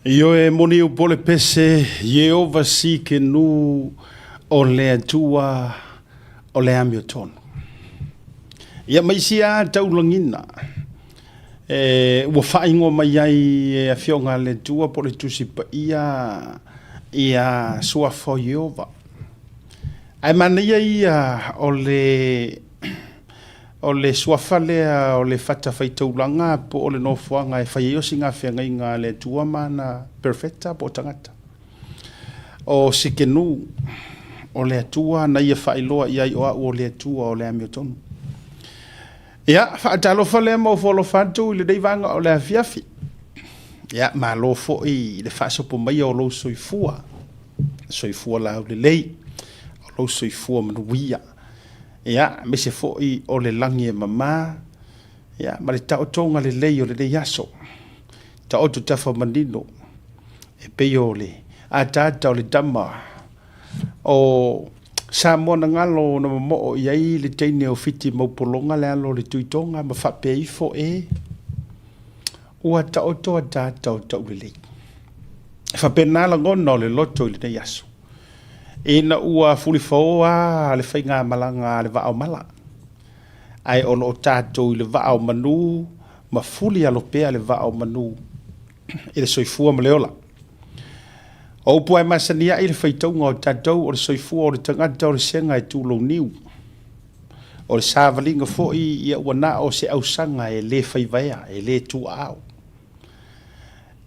Ioe moni upu o le pese, Ieova si ke nu o le Atua o le amiotonu. Ia ma isi a taulagina e ua faaigoa mai ai e Afioga a le Atua po o le Tusi Paia ia suafa o Ieova. Ae manaia ia o le O le suafa lea o le fatafaitaulaga po o le nofoaga e fai ai osigafeagaiga a le Atua ma ana perofeta po o tagata. O Sikenu, o le Atua na ia faailoa i ai o au o le Atua o le amiotonu. Ia, faatalofa lea ma ofo alofa atu i lenei vaega o le afiafi. Ia, malo foi i le faasopo maia o lou soifua, soifua laulelei, o lou soifua manuia. Ia, aemaise foi o le lagi e mama, ia, ma le taotoga lelei o lenei aso. Taoto tafa manino, e pei o le ataata o le tama o Samoa na galo na momoo i ai le teine o Fiti Maupologa le alo o le Tuitoga ma faapea ifo e, Ua taoto ataata o taulelei. E faapena lagona o le loto i lenei aso. Ina ua fulifaoa le faigamalaga a le vaa o mala, ae o lo o tatou i le vaa o manu ma fuli alo pea le vaa o manu i le soifua ma le ola. O upu lava e masani ai le faitauga o tatou o le soifua o le tagata o le sega e tulou niu. O le savaliga foi ia ua na o se ausaga e le faivaea, e le tuaao.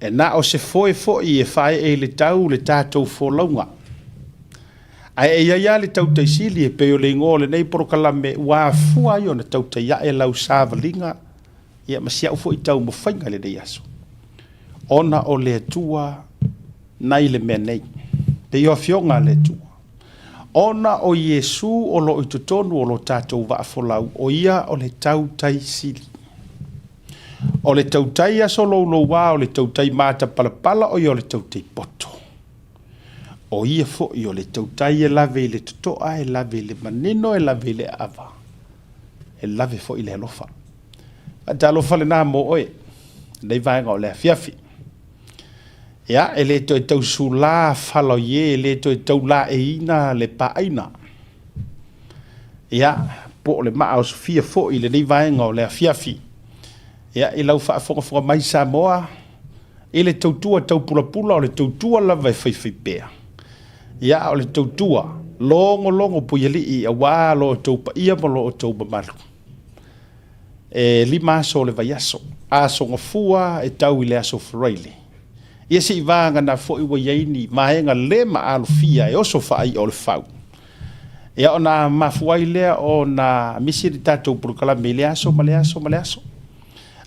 E na o se foe foi e faaee i le tau le tatou folauga. Ae e i ai lava le tautai sili e pei o le igoa o lenei polokalame ua afua ai ona tautai ae lau savaliga ia ma si au foi taumafaiga i lenei aso, ona o le Atua nai le mea nei, pei o Afioga a le Atua. Ona o Iesu o lo o i totonu o lo tatou vaa folau, o ia o le tautai sili. O le tautai aso louloua, o le tautai matapalapala, o ia o le tautai poto. O ia foi o le tautai e lave i le totoa, e lave i le manino, e lave i le aava, e lave foi i le alofa. Faatalofa lena mo oe, lenei vaega o le afiafi. Ia, e le toe tau sulā fala o ie, e le toe tau laeiina le paaina. Ia, po o le maa osofia foi i lenei vaega o le afiafi. Ia, i lau faafogafoga mai Samoa, i le tautua taupulapula, o le tautua lava e faifaipea. Ia, a o le tautua logologo puialii aua lo outou paia ma lo outou mamalu. E 5 aso o le vaiaso, Aso Gafua e tau i le Aso Faraile. Ia se i vagana foi ua i ai ni vaega le maalofia e oso faai'a o le fau. Ia ona mafua ai lea ona misi le tatou polokalame i lea aso ma lea aso ma lea aso.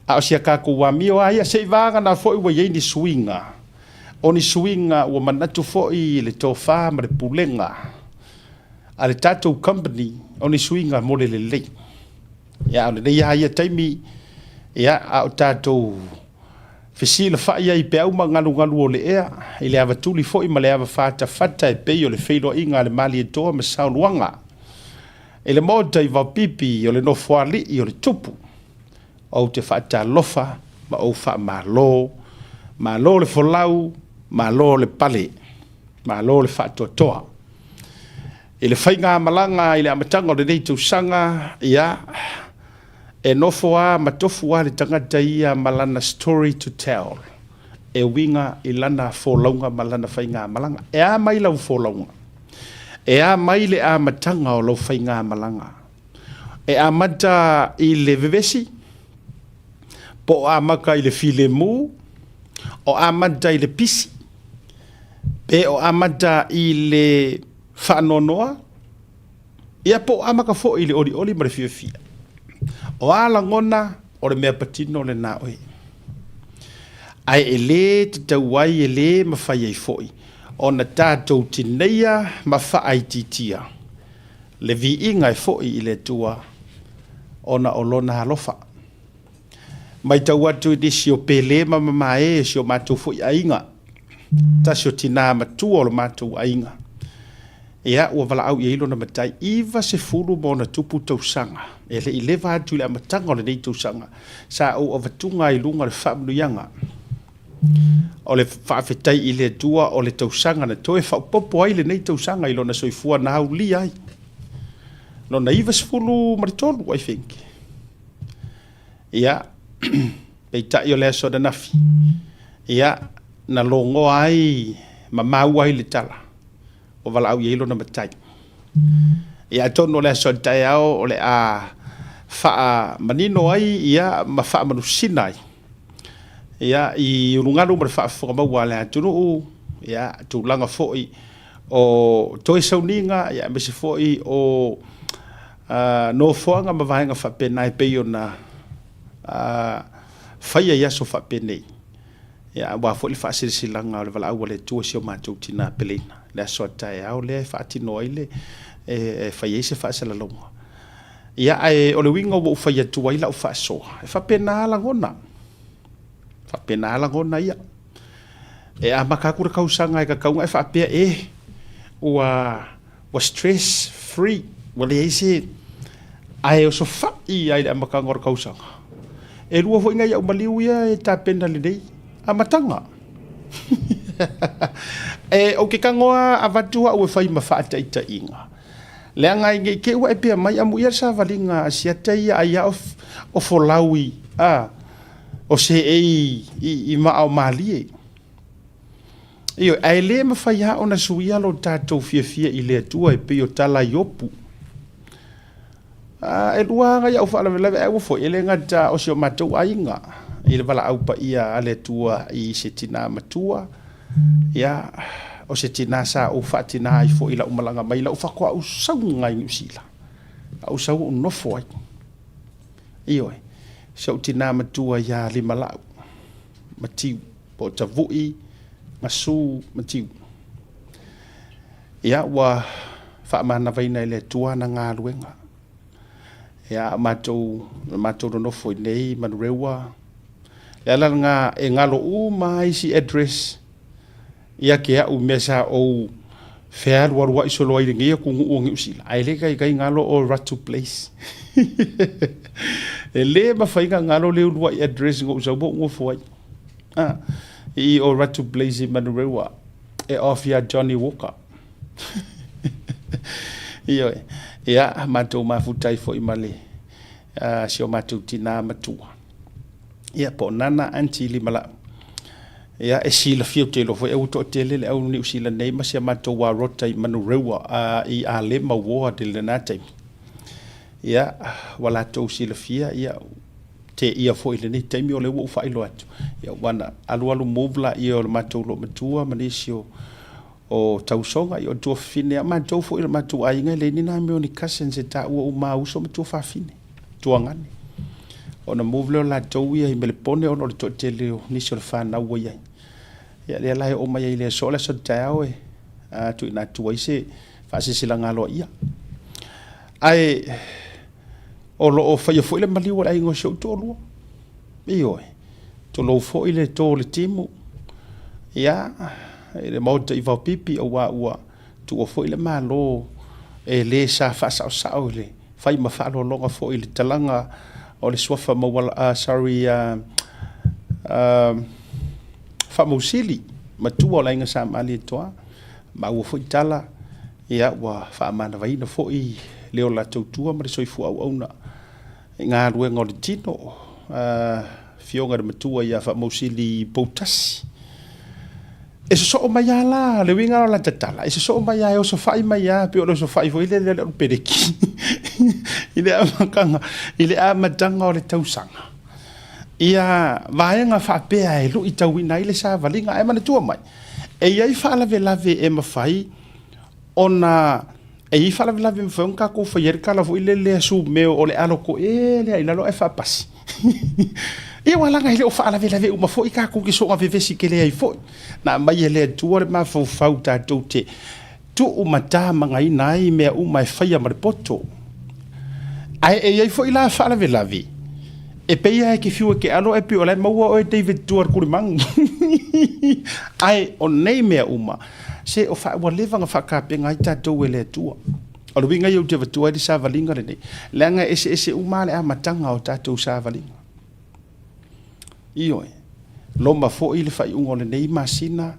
A o si a tatou amio lava ia, se i vagana foi ua i ai ni suiga, o ni suiga ua manatu foi i le tofa ma le pulega a le tatou company, o ni suiga mo le lelei. Ia, a o lenei lava ia taimi, ia, a o tatou fesilafai ai i peau ma galugalu o le ea, i le avatuli foi ma le ava fatafata e pei o le feiloaiga a le Malietoa ma Saoluaga i le Maota i Vaopipi o le Nofoalii o le Tupu. Ou te faatalofa ma ou faamalo, malo le folau, malo le pale, malo le faatoatoa. I le faigamalaga i le amataga o lenei tausaga, ia, e nofo lava ma tofu lava le tagata ia ma lana story to tell, e uiga i lana folauga ma lana faigamalaga. E a mai lau folauga? E a mai le amataga o lau faigamalaga? E amata i le vevesi, po o amata i le filemu, o amata i le pisi, pe o amata i le faanoanoa, ia po o amata foi i le olioli ma le fiafia. O a lagona, o le mea patino lena oe. Ae e le tatau ai, e le mafai ai foi ona tatou tineia ma faaitiitia le viiga e foi i le Atua ona o Lona alofa. Matau atu i nisi o Pele ma Mamae o si o matou foi aiga, tasi o tinā matua o lo matou aiga, ia, ua valaau i ai lona matai, 90 ma ona tupu tausaga, e le i leva atu i le amataga o lenei tausaga, sa ou avatuga ai i luga le faamanuiaga o le faafetai i le Atua o le tausaga na toe faaopoopo ai lenei tausaga i lona soifua na aulia ai lona 93, I think. Ia, peitai o le aso ananafi, ia, na logoa ai ma maua ai le tala, ua valaau i ai lona matai. Ia, atonu o le aso a taeao o le a faamanino ai ia ma faamanusina ai ia i ulugalu ma le faafofoga maua a le atunuu, ia, tulaga foi o toe sauniga, ia, aemaise foi o nofoaga ma vaega faapena e pei ona faia i aso faapenei, ia, aua foi le faasilasilaga o le valaau a le Atua i si o matou tinā peleina, le aso a taeao lea e faatino ai le, e fai ai se faasalalauga. Ia, ae o le uiga ua ou fai atu ai lau faasoa, e faapena lagona, faapena lagona ia. E amata atu le tausaga e tatau ona e faapea, e, ua, ua stress free, ua leai se, ae osofai lava i le amataga o le tausaga. E lua foi nai au maliu ia e tapena lelei, amataga. E, ou te tago lava avatu au e fai ma faataitaiga, leaga ne i te i ua e pea mai, amuia le savaliga a Asiata ia ai lava o folau i, a, o seei i maa o malie. Ioe, ae le mafai lava ona suia lo tatou fiafia i le Atua e pei o tala a Iopu. E lua lava nai au faalavelave, ae aua foi, e le gata o si o matou aiga i le valaau paia a le Atua i se tina matua, ia, o se tinā sa ou faatinā ai foi i la'u malaga mai i la'u faatoa ou sauga i Niu Sila, a ou sau ou nofo ai. Ioe, si o'u tinā matua iā Limala'u Matiu, po o Tavu'i Gasu Matiu. Ia, ua faamanavaina e le Atua ana galuega. Ia, a matou, matou nonofo i nei i Manurewa, le ala lena e galo uma lava isi address ia te au i mea sa ou fealualuai solo ai i lenei atunuu o Niu Sila, ae le taitai galo o Ratu Place. E le mafai ona galo le uluai address na ou sau ma ou nofo ai. Ah, i o Ratu Place i Manurewa, e off ia Johnny Walker. Ioe. Ia, matou mafuta ai foi ma le uh, si o matou tinā matua. Ia, po o Nana Aunty Limala'u. Ia, e silafia ou te iloa foi aua toatele le au Niu Sila nei ma si a matou Warota i Manurewa uh, i Alema Ward i lena taimi. Ia, ua latou silafia, ia, teia foi i lenei taimi o lea ua ou faailoa atu. Ia, ua na alualu move laia o le matou loomatua ma nisi o o tausoga, ia o tuafafine a matou foi o le matou aiga e leai ni na mea o ni cousins e taua uma a uso ma tuafafine, tuagane. Ona move lea o latou ia i Melepone ona o le toatele o nisi o le fanau ua i ai. Ia lea la e oo mai ai i le aso, o le aso taeao e tuuina atu ai se faasilasilaga aloaia. Ae o lo o faia foi le maliu o le aiga o si ou toalua. Ioe, tulou foi le to o le timu, ia, i le Maota i Vaopipi, aua ua tuua foi le Malo e le sa faasaosao i le fai ma faaaloaloga foi i le talaga o le suafa mauala, sorry, Faamausili, matua o le Aiga Sa Malietoa. Maua foi tala, ia, ua faamanavaina foi le ola tautua ma le soifua auauna i galuega o le tino, Afioga i le Matua ia Faamausili Poutasi. E sosoo mai lava la, le uiga o lata tala, e sosoo mai lava, e osofai mai lava, pei o le osofai foi lele o le peleki i le amataga, i le amataga o le tausaga. Ia vaega faapea e luitauina ai le savaliga. Ae manatua mai, e i ai faalavelave e mafai ona e i ai faalavelave e mafai ona tatou faia ai le tala foi lele a Sumeo o le alo to'e lea i lalo ae faapasi. Ia aua leaga e le o faalavelave uma foi tatou te soona vevesi tele ai foi. Na aumai e le Atua le mafaufau tatou te tuumatamagaina ai mea uma e faia ma le poto. Ae e i ai foi la faalavelave e pei lava e te fiu e te alo ae pei o la e maua oe David tua i le tulimanu. Ae o nei mea uma, se o fa, ua leva ona faatapena ai tatou e le Atua. O le uiga ia ou te avatua ai le savaliga lenei, leaga e eseese uma lava le amataga o tatou savaliga. Ioe, loma foi le faaiuga o lenei masina,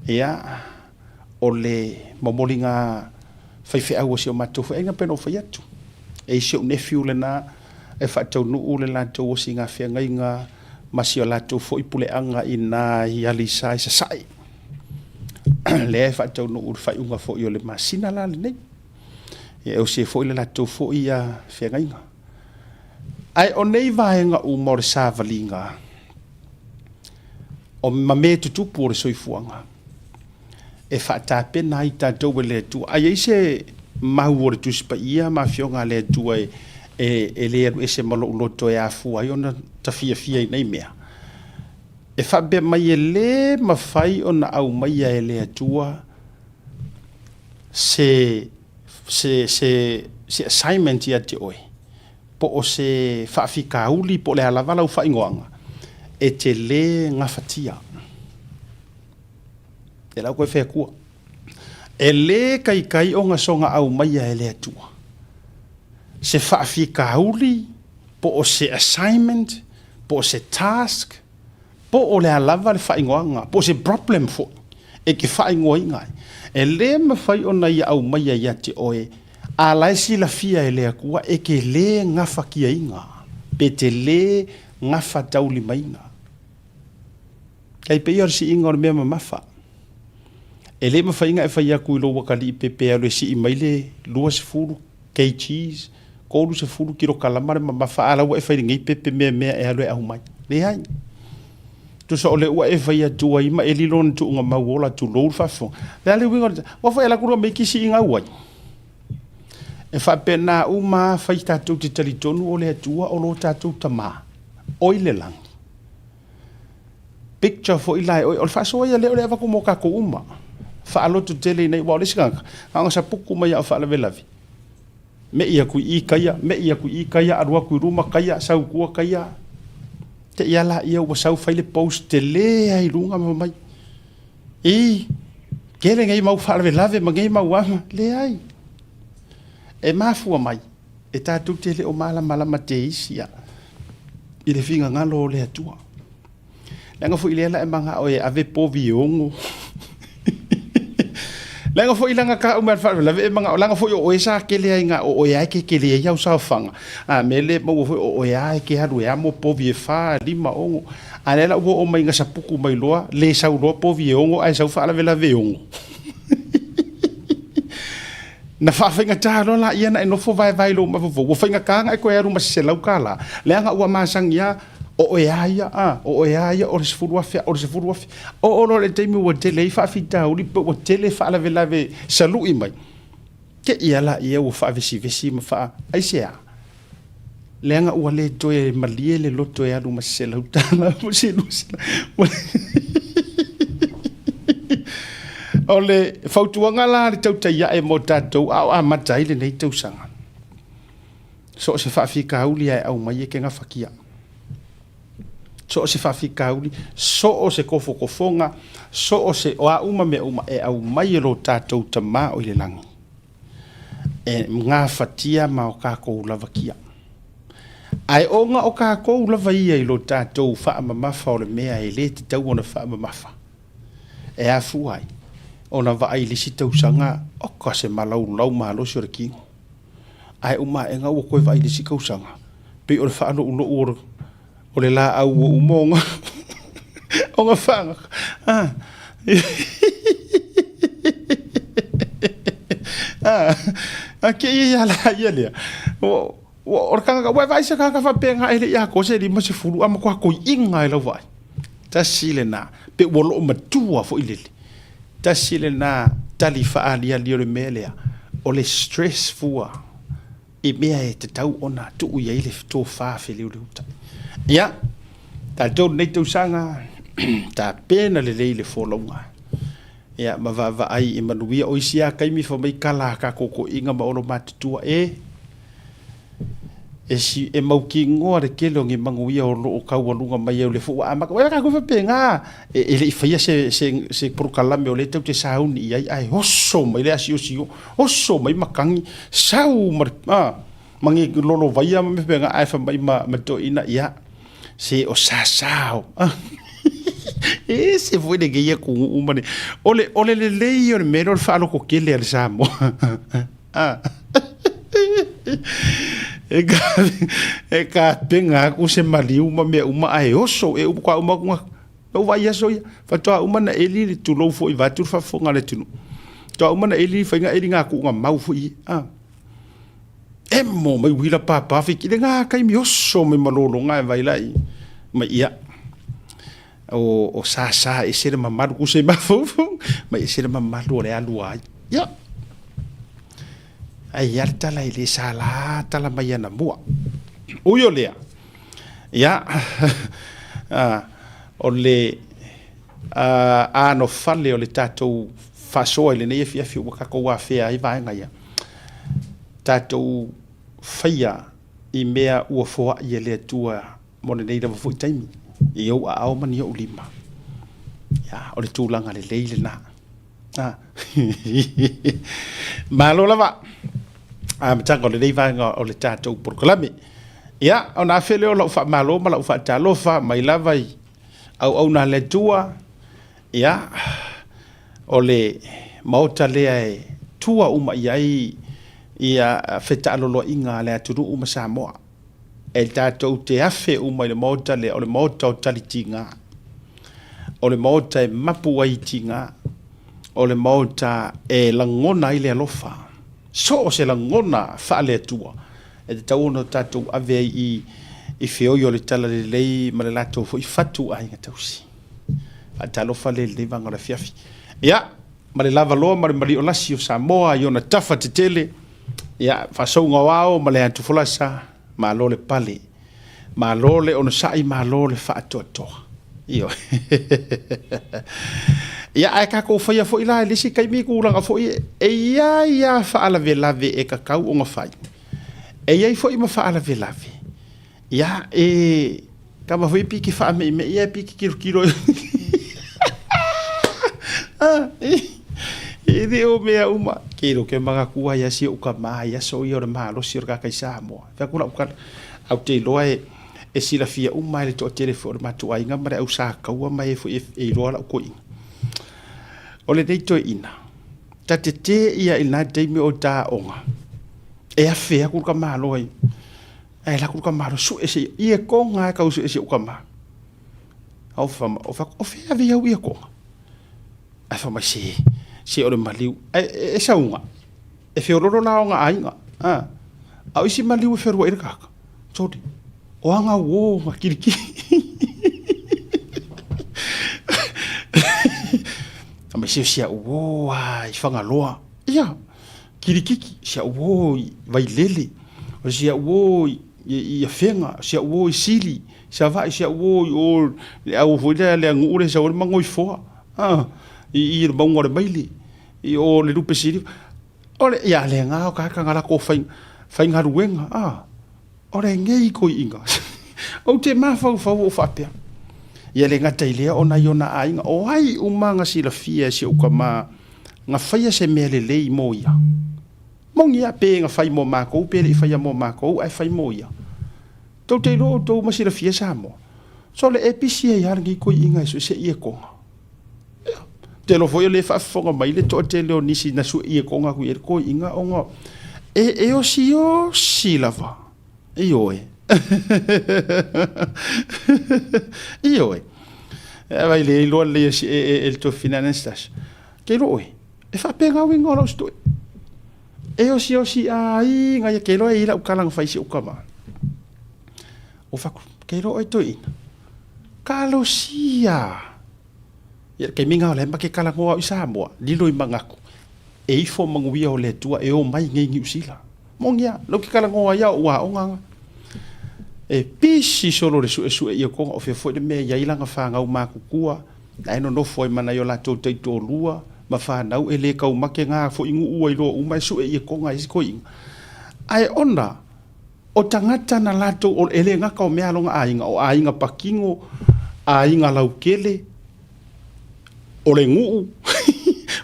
ia, o le momoliga faifeau a si o matou foi aiga pei ona ou fai atu. E i si ou nephew lena e faataunuu le latou osiga feagaiga ma si o latou foi puleaga i ina i Aleisa i Sasae. Lea e faataunuu i le faaiuga foi o le masina la lenei. Ia e osi ai foi le latou foi feagaiga. Ae o nei vaega uma o le savaliga o ma mea tutupu o le soifuaga, e faatapena ai tatou e le Atua. A i ai se mau o le Tusi Paia ma Afioga a le Atua e, e, e le alu ese ma lou loto e afua ai ona tafiafia i nei mea, e faapea mai e lē mafai ona aumaia e le Atua se, se, se, se assignment ia te oe, po o se faafitauli po o le a lava lau faaigoaga, e te lē gafatia. E lau koe fai atua. E lē taitai ona soga aumaia e le Atua se faafitauli po o se assignment po o se task po o le a lava le faaigoaga po o se problem foi e te faaigoaina ai. E lē mafai ona ia aumaia ia te oe a la e silafia e le Atua e te lē gafatiaina pe te lē gafataulimaina. Kai pei o le siiga o le mea mamafa. E le mafai ona e fai atu i lou atalii pe pe alu e sii mai le 20 kgs, 30 kilokalama le mamafa, a la ua e fai lenei pepe meamea e alu e aumai. Leai. Tusa o lea ua e fai atu ai ma e lilo ona tuuga mau ola, tulou le faafofoga. O le a le uiga o le Ua foi e alu atu loa ma kisi i gau ai. E faapena uma lava, fai tatou te talitonu o le Atua o lo tatou Tama o i le lagi. Picture foi la e oe, o le faasoa ia lea o le avatu mo tatou uma. Faalototele ina ia, aua o le isi tagata, na ona saputu mai lava o faalavelave. Me'i atu i i taia, me'i atu i i taia, alu atu i luma taia, sau i tua taia. Te i a laia ua sau fai le post tele lava i luga ma fai mai, Ī, tele nei mau faalavelave ma nei mau aga. Leai. E mafua mai, e tatou te le o malamalama teisi a i le finagalo o le Atua. Leaga foi lea la e manao e ave povi e ono. Leaga foi leaga ka uma le faalavelave e manao, leaga foi o oe sa kele ai nga o oe ai ke kele ai au saofaga. A me le maua foi o oe ai ke alu e amo povi e fa, lima, ono. A lea la ua oo mai ina sapuku mai loa, le sau loa povi e ono ae sau faalavelave e ono. Na faafaigata loa laia ona e nofo vaevae i lou mafaufau, ua faigata ona e toe alu ma se $100, leaga ua masani lava, o oe a ia, a, o oe a ia, o le $10,000, o le $10,000. Oo loa i le taimi ua tele ai faafitauli pe ua tele faalavelave salu'i mai, te i lava laia ua faavesivesi ma faa, aisea? Leaga ua le toe malie le loto e alu ma se $100 po o se $200. O le fautuaga la a le tautai ae mo tatou a o amata ai lenei tausaga, so o se faafitauli lava e aumai e te gafatia. So o se faafitauli, so o se tofotofoga, so o se, o a uma mea uma e aumai e lo tatou Tama o i le lagi, e gafatia ma o tatou lavakia. Ae ona o tatou lava ia i lo tatou faamamafa o le mea e le tatau ona faamamafa, e afua ai ona vaai i le isi tausaga, oka se malaulau malosi o le tino. Ae uma aega ua toe vaai i le isi tausaga, pei o le faalouloua o le laau ua uma ona ona faagata. Ah. Ah. A kēia ia la ia lea. O, o le tagata, ua e vaai se tagata faapena e le i atoa se 50 a matua toeaina e lau vaai. Tasi lena, pe ua loo matua foi lele. Tasi lena tali faaaliali o le mea lea, o le stress fua i mea e tatau ona tuu i ai le tofa feliuliutai. Ia, tatou lenei tausaga, tapena lelei le folauga. Ia, ma vaavaai i manuia. O isi lava taimi fai mai kala a tatou toeaiina ma olo matutua, e, e, si, e mautinoa le tele o ni manuia o lo o taualuga mai ai o lea foi ua amata. Ua tatou faapena, e, e le i faia se, se, se polokalame o lea tatou te sauni i ai, ae oso mai le asiosi oso mai matagi, sau ma le, a, ma ni lolovaia ma mea faapena, ae fai mai ma, ma toeaiina, ia, se o sasa o. E ese foi lenei atunuu ma le, o le, o le lelei o le mea lea o le faalototele a le Samoa. A. E ka, e kapena atu se maliu ma mea uma ae oso, e uma, uma atu Ua vaai aso ia, faatoa uma na eli le tulou foi vaeatu le faafofoga a le atunuu. Faatoa uma na eli faiga eli ngā kuuga mau foi ia. Ah. Emo mai uila pāpā whiki le ngā kaimi oso mai malologa e vai lai. Mai ia. O, o sa sa e se le mamalu ku se mafaufau. Mai e se le mamalu o le alua ai. Ia. Ai ia le tala e le sa la tala mai ana mua. Ui o lea. Ia, o le anofale o le tatou faasoa i lenei afiafi ua tatou afea ai vaega ia, tatou faia i mea ua foai e le Atua mo lenei lava foi taimi, i ou aao ma ni ou lima. Ia, o le tulaga lelei lena. Malo lava. Amataga o lenei vaega o le tatou polokalame. Ia, ona afe lea o lau faamalo ma lau faatalofa mai lava i auauna a le Atua. Ia, o le maota lea e tua uma i ai ia fetaaloloaiga a le atunuu ma Samoa. E tatou te afe uma i le maota lea, o le maota o talitiga. O le maota e mapu ai i tiga. O le maota e lagona ai le alofa. So o se lagona faale-Atua e tatau ona tatou ave ai i feoi o le talalelei ma le latou foi fatu aiga tausi. Faatalofa lea i lenei vaega o le afiafi. Ia, ma le lava loa ma le maliu o lasi o Samoa i ona tafa tetele, ia, faasouga o ao ma le atufolasa, malo le pale, malo le onosai, malo le faatoatoa. Ioe. Ia, ae tatou faia foi la i le isi taimi tulaga foi e i ai lava faalavelave e tatau ona fai. E i ai foi ma faalavelave, ia, e tama foi pei e te faame'ime'i ae pei e te tilotilo e le o mea uma. Ke iloa ou te manatua ai lava si ou tama i aso ia o le malosi o le tagata i Samoa. E fai atu lau tala, ae ou te iloa e silafia uma e le toatele foi o le matou aiga ma le au sa taua ma e foi e iloa lau toeaina. O lenei toeaina, ta tetee ia i lena taimi o ta aoga, e afe atu le tamaloa i, ae alu atu le tamaloa sue se iekoga lava e tau sue si ou tama. Ou fai atu, o fea e ave i au iekoga? Ae fai mai, se, se o le maliu. Ae e sauga, e feololo la ona aiga, a, a o isi maliu e fealuai le tagata, sole, o aga uo ma kilikili. Fai mai, se o si au uo lava i Fagaloa. Ia, kilikiki, si au uo i Vailele, o si au uo i Afega, o si au uo i Sili, Savaii, si au uo i o le au foi lea le aganuu lea e sau ai le magoifoa, a, i i le mauga o le Maile, i o le lupe siliva. O le, ia le ga o tagata na latou faigaluega, a, o lenei toeaiina. Ou te mafaufau ou faapea, ia le gata i lea o nai ona aiga, o ai uma na silafia e si ou tama na faia se mea lelei mo ia. Moni lava pe na fai mo matou pe le i faia mo matou ae fai mo ia. Tou te iloa outou ma silafia Samoa. So le e pisi ai lava lenei toeaiina e sue iekoga. Ia, ou te iloa foi o lea e faafofoga mai le toatele o nisi na sue iekoga atu i ai le toeaiina ona e osiosi lava. Ioe. Ioe. E vai le iloa lelei e le toafina Anastasia. Ke iloa oe, e faapena uiga o lau story. E osiosi aiga ia, ke iloa e i ai lau tala na fai i si ou tama. Ou fai atu, ke iloa oe toeaina, talosia. Ia le taimi lena o la e ma te talanoa au i Samoa, lilo i manatu, e ifo manuia o le Atua e omai i nei Niu Sila. Moni a, lea ou te talanoa ai au aoga na. E pisi solo le suesue ia kona o fea foi le mea e i ai lana fanau matutua, la e nonofo ai ma nai o latou taitoalua ma fanau e le taumate na foi nuu ua iloa uma e sue ia kona e isi toeaiina. Ae ona o tagata na latou e le gata o mea a lona aiga, o aiga patino, aiga lautele, o le nuu,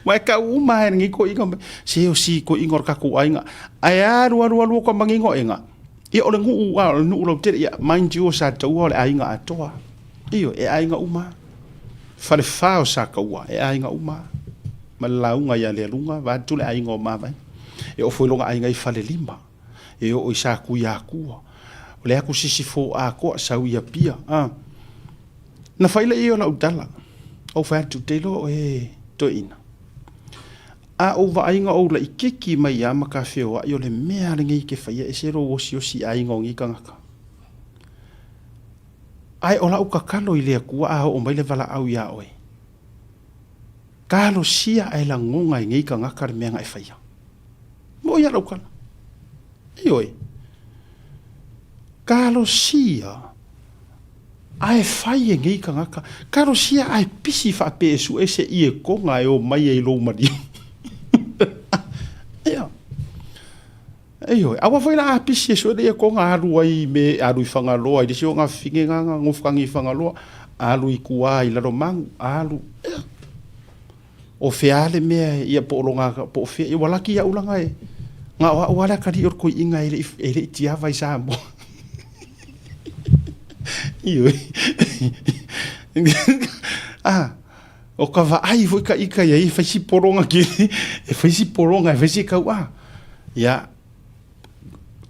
ma e tau uma lava e lenei toeaiina mai, se o si toeaiina o le tatou aiga. Ae alu alu alu ka manino ega, ia o le nuu a o le nuu lautele, ia mind you o Sataua o le aiga atoa. Ioe, e aiga uma lava. Falefa o Sataua, e aiga uma lava. Ma le lauga ia Lealuga, vaeatu le aiga o Mavaega. E oo foi lona aiga i Falelima. e oo i Satuiatua, o le atu sisifo atoa sau i Apia. A. Na fai lea o lau tala, ou fai atu, te iloa oe e toeaina, a ou vaaiga o ou laitiiti mai lava ma ta feoai, o le mea lava lenei e te faia, e ese lou osiosi i aiga o nei tagata. Ae o lau tatalo i le Atua a oo mai le valaau ia oe, talosia ae lagona e nei tagata le mea na e faia. Moʻi a lau tala. Ioe. Talosia ae fai e nei tagata. Talosia ae pisi faapea e sue se iekoga e omai ai i lou maliu. Ia. Ioe. Aua foi la a pisi e sue le iekoga alu ai me alu i Fagaloa i le isi o ngā fine ngā ngā ngofukagi i Fagaloa, alu i tua i Lalomanu, alu. Ia. O fea le mea ia po o loga po o fea ia ua laki iaʻu laga e na o aʻu lava le atalii o le toeaina e le i tiava i Samoa. Ioe. Ah, o ka vaai foi ka ika ia e fai si pologa kili, e fai si pologa, e fai si kau ah. Ia,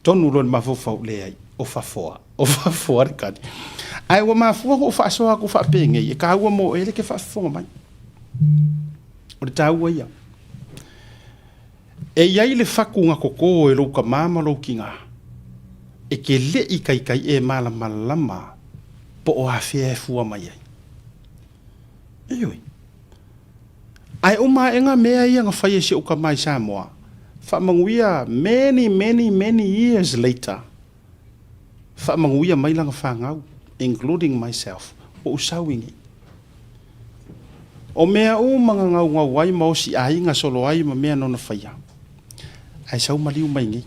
tonu loa i le mafaufau, leai, o fafoa, o fafoa le kali. Ae ua mafua ona ou faasoa atu faapenei, e taua mo oe le ke faafofoga mai. O le taua ia. E i ai le fatu na totō e lou tamā ma lou tinā, e te le i taitai e malamalama po o afea e fua mai ai. Ioe. Ae uma aega mea ia na fai e si ou tama i Samoa, faamanuia many, many, many years later, faamanuia mai lana fanau, including myself, ua ou sau i nei. O mea uma na gaugau ai ma osi aiga solo ai ma mea na ona faia, ae sau maliu mai nei.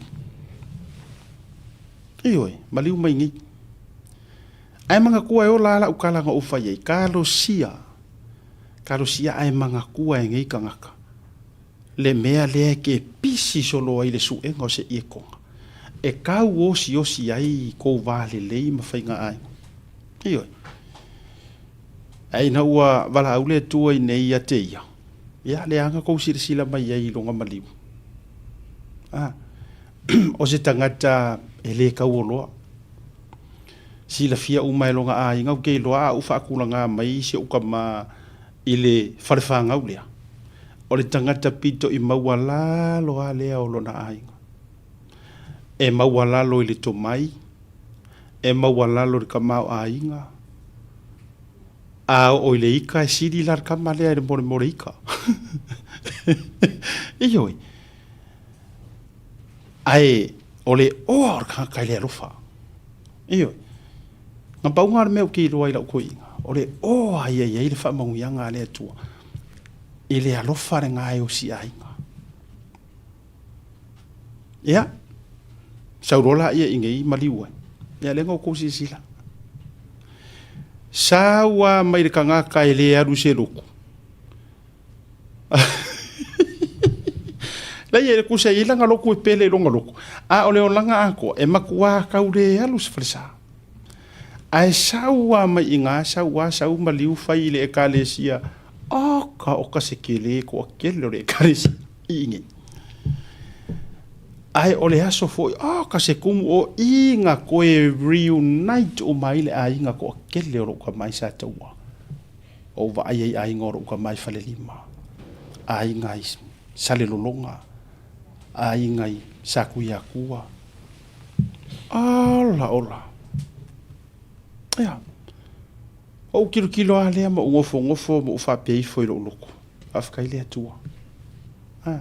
Ioe, maliu mai nei. Ae manatua e ola a lau tala na ou fai ai, talosia, talosia ae manatua e nei tagata le mea lea e te pisi solo ai le suega o se ietoga, e tau osiosi ai kou va lelei ma faiga aiga. Ioe. Ae ina ua valaau le Atua i nei ia te ia, ia leaga kou silasila mai ai i lona maliu. A, o se tagata e le tauoloa. Silafia uma e lona aiga, ou te iloa a ou faatulagā mai si ou tama i le fale fanau lea, o le tagata pito i maualalo lava lea o lona aiga. E maualalo i le tomai, e maualalo i le tamaoaiga, a oo i le ika e sili la le tama lea i le molemole ika. Ioe. Ae o le oa o le tagata i le alofa. Ioe. Na pau lena o le mea ou te iloa i lau toeaina, o le oa ia i ai le faamanuiaga a le Atua i le alofa lena e osi aiga. Ia, sau loa laia i inei maliu ai. Ia, lea na outou silasila. Sau lava mai le tagata e le alu i se lotu. Leai, e tusa e i ai lana lotu e pele i lona lotu, a o le olaga atoa, e matua tau le alu se falesa. Ae sau lava mai i ina, sau lava sau maliu fai i le Ekalesia, oka oka se kele toatele o le Ekalesia i inei. Ae o le aso foi, oka se kumu o i na toe reunite uma ai le aiga toatele o lou tama i Sataua. Ou vaai ai aiga o lou tama i Falelima, aiga i Salelologa, aiga i Satuiatua. Ola ola. Ia. Ou tilotilo lava lea ma ou nofonofo ma ou faapea ifo i lou loto, Faafetai le Atua. A.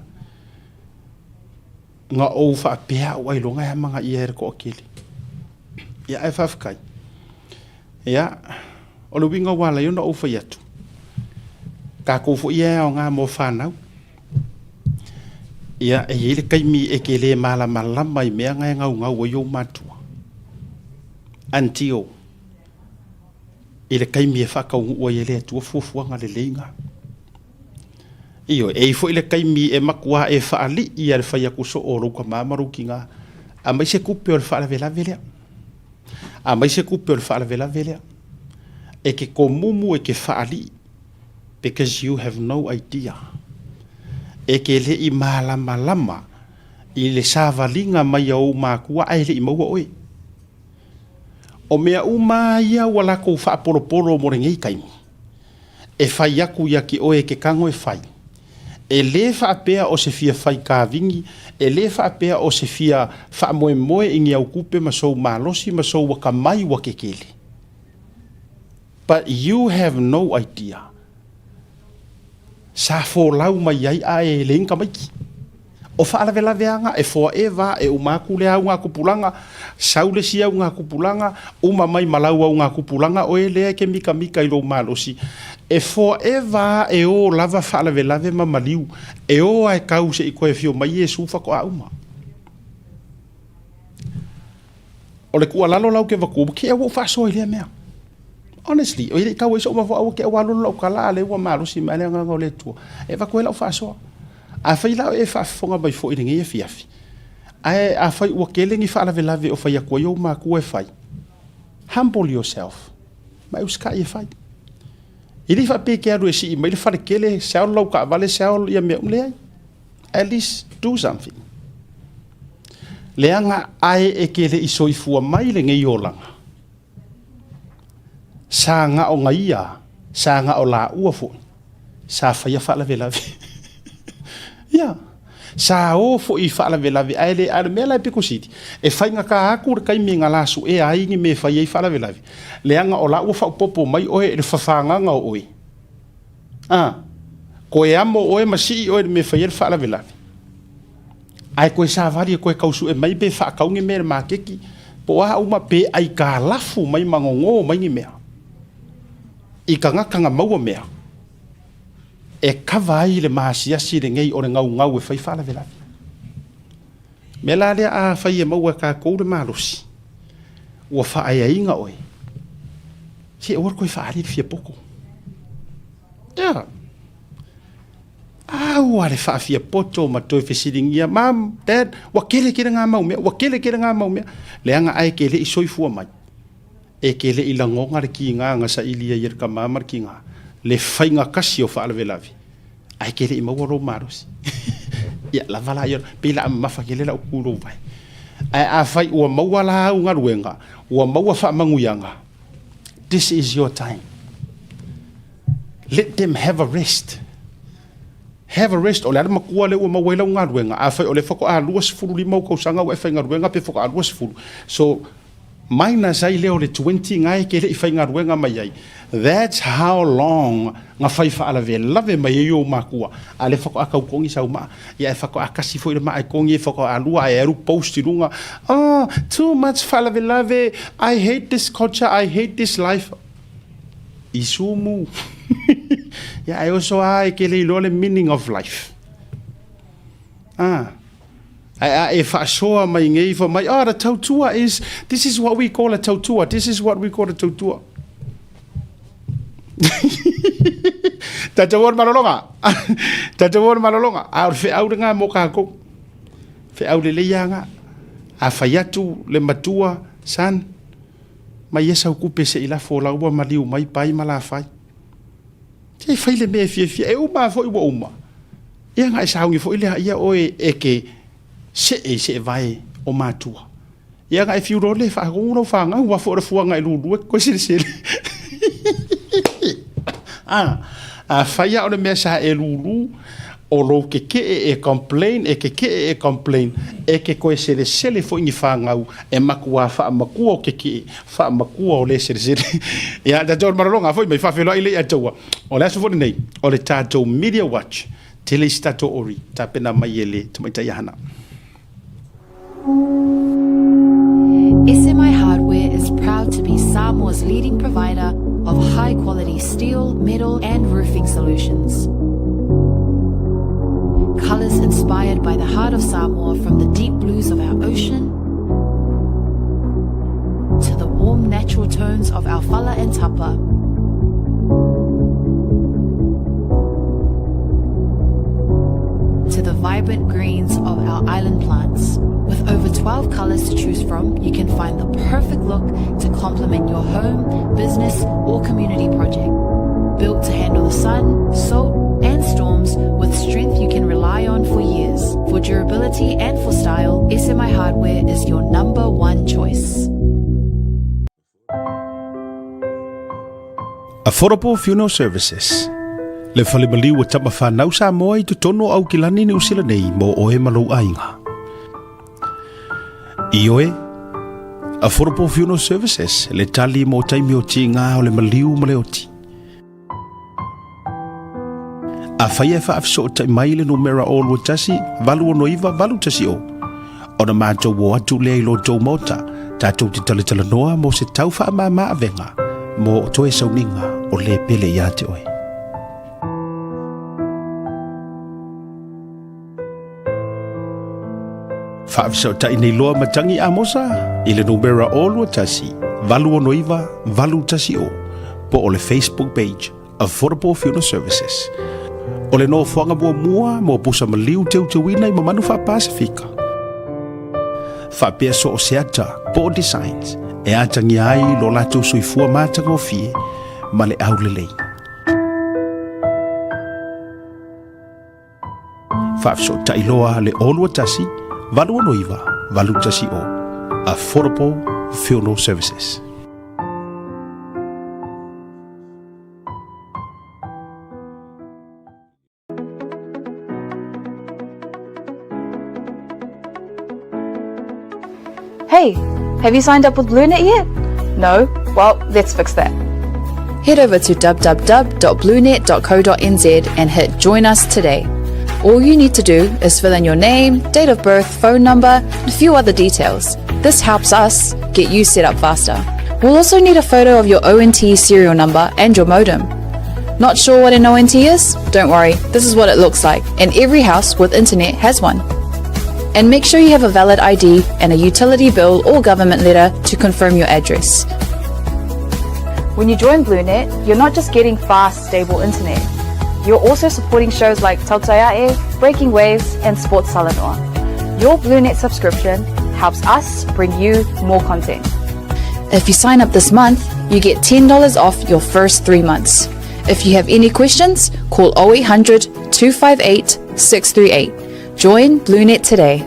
Na ou faapea au ailoga e amanaia e le toatele. Ia ae faafetai. Ia, o le uiga ua ala ai ona ou fai atu, tatou foi ia e aoga mo fanau. Ia, e i ai le taimi e te le malamalama i mea na e naunau ai ou matua. Until i le taimi e faataunuu ai e le Atua fuafuaga lelei na. Ioe, e i ai foi le taimi e matua e faalii a le fai atu soo o lou tama ma lou tina, aumai se tupe o le faalavelave lea. Aumai se tupe o le faalavelave lea. E te tomumu e te faalii because you have no idea. E te le i malamalama i le savaliga mai a ou matua ae le i maua oe. O mea uma lava ia ua latou faapolopolo mo lenei taimi, e fai atu ia te oe e te tago e fai. E le faapea o se fia fai kavini, e le faapea o se fia faamoemoe i ni au tupe ma sou malosi ma sou akamai ua kekele. But you have no idea. Sa folau mai ai a e leai ni tamaiti. O faalavelave aga e forever e uma atu lea augatupulaga, sau le isi augatupulaga, uma mai ma lau augatupulaga oe lea e te mikamika i lou malosi. E forever e o lava faalavelave ma maliu, e o a e tau se i toe afio mai Iesu faatoa uma. O le tuualalo la ou te avatua, ua te ua ou faasoa i lea mea. Honestly, e le i tau ai sou mafuaaga, ua te ua alu alu lau tala, a o lea ua malosi mai le Agaga o le Atua e avatu ai lau faasoa. Afai la o e faafofoga mai foi i lenei afiafi, ae afai ua tele ni faalavelave o fai atu ai ou matua e fai, humble yourself, ma e usitai e fai. E le faapea e te alu e sii mai le fale tele, sell lau taavale, sell ia mea uma, leai. At least do something. Leaga ae e te le i soifua mai lenei olaga, sa gaogaia, sa gaolaua foi, sa faia faalavelave. Ia, sa o foi i faalavelave, ae le, a o le mea la e pito sili, e faigata atu le taimi na la suea ai ni mea e fai ai faalavelave, leaga o la ua faaopoopo mai oe i le fafagaga o oe. A, koe amo oe ma sii oe i le mea e fai ai le faalavelave, ae koe savali e koe tau sue mai pe faatau ni mea i le maketi, po o a uma, pe aitalafu mai ma gogo mai ni mea i tagata na maua mea e kava ai le maasiasi lenei o le gaugau e fai faalavelave. O le mea la lea afai e maua e tatou le malosi, ua faaeaina oe, se aua le toe faaali le fia poto. Ia, aua le faafiapoto ma toe fesiligia, Mum, Dad, ua tele tele na mau mea, ua tele tele na mau mea. Leaga ae te le i soifua mai, e te le i lagona le tiga na saili ai e le tama ma le tina, le faiga tasi o faalavelave. Ae te le i maua lou malosi. Ia, lava la ia, pei la a mamafa tele lau tu i lou vae. Ae afai ua maua la au galuega, ua maua faamanuiaga, this is your time. Let them have a rest. Have a rest. O le a le matua lea ua maua ai lau galuega? Afai o lea faatoa 25 ou tausaga ua e faigaluega pe faatoa 20. So, minus ai lea o le 20 na e te le i faigaluega mai ai. That's how long na fai faalavelave mai ai ou matua. A o lea faatoa tau togi sau maa. Ia e faatoa tasi foi le maa e togi e faatoa lua ae alu post i luga. Oh, too much faalavelave. I hate this culture. I hate this life. I sumu. Ia ae oso lava e te le iloa le meaning of life. Ah. Ae a e faasoa mai nei fai mai, oh, the tautua is, this is what we call a tautua, this is what we call a tautua. Tatou o le malologa. Tatou o le malologa. A o le feau lena mo kākou. Feau lelei lava na. A fai atu le matua, son, mai ia sau kupe se i lafo la ua maliu mai pai ma lafai. Se fai le mea e fiafia. E uma lava foi ua uma. Ia na e sauni foi lea ia oe e ke see i seevae o matua. Ia na e fiu loa lea e faatogu lau fanau, aua foi o le fuaga e lulu e koe selesele. A, afai lava o le mea sa e lulu, o lou kekee e complain, e kekee e complain, e ke koe selesele foi ni fanau e matua faamatua o kekee, faamatua o le selesele. Ia, tatou malologa foi mai faafeiloai lea ia te oua. O le aso foi lenei, o le tatou Media Watch, tele isi tatou ori, tapena mai e le tamaitai a Hana. SMI Hardware is proud to be Samoa's leading provider of high quality steel, metal and roofing solutions. Colours inspired by the heart of Samoa from the deep blues of our ocean to the warm natural tones of our fala and tapa. To the vibrant greens of our island plants. With over 12 colors to choose from, you can find the perfect look to complement your home, business, or community project. Built to handle the sun, salt, and storms with strength you can rely on for years. For durability and for style, SMI Hardware is your number one choice. Affordable Funeral Services Le fale maliu o tama whanau Samoa i totonu o Aukilani Niu Sila nei mō oe ma lou aiga. Ioe, Affordable Funeral Services, le tali mō taimi o tīngā o le maliu ma le oti. Afai e faafesootai mai le numera 021 869 810, ona matou o atu lea i lo tou maota, tatou te talatalanoa mo se tau faamama avega mo toe sauniga o le pele ia te oe. Faafesootai nei loa matagi Amosa i le numera 021 869 810 po o le Facebook page Affordable Funeral Services. O le nofoaga muamua mo pusa maliu teuteuina i mamanu faa-Pasifika. Faapea so o se ata po o designs e atagia ai lo latou soifua matagofie ma le aulelei. Faafesootai loa le 021 869 810 Affordable Funeral Services. Hey, have you signed up with BlueNet yet? No? Well, let's fix that. Head over to www.bluenet.co.nz and hit Join Us today. All you need to do is fill in your name, date of birth, phone number, and a few other details. This helps us get you set up faster. We'll also need a photo of your ONT serial number and your modem. Not sure what an ONT is? Don't worry, this is what it looks like, and every house with internet has one. And make sure you have a valid ID and a utility bill or government letter to confirm your address. When you join BlueNet, you're not just getting fast, stable internet. You're also supporting shows like Tautaiae, Breaking Waves, and Sports Salanoa. Your BlueNet subscription helps us bring you more content. If you sign up this month, you get $10 off your first three months. If you have any questions, call 0800 258 638. Join BlueNet today.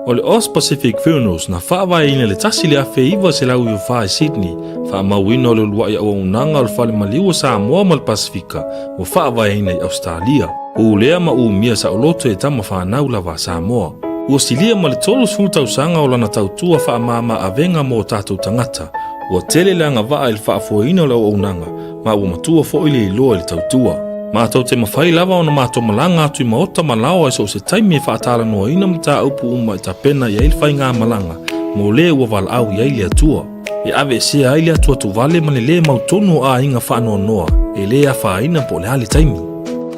O le Aus Pacific Funerals na faavaeina i le 1994 i Sydney, faamauina o le uluai auaunaga o le Fale Maliu o Samoa ma le Pasefika ua faavaeina i Ausetalia. Ulea ma umia saoloto e tama fanau lava a Samoa. Ua silia ma le 30 tausaga o lana tautua faamama avega mo o tatou tagata. Ua tele le agavaa i le faafoeina o le auaunaga ma ua matua foi le iloa i le tautua. Matou te mafai lava ona matou malaga atu i maota ma laoa i so o se taimi e faatalanoaina mataupu uma e tapena i ai le faigamalaga mo le ua valaau i ai le Atua. E aveesea ai le atuatuvale ma le lē mautonu o aiga faanoanoa e lē afaina po o le a le taimi.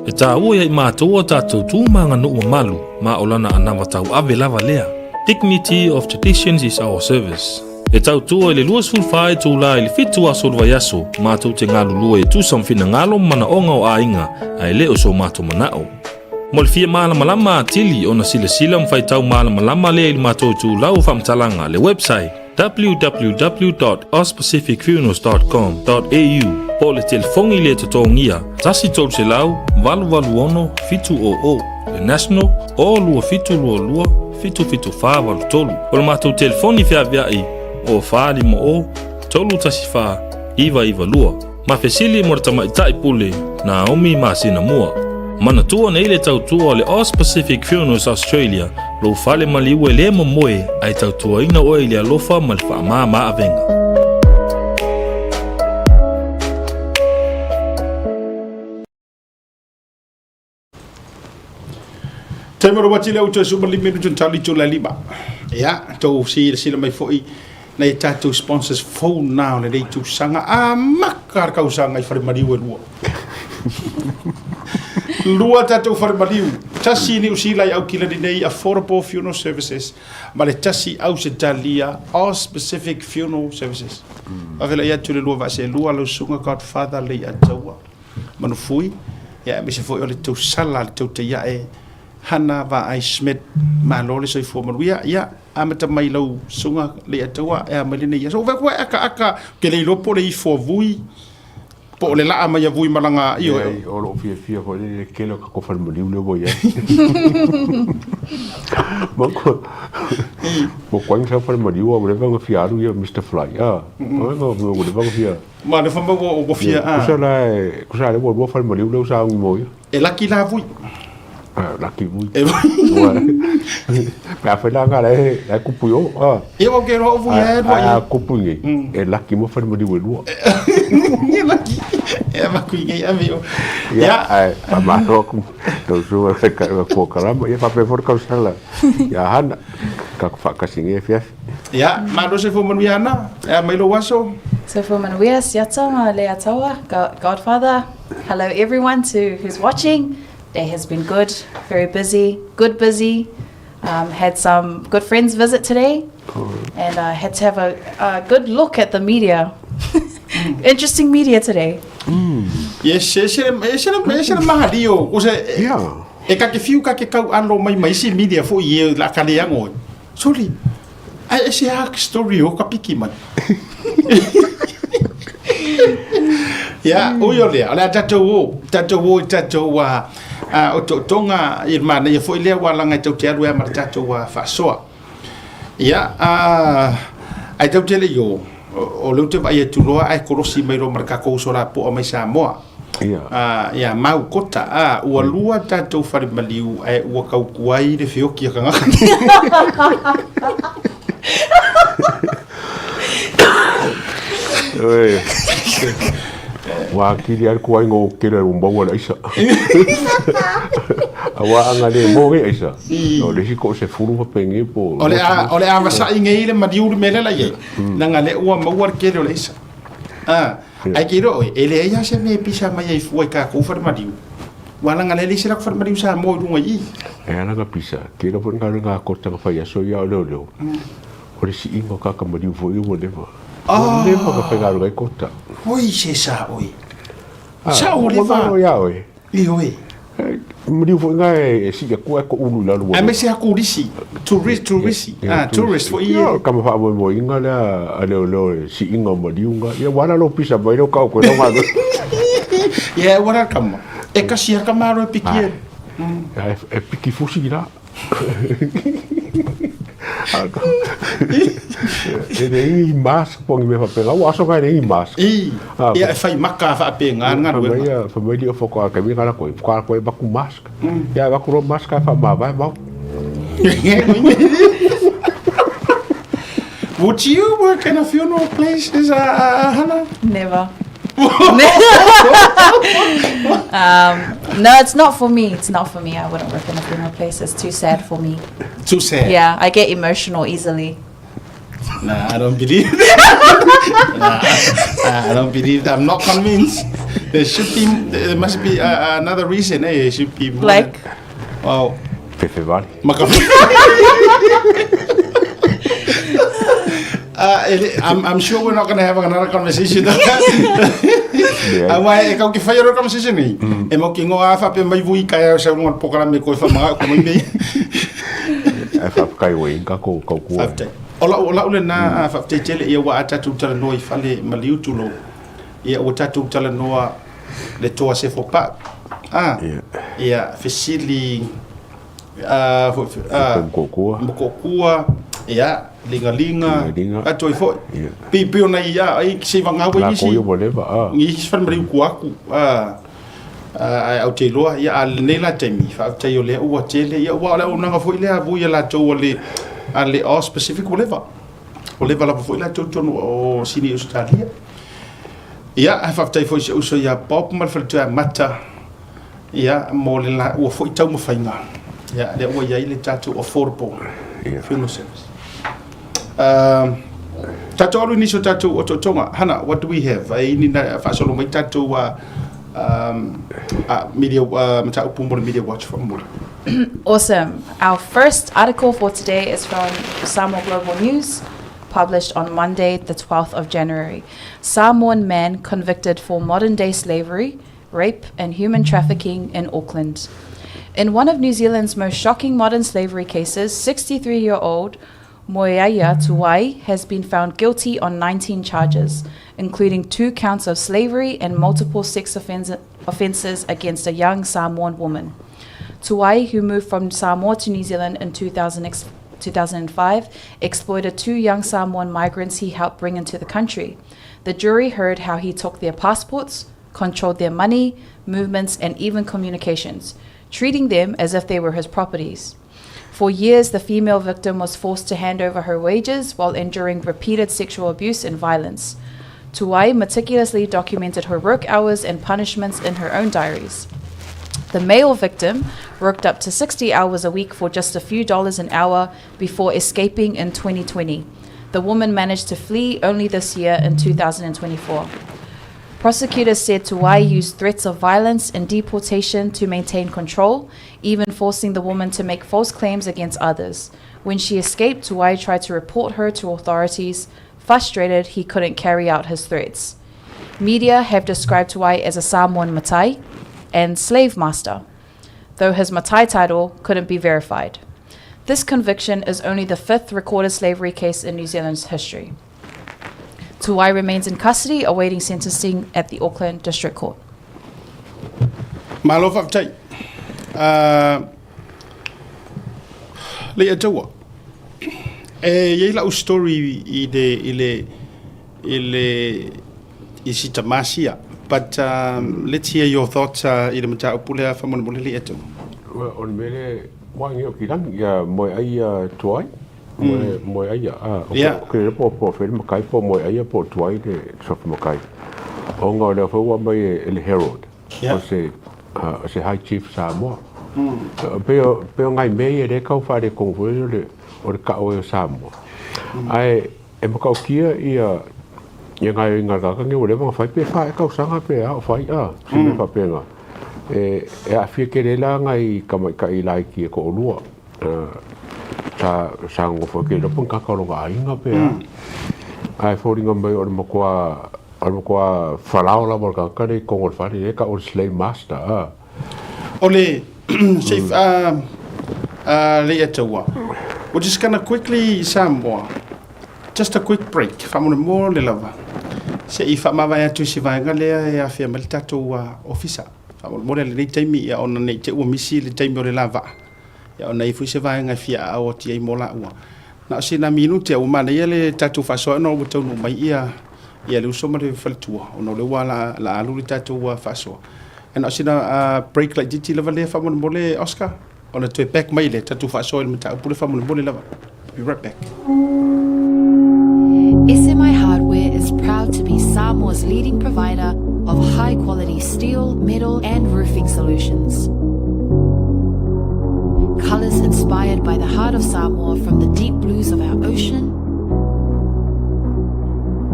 E taua ia i matou a tatou tu ma aganuu mamalu ma o lana anava tauave lava lea. Dignity of traditions is our service. E tautua i le 24 itula i le 7 aso o le vaiaso, matou te galulue e tusa ma finagalo ma manaoga o aiga, ae le o so matou manao. Mo le fia malamalama atili ona silasila ma faitau malamalama lea i le matou itulau o faamatalaga, le website www.auspacificfunerals.com.au po o le telefoni le totogia 1 300 886 700, le national o 2722 77483. O le matou telefoni feaveai o 450 314 992. Ma fesili mo le tamaitai pule Naomi masina mua. Manatua nei le tautua o le Aus Pacific Funerals Australia, lou fale maliu e le momoe ae tautuaina oe i le alofa ma le faamama avega. Taimi o le uati lea ua toe 15 minute ona tali itula e lima. Ia, tou silasila mai foi nai a tatou sponsors fou na o lenei tausaga. Amata le tausaga i Falemaliu e lua. Lua tatou Falemaliu. Tasi i Niu Sila i Aukilani nei, Affordable Funeral Services, ma le tasi Ausetalia, Aus Pacific Funeral Services. Mm. Faafeiloai atu le lua vaa seelua, lau susuga Godfather Leiataua Manufui, ia aemaise foi o le tausala a le tautaiae Hana Vaai Smith. Malo le soifua manuia. Ia, amata mai lau susuga Leiataua e a mai lenei aso. Ua vaai akaaka, ou te le iloa po o le ifo a Vui, po o le laa mai a Vui ma lana, ioe. Leai, o lou fiafia foi lea i le tele o tatou falemaliu lea ua i ai. Manatua, ua tuai ona sau falemaliu a ua leva ona fia alu ia Mister Fly, a, ua leva ona fia Ma le fama ua ua fia a. Tusa la e, tusa lea ua lua fale maliu lea ua sauni mo ia. E laki la vui. Ah, laki vui. E vui. Pe a fai la nga la e, la e kupu i o. Ah. E o ke roa vui e lua. A kupu i nei, e laki mo fale maliu e lua. E laki. E a maku i nei ave o. Ia, ai, pa malo aku. Tau sua le ka ko kalama, ia fa pe for kausala. Ia hana, ka whakasi nge fiafi. Ia, malo soifua manuia ana, e a mai lou aso. Soifua manuia, Siata ma Leiataua, Godfather. Hello everyone to who's watching. Day has been good, very busy, good busy. Had some good friends visit today and I had to have a good look at the media. Interesting media today. Yes, e ese le, ese le, ese le mahalio. O se, e ka ke fiu ka ke kau alo mai mai isi media fo i e la ka le ango. Soli, ai e se a story o ka piki mai. Ia, ui o lea, o le a tatou o, tatou o i tatou a, a o totoga i le manaia foi lea ua laga e tou te alu ai ma le tatou a faasoa. Ia, a, ai tou te le i o, o lea ou te vaai atu loa ae kolosi mai loa ma le tatou uso lapoa mai Samoa. Ia. A, ia mau kota, a, ua lua tatou fale maliu ae ua tautua ai le feoki a tagata. Oi. Ua atili ai le tuaiga o tele ua maua le aisa. Aua a na le maua nei aisa, o le isi toasefulu faapeni po o. O le a, o le a vasa'i nei le maliu le mea lea la i ai, leaga lea ua maua le tele o le aisa. A, ae te iloa oe, e leai lava se mea e pisa mai ai fua i tatou fale maliu, aua leaga lea e leai se latou fale maliu Samoa i luga i i. E ala ona pisa, te iloa foi le galuega a Kota na fai aso ia a o leoleo, o le siiga o tagata maliu foi ia ua leva. Ua leva ona faigaluega ai Kota. Oi se sa oe. Sa ua leva. Ua galo ia oe. Ioe. Maliu foi na e sii atu ae toulu i lalo ua. Aemaise lava turisi, tourist, turisi, ah, tourist foi ia. Ia, kama faamoemoeina lea a leoleo i le siiga o maliu na. Ia ua ala lou pisa mai lea ua tau atu ai lau galuega. Ia, ua ala le kama. E kasi lava kama alo e piki ai. E piki fusi la. E leai ni mask po o ni mea faapena. Ua aso na e leai ni mask. I, ia e fai maka faapena le galuega. Fai mai alii o faatoa i le taimi lena latou ai, faatoa latou ai avatu mask. Ia avatu loa mask ae faamavae mau. Would you work in a funeral place as a Hannah? Never. No, it's not for me. It's not for me. I wouldn't work in a funeral place. It's too sad for me. Too sad? Yeah, I get emotional easily. Nah, I don't believe that. Nah, I don't believe that. I'm not convinced. There should be, there must be another reason. Eh? It should be more Like? Than, wow. Fefe vale. Maka I'm, I'm sure we're not going to have another conversation. Aua e kau ki whai aro conversation ni. E mau ki ngoa whape mai vui kai au sa runga pokarame koe whamanga ko mai nei. Ae faafetai ua i ai tatou tautua. Faafetai. O lau, o lau lena mm. faafetai tele ia ua a tatou talanoa i fale maliu tulou. Ia ua tatou talanoa le toa sefo pa. Ah. Ia. Ia fesili uh, uh, Mokokua. Mokokua. Ia, ligalinga. Ligalinga. Atu ai foi. Ia. Pi pi ona ia ai se vanga La isi. ko ia ua leva, ah. Nisi fale maliu kuaku. Ah. Ae ou te iloa, ia, a lenei la taimi, faafetai o lea ua tele, ia, aua o le auaunaga foi lea a vui a latou a le, a le Aus Pacific ua leva. Ua leva lava foi latou i totonu o Sini Ausetalia. Ia, ae faafetai foi i si ou uso ia Bob ma le faletua ia Mata, ia, mo le la, ua foi taumafaiga, ia, lea ua i ai le tatou affordable funeral service. Tatou alu i nisi o tatou otootoga. Hana, what do we have? Ai ni na faasolo mai tatou media mataupu mo le Media Watch faamolemole. Awesome. Our first article for today is from Samoa Global News, published on Monday, the 12th of January. Samoan man convicted for modern day slavery, rape, and human trafficking in Auckland. In one of New Zealand's most shocking modern slavery cases, 63 year old Moeaia Tuai has been found guilty on 19 charges, including two counts of slavery and multiple sex offences against a young Samoan woman. Tuai, who moved from Samoa to New Zealand in 2000 2005, exploited two young Samoan migrants he helped bring into the country. The jury heard how he took their passports, controlled their money, movements, and even communications, treating them as if they were his properties. For years, the female victim was forced to hand over her wages while enduring repeated sexual abuse and violence. Tuai meticulously documented her work hours and punishments in her own diaries. The male victim worked up to 60 hours a week for just a few dollars an hour before escaping in 2020. The woman managed to flee only this year in 2024. Prosecutors said Tuai used threats of violence and deportation to maintain control, even forcing the woman to make false claims against others. When she escaped, Tuai tried to report her to authorities. Frustrated, he couldn't carry out his threats. Media have described Tuai as a Samoan Matai and slave master, though his Matai title couldn't be verified. This conviction is only the fifth recorded slavery case in New Zealand's history. Tuai remains in custody awaiting sentencing at the Auckland District Court. Malo faafetai. Leiataua. E i ai lau story i le i le i le i si tama sia. But um, let's hear your thoughts uh, i le mataupu lea faamolemole Leiataua. Well, o le mea lea, ua ngi o ki rangi, ia moe ai ia tuai. Moeaia, a, o ke le iloa po o fea le matai po o Moeaia po o tuai le suafa matai, ona o lea foi ua aumai e le Herald, o se, o se High Chief Samoa. E pei o, pei o nai mea ia lea e tau faaletonu foi lea o le, o le tau ai o Samoa. Ae e matautia ia, ia gaoioiga a le tagata lenei ua leva ona fai, pe fa ea tausaga pe a o fai, a, se mea faapena. E, e aafia tele ai la nai tamaitai laiti e toalua. Sa, sa nonofo ai, ou te iloa po o ni tagata o lona aiga pe a. Ae foliga mai o le matua, o le matua falao lava o le tagata lea i totonu o le fale, lea e tau o le slave master, a. O le, se i, a, Leiataua, we're just gonna quickly Samoa, just a quick break, faamolemole lava, se i faamavae atu i si vaega lea e afea mai le tatou ofisa. Faamolemole i lenei taimi, ia ona ne i te i ua misi le taimi o le la vaa. Ia ona e i ai foi se vaega e fia aao atu i ai mo laua. Na o sina minute ua manaia le tatou faasoa ona ua taunuu mai ia ia le uso ma le faletua ona o lea ua la, la alu le tatou faasoa. Ae na o sina break laitiiti lava lea faamolemole Oscar ona toe back mai lea tatou faasoa i le mataupu lea faamolemole lava. Be right back. SMI Hardware is proud to be Samoa's leading provider of high quality steel, metal, and roofing solutions. Colors inspired by the heart of Samoa from the deep blues of our ocean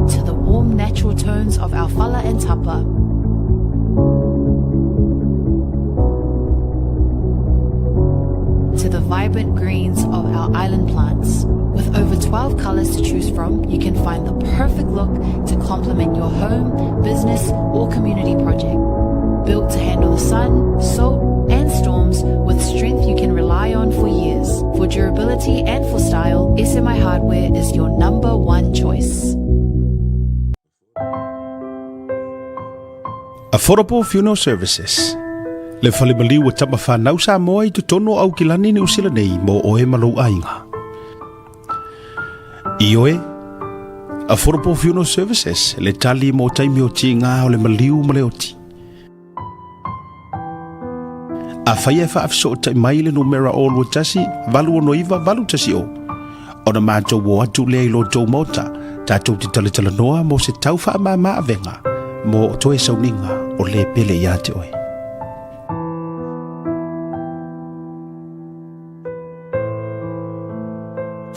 to the warm natural tones of our fala and tapa. To the vibrant greens of our island plants. With over 12 colors to choose from, you can find the perfect look to complement your home, business, or community project. Built to handle the sun, salt, and storms with strength you can rely on for years. For durability and for style, SMI Hardware is your number one choice. Affordable Funeral Services Le fale maliu o tama whanau Samoa i totonu o Aukilani Niu Sila nei mō oe ma lou aiga. Ioe, Affordable Funeral Services le tali mō taimi o tīngā o le maliu ma le oti. Afai e faafesootai mai le numera 021 869 810, ona matou o atu lea i lo tou maota, tatou te talatalanoa mo se tau faamama avega mo toe sauniga o le pele ia te oe.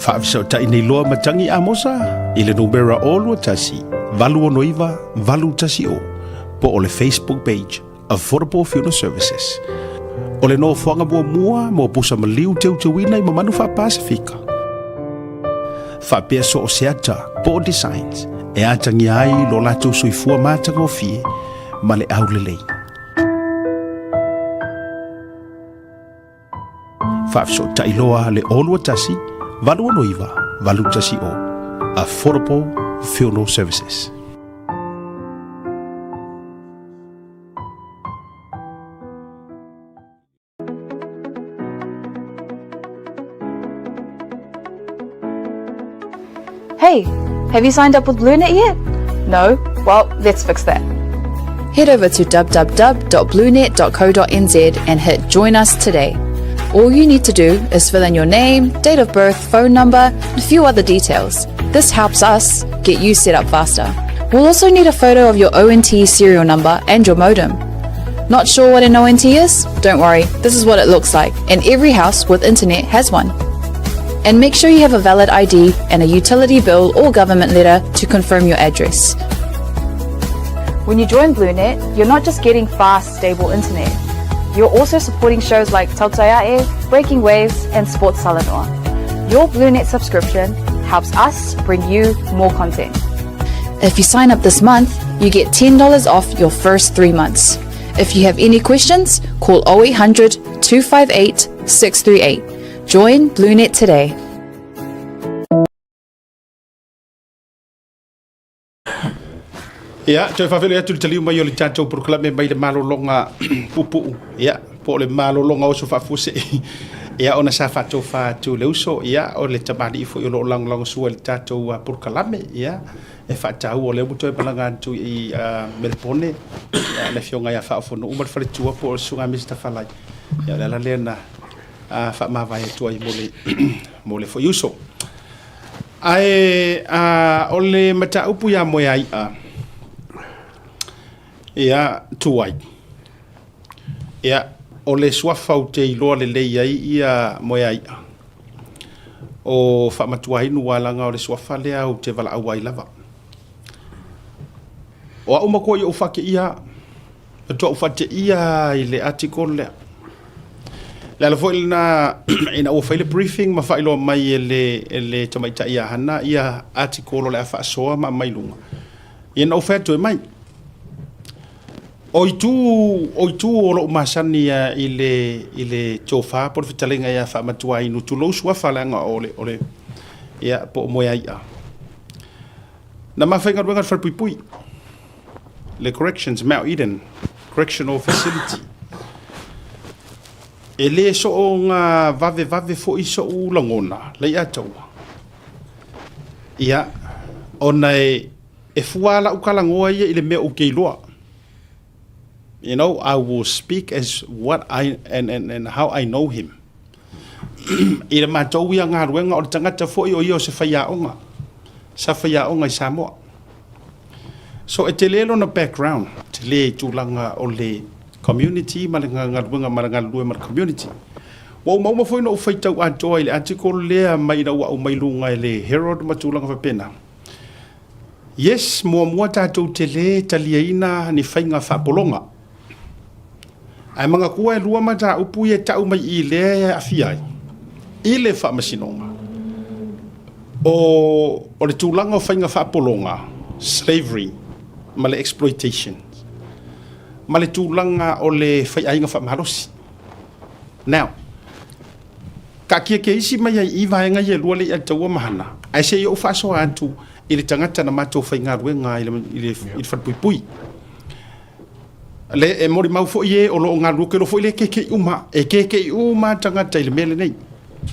Faafesootai nei loa Matangi Amosa i le numera 021 869 810 po o le Facebook page Affordable Funeral Services. O le nofoaga muamua mo pusa maliu teuteuina i mamanu faa-Pasifika. Faapea so o se ata po o designs e atagia ai lo latou soifua matagofie ma le aulelei. Faafesootai loa le 021 869 810 Affordable Funeral Services. Hey, have you signed up with BlueNet yet? No? Well, let's fix that. Head over to www.bluenet.co.nz and hit Join Us Today. All you need to do is fill in your name, date of birth, phone number, and a few other details. This helps us get you set up faster. We'll also need a photo of your ONT serial number and your modem. Not sure what an ONT is? Don't worry, this is what it looks like, and every house with internet has one. And make sure you have a valid ID and a utility bill or government letter to confirm your address. When you join BlueNet, you're not just getting fast, stable internet. You're also supporting shows like Tautaiae, Breaking Waves, and Sports Talanoa. Your BlueNet subscription helps us bring you more content. If you sign up this month, you get $10 off your first three months. If you have any questions, call 0800 258 638. Join BlueNet today. Ia, toe faafeiloai atu i le taliu mai o le tatou polokalame mai le malologa puupuu, ia, po o le malologa oso faafuasei, ia, ona sa faatofa atu le uso, ia, o le tamalii foi o lo o lagolagosua i le tatou polokalame, ia, e faataua o lea ua toe malaga atu i Melepone, ia, le afioga ia Faaofonuu ma le faletua po o le Susuga Mister Falai, ia, o le ala lea na faamavae atu ai mo le, mo le foi uso. Ae a, o le mataupu iā Moeai'a, ia, tuai. Ia, o le suafa ou te iloa lelei ai ia Moeai'a, o Faamatuainu aua leaga o le suafa lea ou te valaau ai lava. O au matua i ou faateia, matua ou faateia i le article lea. Le ala foi lena ina ua fai le briefing ma faailoa mai e le, e le tamaitai ia Hana ia article o le a faasoa ma aumai luga. Ia na ou fai atu e mai. O itu, o itu o lou masani ia i le, i le tofa po o le fetalaiga ia Faamatuainu, tulou suafa leaga o le, o le, ia, po o Moeai'a. Na ma faigaluega i le falepuipui, le Corrections, Mount Eden Correctional Facility. E le soonga vavevave foi so'u lagona, Lei'ataua. Ia, ona e, e fua la'u talanoa ia i le mea ou te iloa. You know, I will speak as what I, and, and, and how I know him. I le matou ia galuega, o le tagata foi o ia o se faiaoga, sa faiaoga i Samoa. So e tele lona background, tele i tulaga o le community ma le galuega ma le galulue ma le community. Ua uma uma foi ona ou faitau atoa i le article lea mai ina ua aumai luga e le Herald ma tulaga faapena. Yes, muamua tatou te le taliaina ni faiga faapologa. Ae manatua e lua mataupu ia e tau mai i lea e aafia ai i le faamasinoga. O, o le tulaga o faiga faapologa, slavery, ma le exploitation, ma le tulaga o le faiaiga faamalosi. Now, taatia keisi mai ai i vaega ia e lua lea i Alitaua ma Hana, ae se i ou faasoa atu i le tagata na matou faigaluega i le, i le, i le falepuipui. Le, e molimau foi e o lo o galulue, ke foi le keke'i uma, e keke'i uma tagata i le mea lenei.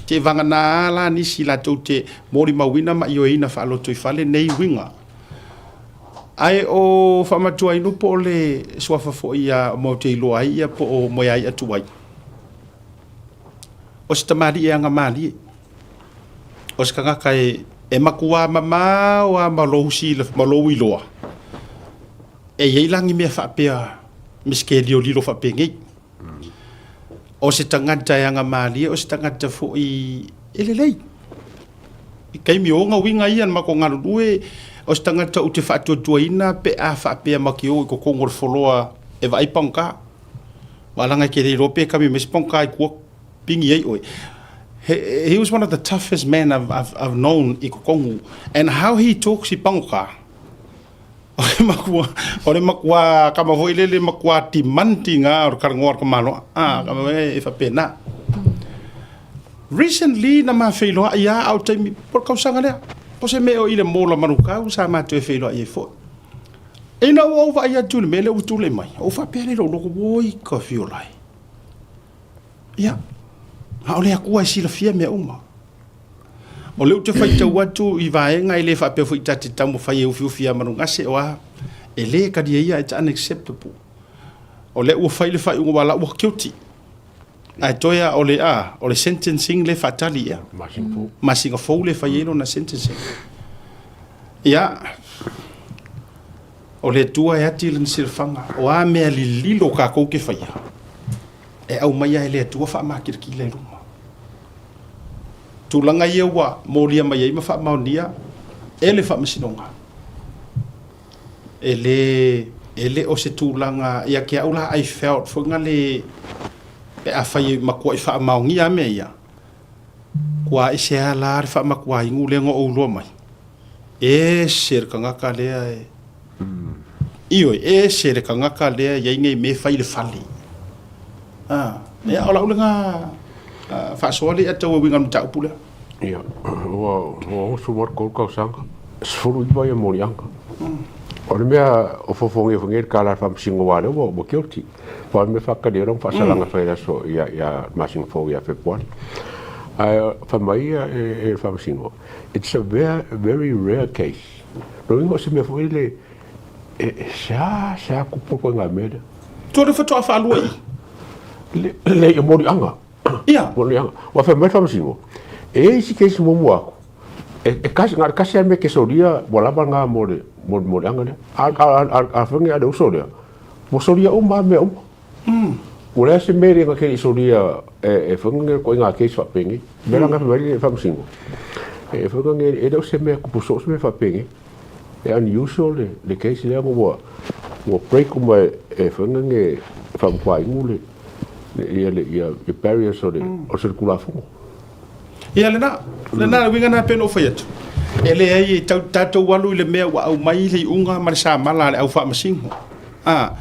Te vagana la nisi latou te molimauina ma ioeina faalotoifale nei uiga. Ae o Faamatuainu po o le suafa foi ia mo te iloa ai ia po o Moeai atu ai. O se tamalii e agamalie. O se tagata e, e matua mamao lava ma lou sila, ma lou iloa. E i ai la ni mea faapea misikeliolilo faapenei. O se tagata e agamalie, o se tagata foi e lelei. I taimi o ona uiga ia na matou galulue, o se tagata ou te faatuatuaina pe a faapea ma te o i totonu o le foloa e vaai pagota. Aua leaga e te le iloa pe kami mai se pagota i tua pigi ai oe. He, he was one of the toughest men I've, I've, I've known i totonu. And how he talks i pagota, o le makua, o le makua kama foi lele makua demanding a o le talanoa a le tamaloa. Ah, kama e faapena. Recently na ma feiloai a au taimi po le tausaga lea. Po se mea o i le mola Manukau sa matou e feiloai ai foi. Ina ua ou vaai atu i le mea lea ua tulai mai, ou faapea lea i lou loto, oi ka fiola e. Ia, a o le Atua e silafia mea uma. O lea ou te faitau atu i vaega e le faapea foi ta te taumafai e ufiufi ia Manugase o a, e le talia ia, it's unacceptable. O lea ua fai le faaiuga aua la ua guilty. Ae toe a o le a, o le sentencing le faatali ia. Masina fou. Masina fou le fai ai lona sentencing. Ia, o le Atua e ati lana silafaga, o a mea lililo kākou ke faia, e aumaia e le Atua faamakilikila i luma. Tulaga ia ua molia mai ai ma faamaonia e le Faamasinoga, e le, e le o se tulaga ia te au la I felt foi na le, pe afai e matuai faamaonia mea ia, kua ese lava la le faamatuainu lea na ou iloa mai, ese le tagata lea e, ioe, ese le tagata lea e i ai nei mea e fai i le fale. A, ia, o lau lena faasoa lea tau e uiga i le mataupu lea. Ia, ua, ua oso mo le tolu tausaga, 19 ia moliaga. O le mea o fofogia foi nei le tala a le Faamasino aua o lea ua, ua guilty. Pau le mea faatali ai lona faasalaga fai i le aso ia, ia masina fou ia Fepuari. Ae fai mai ia e, e le Faamasino, it's a very, very rare case. Lona uiga o se mea foi lele e, e sea, sea tupu le ituaiga mea lea. Tua le faatoa faalua i. Le, le i o moliaga. Ia. Moliaga. Ua fai mai le Faamasino, e i ai isi case muamua atu. E kasi, na o le tasi lava le mea e te solia, ua lava lena mo le, mo le, mo le aga lea. A, a, a, a fai a le uso lea, ua solia uma lava mea uma. Ua leai se mea e na te le i solia e, e fai ni ituaiga case faapenei. O le mea la lena e fai mai ai le Faamasino, e fai ni, e le o se mea tupu soo se mea faapenei. E unusual le, le case lea ua, ua break uma e, e fai ni e faamatuainu le, le, ia, le, ia, ia barriers o le, o le Tulafono. Ia lena, lena le uiga lena e pei ona ou fai atu. E leai e tau, tatou alu i le mea ua aumai le iuga ma le samala a le au faamasino. A,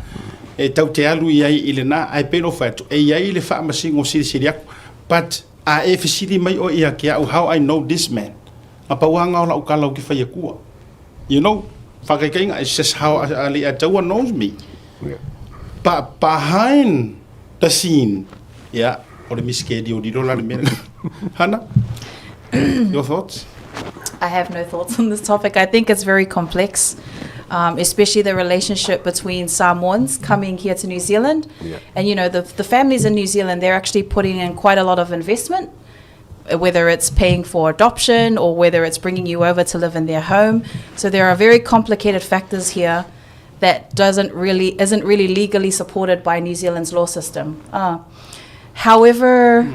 e tau te alu i ai i lena, ae pei ona ou fai atu, e i ai le faamasino silisili atu. But, a e fesili mai oe ia te au, how I know this man? Na pau lava lena o lau tala ou te fai atua. You know, faataitaiga, it's just how Alii knows me. Yeah. But behind the scene, yeah, o le misikeli o lilo la le mea. Hana, your thoughts? I have no thoughts on this topic. I think it's very complex, especially the relationship between Samoans coming here to New Zealand. Yeah. And, you know, the, the families in New Zealand, they're actually putting in quite a lot of investment, whether it's paying for adoption or whether it's bringing you over to live in their home. So there are very complicated factors here that doesn't really isn't really legally supported by New Zealand's law system. However,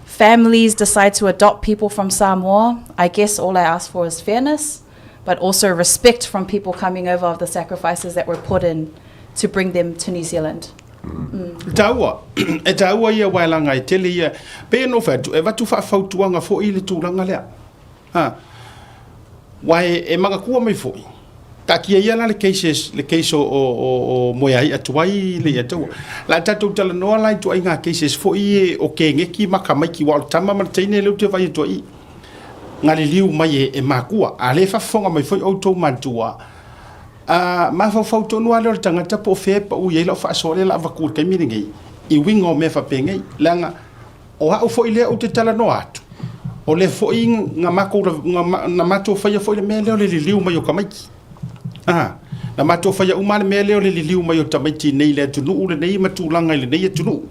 families decide to adopt people from Samoa, I guess all I ask for is fairness, but also respect from people coming over of the sacrifices that were put in to bring them to New Zealand. Taua, e taua ia waelanga e tele ia, pe no whai atu, e vatu whaafautuanga fo i le tūranga lea. Ha. Wai e mangakua mai foi. Ta kia ia la le cases, le case o moe ai atu ai le ia taua. La tatou talanoa la i tuaiga cases foi e o ke ngeki maka mai ki wa o le tama ma le teine le ute vai atu ai. Nga liliu mai e makua. A le faafofoga mai foi outou matua. A mafaufau tonu lava lea o le tagata po o fea e pau i ai lau faasoa lea o le a avatu i le taimi lenei i uiga o mea faapenei. Leaga o au foi lea ou te talanoa atu, o lea foi na matou, na matou faia foi le mea lea o le liliu mai o tamaiti. A, na matou faia uma le mea lea o le liliu mai o tamaiti i nei i le atunuu lenei ma tulaga i lenei atunuu.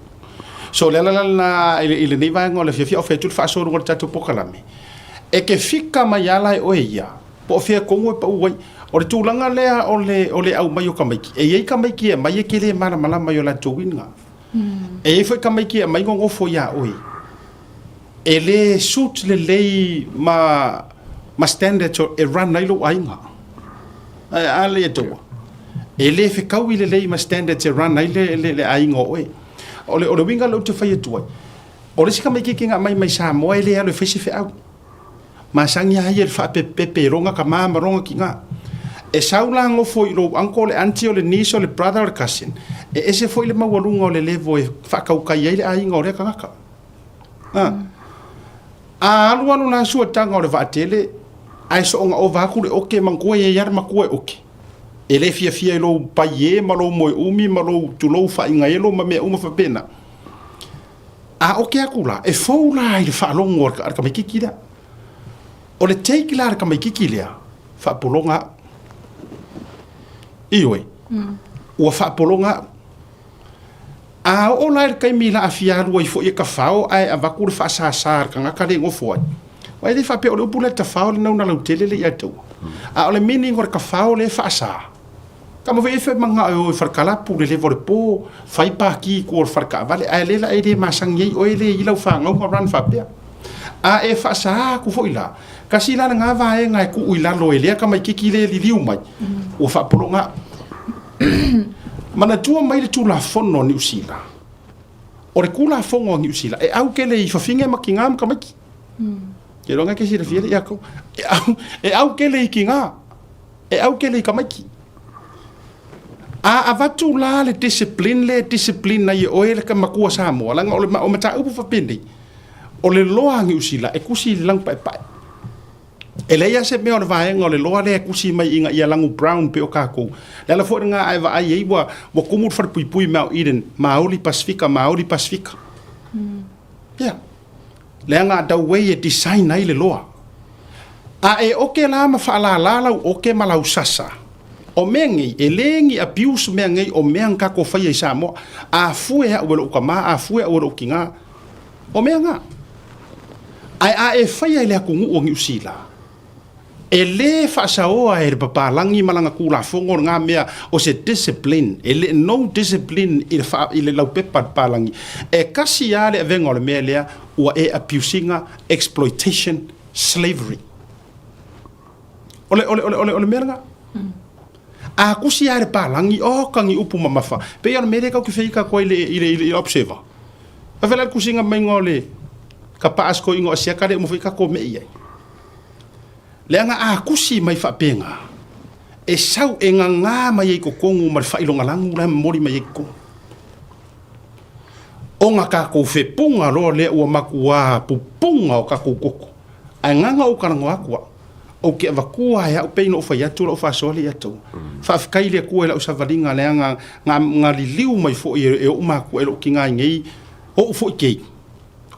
So o le ala la lena i lenei vaega o le afiafi a o fai atu le faasoa i luga o le tatou polokalame, e te fika mai lava la e oe ia, Po o fea tonu e pau ai. O le tulaga lea o le, o le aumai o tamaiti, e i ai tamaiti e aumai e te le malamalama i o latou uiga. E i ai foi tamaiti e aumai nonofo ia oe, e le suit lelei ma, ma standards e run ai lou aiga. Ae a le taua. E le fekaui lelei ma standards e run ai le, le, le aiga o oe. O le, o le uiga lea ou te fai atu ai, o le isi tamaititi na aumai mai Samoa e le alu e fai se feau. Masani a ia i le faapepepe i lona tama ma lona tina. E sau la nofo i lou uncle, le aunty, o le niece, o le brother, o le cousin, e ese foi le maualuga o le level e faatautai ai le aiga o lea tagata. A. A alualu la suataga o le vaatele, ae soona ova atu le oke, manatua e i ai lava le matua e oke. E le fiafia i lou paie ma lou moeumi ma lou tulou faaigaelo ma mea uma faapena. A oke atu la, e fou la i le faalogo a le tamaititi lea. O le take la a le tamaititi lea, faapologa au. Ioe, ua faapologa au. A oo la i le taimi la fia alu ai foi e tafao ae avatu le faasasa a le tagata lea e nofo ai, aua e le faapea o le upu lea tafao le nauna lautele lea ia te au. A o le meaning o le tafao lea e faasa, Tama foi e fai manao e o i falekalapu le leva o le po, fai paki i tua o le faletaavale, ae lea la e le masani ai oe le i lau fanau ma run faapea. A e faasa atu foi la, kasi la lena vaega e tuu i lalo e lea tamaititi le liliu mai, ua faapologa au. Manatua mai le Tulafono a Niu Sila, o le Tulafono a Niu Sila, e au kele i fafine ma kina ma tamaiti. Ke iloa na ke silafia le ia kou. E au, e au kele i kina. E au kele i tamaiti. A avatu la le discipline lea e discipline ai e oe le matua Samoa, leaga o le o mataupu faapenei, o le loa a Niu Sila e tusi i le lanu paepae. E leai lava se mea o le vaega o le loa lea e tusi mai ina ia lanu brown pei o tatou. Le ala foi lena a e vaai ai ua ua tumu le falepuipui i Mount Eden, Maoli Pasifika, Maoli Pasifika. Yeah. Leaga the way e design ai le loa. A e oke la ma faalala lau oke ma lau sasa, o mea nei, e le ni abuse mea nei o mea na tatou faia i Samoa. A fue au e lou tama, a fue au e lou tina, o mea na. Ae a e faia i le atunuu o Niu Sila, E lē faasaoa e le papalagi ma lana Tulafono lena mea o se discipline, e le no discipline i le faa, i le laupepa a le papalagi. E kasi lava le avega o le mea lea ua e abuse ina, exploitation, slavery. O le, o le, o le, o le mea lena. A kusi lava e le palagi, oka ni upu mamafa. Pei o le mea lea tatou te feita atu ai i le, i le, i le Observer. A fela le kusiga maiga o le ka paas ko ingo asia ka le uma foi tatou mei ai. Leaga a kusi mai faapena, e sau e gagā mai ai i totonu ma le faailogalanu la e momoli mai ai i totonu. Ona tatou fepuga loa lea ua matuā pupuga o tatou toto. Ae gaga ou talanoa atu au, ou te avatua e au pei ona ou fai atu lau faasoa lea ia te outou. Faafetai i le Atua i lau savaliga leaga na, na liliu mai foi e ou matua e lou tina i nei, oo foi keiki.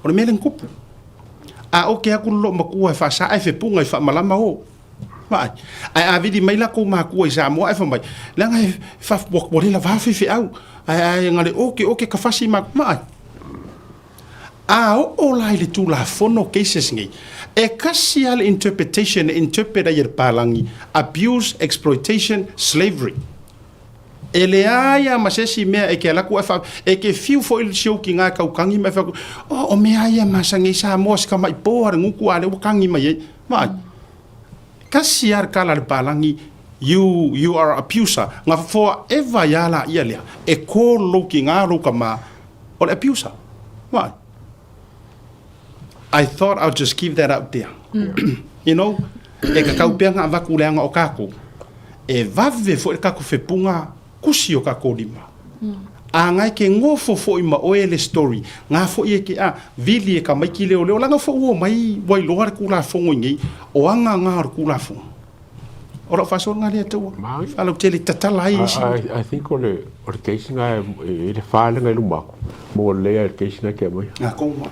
O le mea lea na tupu. A oke atu le loomatua e faasa ae fepuga i faamalama o. Vaai. Ae a vili mai latou matua i Samoa ae fai mai, leaga e fa, ua, ua le lavā faifeau. Ae, ae na le oke oke ka fasi ma, vaai. A oo la i le Tulafono cases nei, e kasi lava le interpretation e interpret ai e le palagi, abuse, exploitation, slavery. E leai a ma se isi mea e ke ala atu ae fa, e ke fiu foi le sioki nga e kaukangi ma e fai atu, oh, o mea ia masani ai Samoa si tamai po a le gutu a lea ua kagi mai ai. Vaai. Kasi a le kala a le palagi, you, you are abuser. Nga forever ia la ia lea, e call lou tiga lou tama, o le abuser. Vaai. I thought I'll just give that out there. You know, e kakau pea nga avatu leaga o kakou. E vave foi le kakou fepuga kusi o kakou lima. A ngai ke ngofo foi ma oe le story, nga foi e ke a vili e ka maiki leoleo laga foi ua omai ua iloa le Tulafono i nei, o aga nga o le Tulafono. O lau faasoaga lea taua, faalautele tatala ai isi. I think o le o le case na e le fa le ngai luma aku. Mo le le case na ke mai. Nga konga.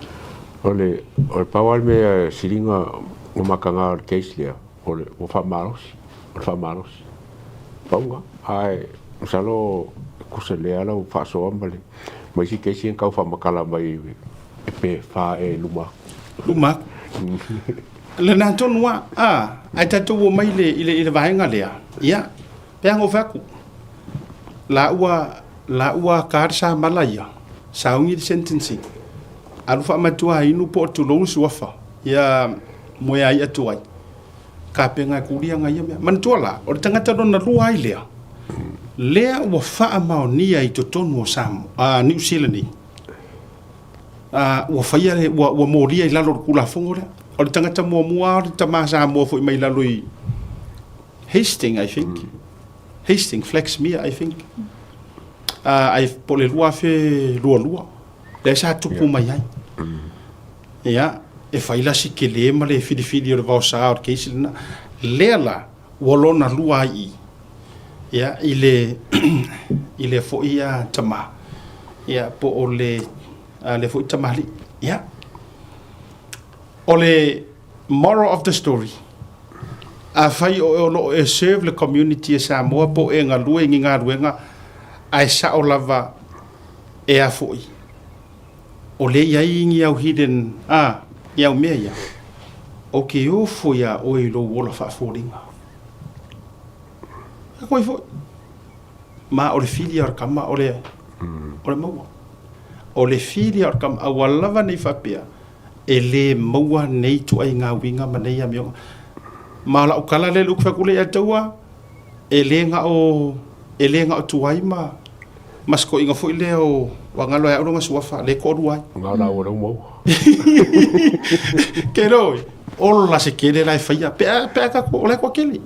O le o le pau le mea silinga o makanga o le case lea o le o faamalosi, o le faamalosi. Paunga ae masalo kusa lea lau faasoa ma le ma isi case kau faamakala mai e pe fa e luma aku. Luma aku. Lena tonu a, a, ai tatou o mai le, i le, i le vaega lea, ia, pe aga o fai atu, la ua, la ua ka le samala ia, sauni le sentencing, alu faamatua inu po o tulou le suafa, ia moe ai atu ai, kapega e kulia nga ia mea. Manatua la, o le tagata lona lua ai lea, lea ua faamaonia i totonu o Samoa, a, Niu Sila nei, Ā, ua faia le, ua, ua molia i lalo o le Tulafono lea. O le tagata muamua o le tama Samoa foi mai lalo i Hastings, I think. Hastings, Flaxmere, I think. Ā, ai, po o le 2022, lea sa tupu mai ai. Ia, e fai la si tele ma le filifili o le vaosa o le case lena. Lea la, ua lona lua ai i, ia, i le, i le foi a tama, ia, po o le, a le foi tamalii. Ia, o le moral of the story, afai o o lo o e serve le community e Samoa po o e galue i ni galuega, ae sao lava e a foi, o lea e i ai ni au hidden, a, ni au mea ia, ou te ofo iā oe i lou ola faafoliga. E koe foi. Ma o le fili a o le kama o le, o le maua. O le fili a o le kama, a ua lava nei faapea, e lē maua nei ituaiga uiga ma nei amioga. Ma o lau tala lea i le upu fai atu lea ia te au, e le na o, e le na o tuai ma, ma si toeaina foi lea o, ua galo ia au lona suafa, lea e toalua ai. Na o laua lea ua maua. Ke loi, ola se kele la e faia, pe a, pe a tatou, o la e toatele.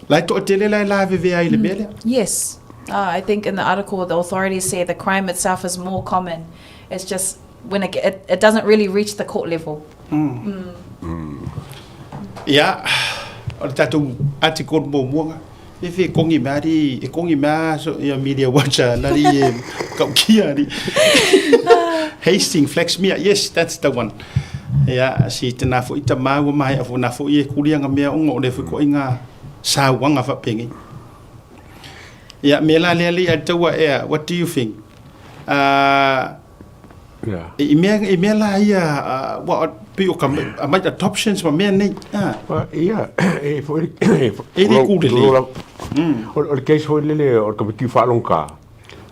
La e toatele la e lavevea ai i le mea lea. Yes. I think in the article the authorities say the crime itself is more common. It's just when it, it, it doesn't really reach the court level. Ia, o le tatou article muamua na, e fe kongi mea ari, e kongi mea so, ia media watcher nari e kaukia ari. Hastings Flaxmere, yes, that's the one. Ia, si tēnā foi ta māua mai a fo nā foi e kulia ngā mea onga o le foi koe ngā sauanga whapengi. Ia, me la lea li a taua ea, what do you think? I mea, i mea la ia, ua pei o ka aumai adoptions ma mea nei. Ia, e foi e E le ku lelei. O le case foi lele o le tamaiti faalogogata,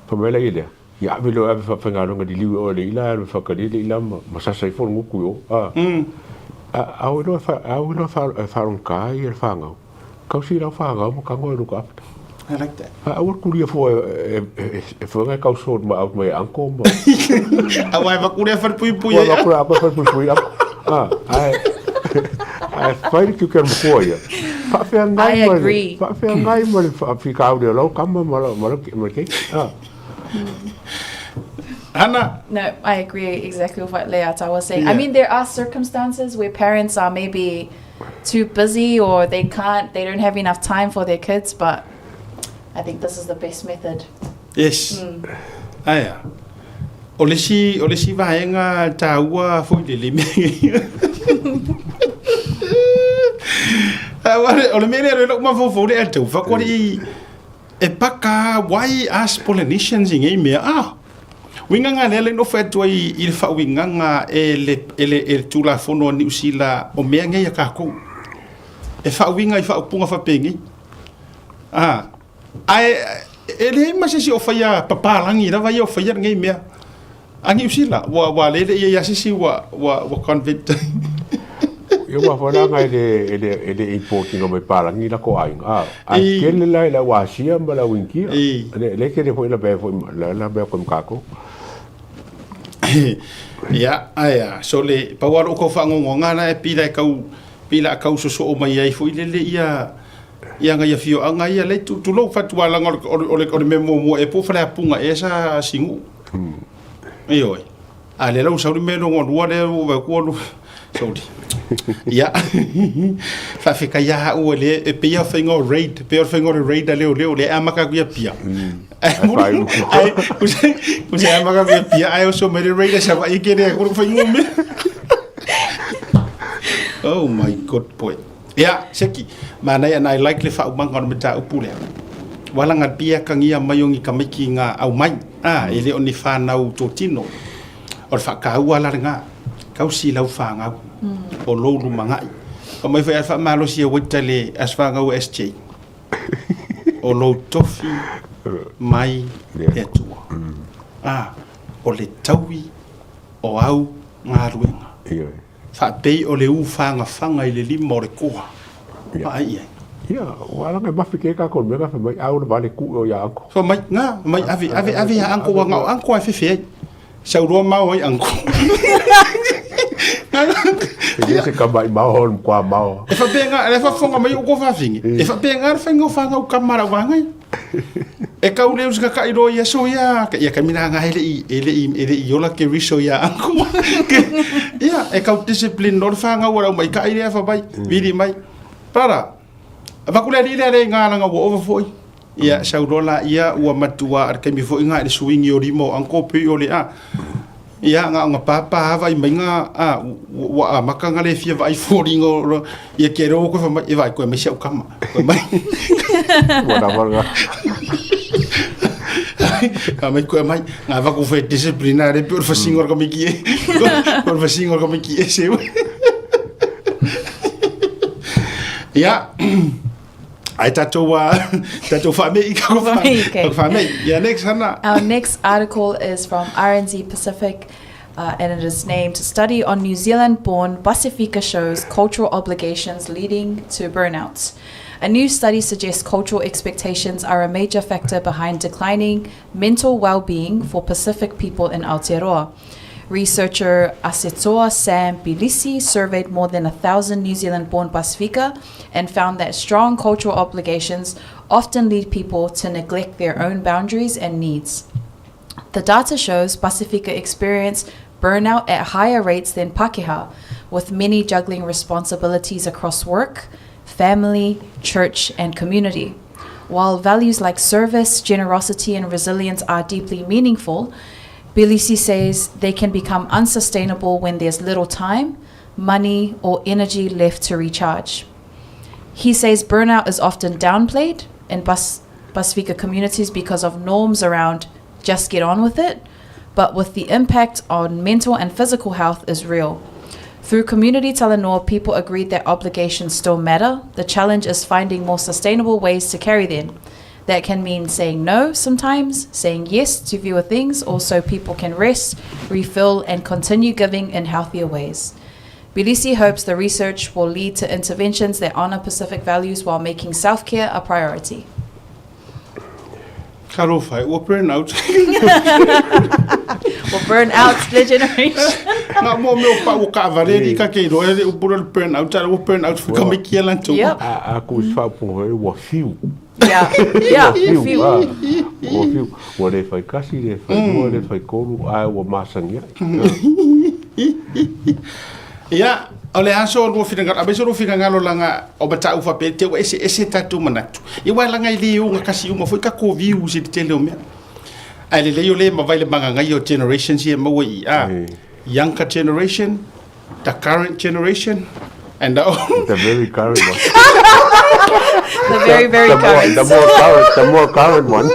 fai mai la ia lea, ia ave loa e ave faafaigaluega liliu i o i le ila alu e faatali le ila ma sasa ifo le gutu i o. A o iloa e faalogogata ia le fanau, tausi lau fanau ma tago e look after. I like that. A aua le kulia fua e fua e tau sort ma out mai e uncle ma. Aua e vaku lea falepuipui ai. Ua vaku lea falepuipui uncle. Ah, ae ae fai le tiute o le matua ia. Faafeagai I agree. Faafeagai ma le faafitauli o lau tama ma lau ma le keiki. Ah. Hannah? No, I agree exactly with what Leata was saying. Yeah. I mean, there are circumstances where parents are maybe too busy or they can't, they don't have enough time for their kids, but I think this is the best method. Yes. Aia. O le isi, o le isi vaega taua foi le le mea. O le mea lea o lou mafaufau lea tau whakwari e paka why us Polynesians i ngei mea. Ah, uiga lea le nofo atu ai i le faauigaga e le, e le, e le Tulafono a Niu Sila o mea nei a kākou. E faauiga i faaupuga faapenei. Ah, ae e leai ma se isi o faia papalagi lava ia o faia lenei mea. A Niu Sila, ua, ua lele ia ia sisi ua, ua, ua convent. Ia ua foi la e le e le e le import ina mai palagi la ko aiga. Ah, a tele la i le au Asia ma le au India. Le le tele foi la mea foi la la mea koe ma kākou. Ia, ae a, so le pau lava lou kau faanoanoaga la e pila e kau pila a kau sosoo mai ai foi lele ia ia ngai afioaga ia le tu tulou fatualaga o le o le o le mea muamua ea po o Faleapuga ea sa sinu'u. Ioe. A lea la ua sau le mea lona lua lea ua vaai atu ua sorry. Ia. Faafetai lava au e le e pei lava o faiga o raid, e pei o le faiga o le raid a leoleo lea e amata atu i Apia. Ae ua se amata atu i Apia ae oso mai le raid a Savaii ke le atu le faiga o mea. Oh my god boy. Ia, seki, manaia and I like le faaumaga o le mataupu lea. Ua lagabia kagia mai o ni tamaiti nga aumai, a, e le o ni whanau totino. O le whaakaua la lena, tausi lau whanau, o lou lumanai. O mai foi a whaamalosi e waita le as whanau SJ. O lou tofi mai le Atua. A, o le taui o au galuega. Faapei o le u fagafaga i le lima o le koa. Vaai i ai. Ia, ua ala ngai mafi ke ka ko mea ka mai au le vale ku o ia anko. Fa mai nga mai ave ave ave ia anko wa nga o anko ai fefe ai. Sau roa mao ai anko. E se ka mai mao hon kwa mao. E fa penga e fa fonga mai o ko fa fingi. E fa penga le fainga o fanga u kamara wa ngai. E kau le usika ka iro ia so ia ia ka mina nga hele i ele i ele i ola ke riso ia anko. Ia e kau discipline no fa nga ua mai ka ile fa mai vili mai. Para Avaku le alii lea le nga langa ua ova foi. Ia sau loa la ia ua matua a le taimi foi nga i le suingi o lima o uncle pei o le a. Ia nga o nga papa vaai mai nga a ua amata nga le fia vaai foliga o ia ke ro koe fai mai e vaai koe mai si au tama. Koe mai. Ua lava nga. Ka mai koe mai nga vaku fai disciplina le pe o le fasinga o le kamiki e. O le fasinga o le kamiki e seu. Ia. Ai tātou tātou whaamei ka whaamei. Yeah, next, Hannah. Our next article is from RNZ Pacific. And it is named Study on New Zealand-born Pasifika Shows Cultural Obligations Leading to Burnout. A new study suggests cultural expectations are a major factor behind declining mental well-being for Pacific people in Aotearoa. Researcher Asetoa Sam Bilisi surveyed more than 1,000 New Zealand-born Pasifika and found that strong cultural obligations often lead people to neglect their own boundaries and needs. The data shows Pasifika experience burnout at higher rates than Pakeha, with many juggling responsibilities across work, family, church, and community. While values like service, generosity, and resilience are deeply meaningful, Bilisi says they can become unsustainable when there's little time, money, or energy left to recharge. He says burnout is often downplayed in Pasifika communities because of norms around just get on with it, But with the impact on mental and physical health is real. Through Community Talanoa, people agreed that obligations still matter. The challenge is finding more sustainable ways to carry them. That can mean saying no sometimes, saying yes to fewer things, or so people can rest, refill, and continue giving in healthier ways. Bilisi hopes the research will lead to interventions that honor Pacific values while making self care a priority. Talofa e, ua burn out. Ua burn out le generation. Nga mo mea o pau o kaavale li ka ke iloa le upu le burn out, ua burn out fika mai kia lantou. Yep. A ku is whaupunga hoi, ua whiu. Yeah, yeah, Ua whiu. Ua whiu. Ua le whai kasi, le whai lua, le whai kolu, ae ua masangi ai. Ia, o le aso o lua finagalo, aemaise o lua finagalo laga o mataupu faapea te ua eseese tatou manatu. Ia aua laga e le ogatasi uma foi tatou views i le tele o mea. Ae lelei o lea e mavae le magagaia o generations ia e maua i i, a, younger generation, the current generation, and the old. The very current one. The very, very The more, current. the more current, the more current one.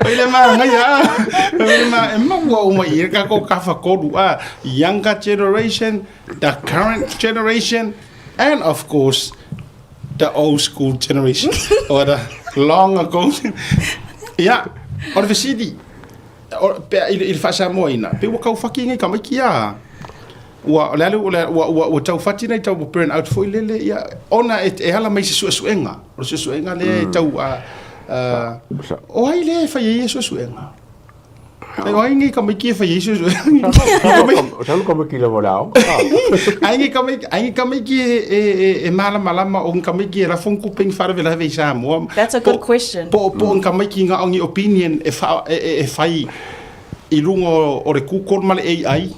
Vai le magaia, a, vai le ma, e maua uma i i le tatou tafatolu, a, younger generation, the current generation, and of course, the old school generation, or the long ago. Ia, o le fesili, o, pe, i, le- i le faasamoaina, pe ua taufati nei tamaiti ia, ua, o le a le, ua, ua, ua, ua taufati nei tau burn out foi lele, ia, ona e, e ala mai i se suesuega, o le suesuega lea e tau, a, a, o ai lea e fai ai ia suesuega? O ai nei tamaiti e fai ai suesuega? Salu tamaiti lava o le aoga. Ai nei tamaiti, ai nei tamaiti e, e, e, e malamalama o ni tamaiti e lafo ni tupe i ni faalavelave i Samoa. That's a good question. Po, po o ni tamaiti na o ni opinion e, wha, e, e, e whai i lunga o, o le Google ma le AI.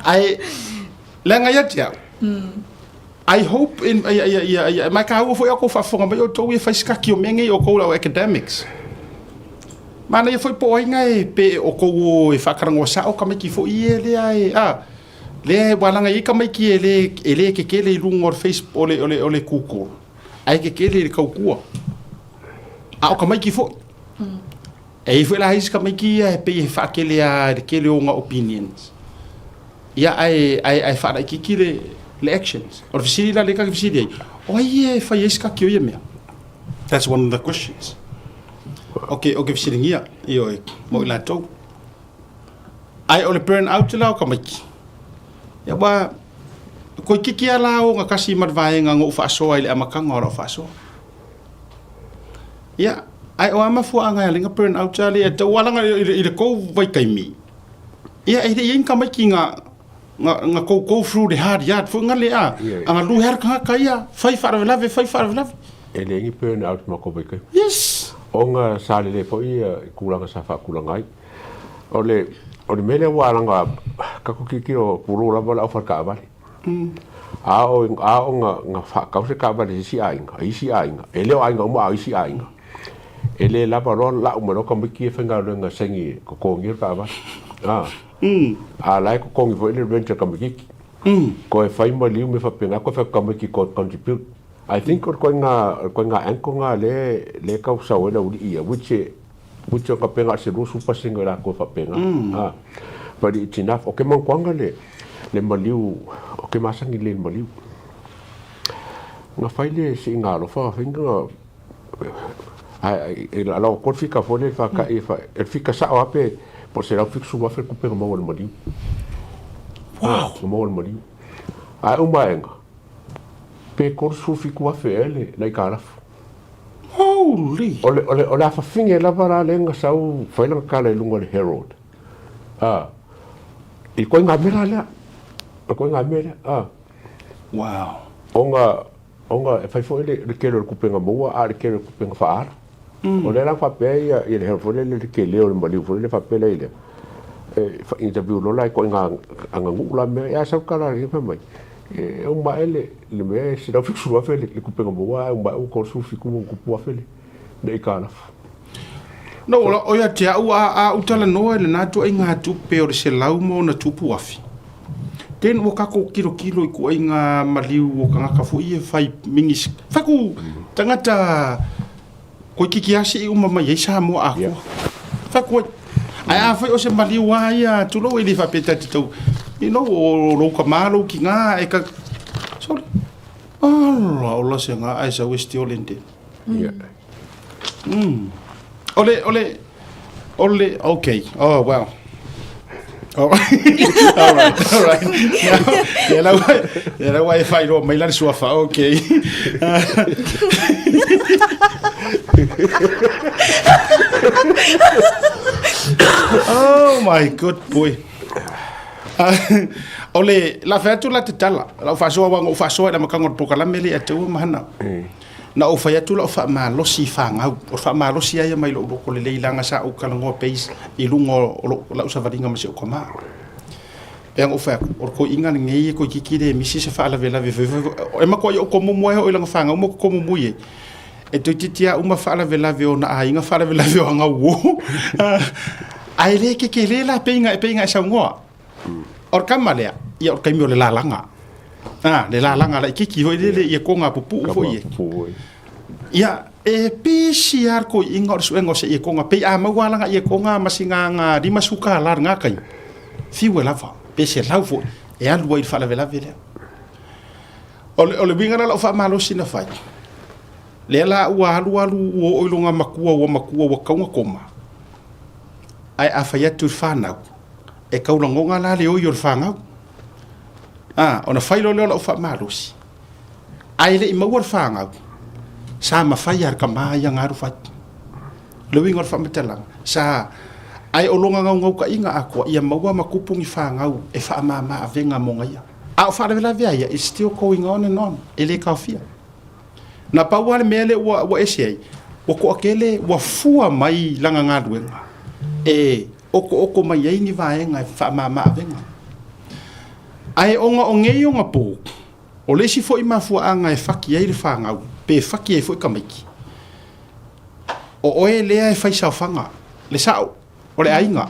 Ai, leaga ia te au. I hope in, ia, ia, ia, ia, mai ka ua foi au kou faafofoga mai outou ia fai sikaki o mea nei o kou lau academics. Manaia foi po o ai nga e pe o kou o e faatalanoa sao tamaiti foi ia lea e, a, lea e ua laga i ai tamaiti e le, e le kekele i luga o le face, o le, o le, o le Google, ae kekele i le tautua. A o tamaiti foi. E i ai foi la isi tamaiti ia e pei e faakele lava i le tele o ona opinions. Ia ae, ae, ae faalaitiiti le, le actions. O le fesili la lea ta te fesili ai, o ai ia e fai ai se kaki o ia mea? That's one of the questions. O ke, o ke fesiligia, ioe, mo i latou. Ae o le burn out la o tamaiti. Ia aua, koikiki lava la ogatasi ma le vaega na ou faasoa i le amataga o lau faasoa. Ia, ae o a mafuaaga e ala ai na burn out a le tau alaga i le kou vaitaimi. Ia, e le i ai ni tamaiti na, na, na kou go through le hard yard foi na le a, a galue lava le tagata ia, fai faalavelave, fai faalavelave. E leai ni burn out ma kou vaitaimi. Yes! Ona sa lelei foi ia i tulaga sa faatulaga ai. O le, o le mea lea ua alaga tatou tilotilo pulou lava le aufale taavale. A o, a o na, na faatau se taavale i se isi aiga, i isi aiga, e le o aiga uma a o isi aiga. E le lava loa lau mai loa tamaiti ia e faigaluega e saini e totogi le taavale. A, a la e totogi foi le rent a tamaititi. Toe fai maliu mea faapena toe fai atu tamaiti toe contribute. I think o le ituaiga, o le ituaiga angle lena lea, lea e tau sau ai le aualii ia, which e, which o ka pena o se 20% o i latou e faapena. A, but it's enough. O ke manukuaga le, le maliu, o ke masani lelei i le maliu. Na fai le siiga alofa, na fai na, ae lau atoa le fika foi lea i faata'i e le fika sa'o lava pe po o le $170,000 le tupe na maua i le maliu. Wow! Na maua i le maliu. Ae uma aega, pe $37,000 ea le aitalafu. Holy! O le, o le, o le afafine lava la lea na sau fai lana tala i luga o le Herald. A, i ituaiga mea la lea. O ituaiga mea lea. A. Wow. Ona, ona e fai foi le, le tele o le tupe na maua, a o le tele o le tupe na faaala. O lea la na faapea ia, ia le Herald foi lele, le tele o le maliu foi lele faapea la i lea. E fa-interview loa la i ituaiga aganuu la mea, ia sau tala a le fai mai, e uma ae le, le mea e $170,000 le, le tupe na maua, ae uma ae ua $37 ma ona tupu afe le, le aitalafu. No, o ia te au, a, a ou talanoa i lena ituaiga tupe o le selau ma ona tupu afe, then ua tatou tilotilo i ituaiga maliu o tagata foi ia e fai minis, fai ku tagata toeitiiti lava sii uma mai ai Samoa atoa. Fai atu ai. Ae afai o se maliu lava ia, tulou e le faapea ta te tau, you know, o lou tama lou tina e ka, sorry. Ala, ola se ga ae sau e stiole nde. Yeah. O le, o le, o le, okay. Oh, wow. All right. All right. All right. Now, ia lau, ia lau e whairoa mai la le suafa. Okay. Oh my good boy. O le la fai atu la te tala, lau faasoa aua na ou faasoa i le amataga o le polokalame lea ia te au ma Hana. Na ou fai atu lau faamalosi i fanau. O le faamalosi lava ia mai lou loto lelei leaga sa ou talanoa pei i luga o lau savaliga ma si ou tama. Pei ona ou fai atu, o le toeaina lenei e toeitiiti le misi se faalavelave foi foi. E matuai ou tomumu ai foi i lana fanau ma ou tomumu i ai. E toeitiiti lava uma faalavelave o ona aiga, faalavelave o ana uo. Ae le tetele la pei ona e saunoa. O le tama lea, ia o le taimi o le lalaga. A, le lalaga laitiiti foi lele, ia toga pupuu foi e. Ia, e pisi lava le toeaina o le suega o se ietoga. Pei a maua lava lana ietoga ma sina $50 i lena taimi, fiu e lava, pe 100 foi, e alu ai i le faalavelave lea. O le, o le uiga lena o lau faamalosi na fai, lea la ua alu alu ua oo i lona matua ua matua ua tatau ona koma, ae a fai atu i le fanau, e tau lagona la le oi o le fanau. A, ona fai loa lea o lau faamalosi, ae le i maua le fanau, sa mafai lava e le tama ia ona alu fai. O le uiga o le faamatalaga, sa, ae o lona naunautaiga atoa, ia maua ma tupu ni fanau e faamama avega mo ia. A o faalavelave a ia, it's still going on and on, e le taofia. Na pau lava le mea lea ua, ua ese ai, ua toatele, ua fua mai lana galuega e okooko mai ai ni vaega e faamama avega. Ae ona o nei ona po, o le isi foi mafuaaga e faki ai le fanau, pe faki ai foi tamaiti, o oe lea e fai saofaga, le sao, o le aiga.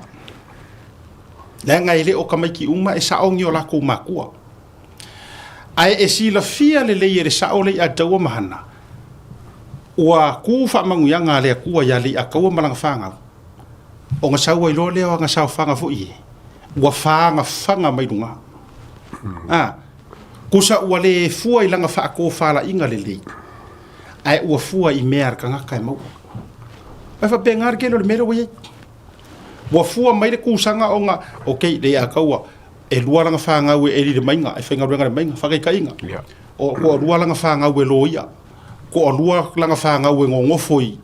Leaga e le o tamaiti uma e sao ni o latou makua. Ae e silafia lelei e le sao Leiataua ma Hana, ua ku faamanuiaga a le Atua iā Leiataua ma lana fanau, ona sau ai loa lea o ana saofaga foi e, ua fagafaga mai luga. A, kusa ua le fua i lana faatofalaiga lelei, ae ua fua i mea a le tagata e maua. Ae faapena le tele o le mea lea ua i ai. Ua fua mai le kusaga ona, okay, Leiataua, e lua lana fanau e eli le maiga, e faigaluega i le maiga, faataitaiga. Yeah. O toalua lana fanau e loia, toalua lana fanau e nonofo i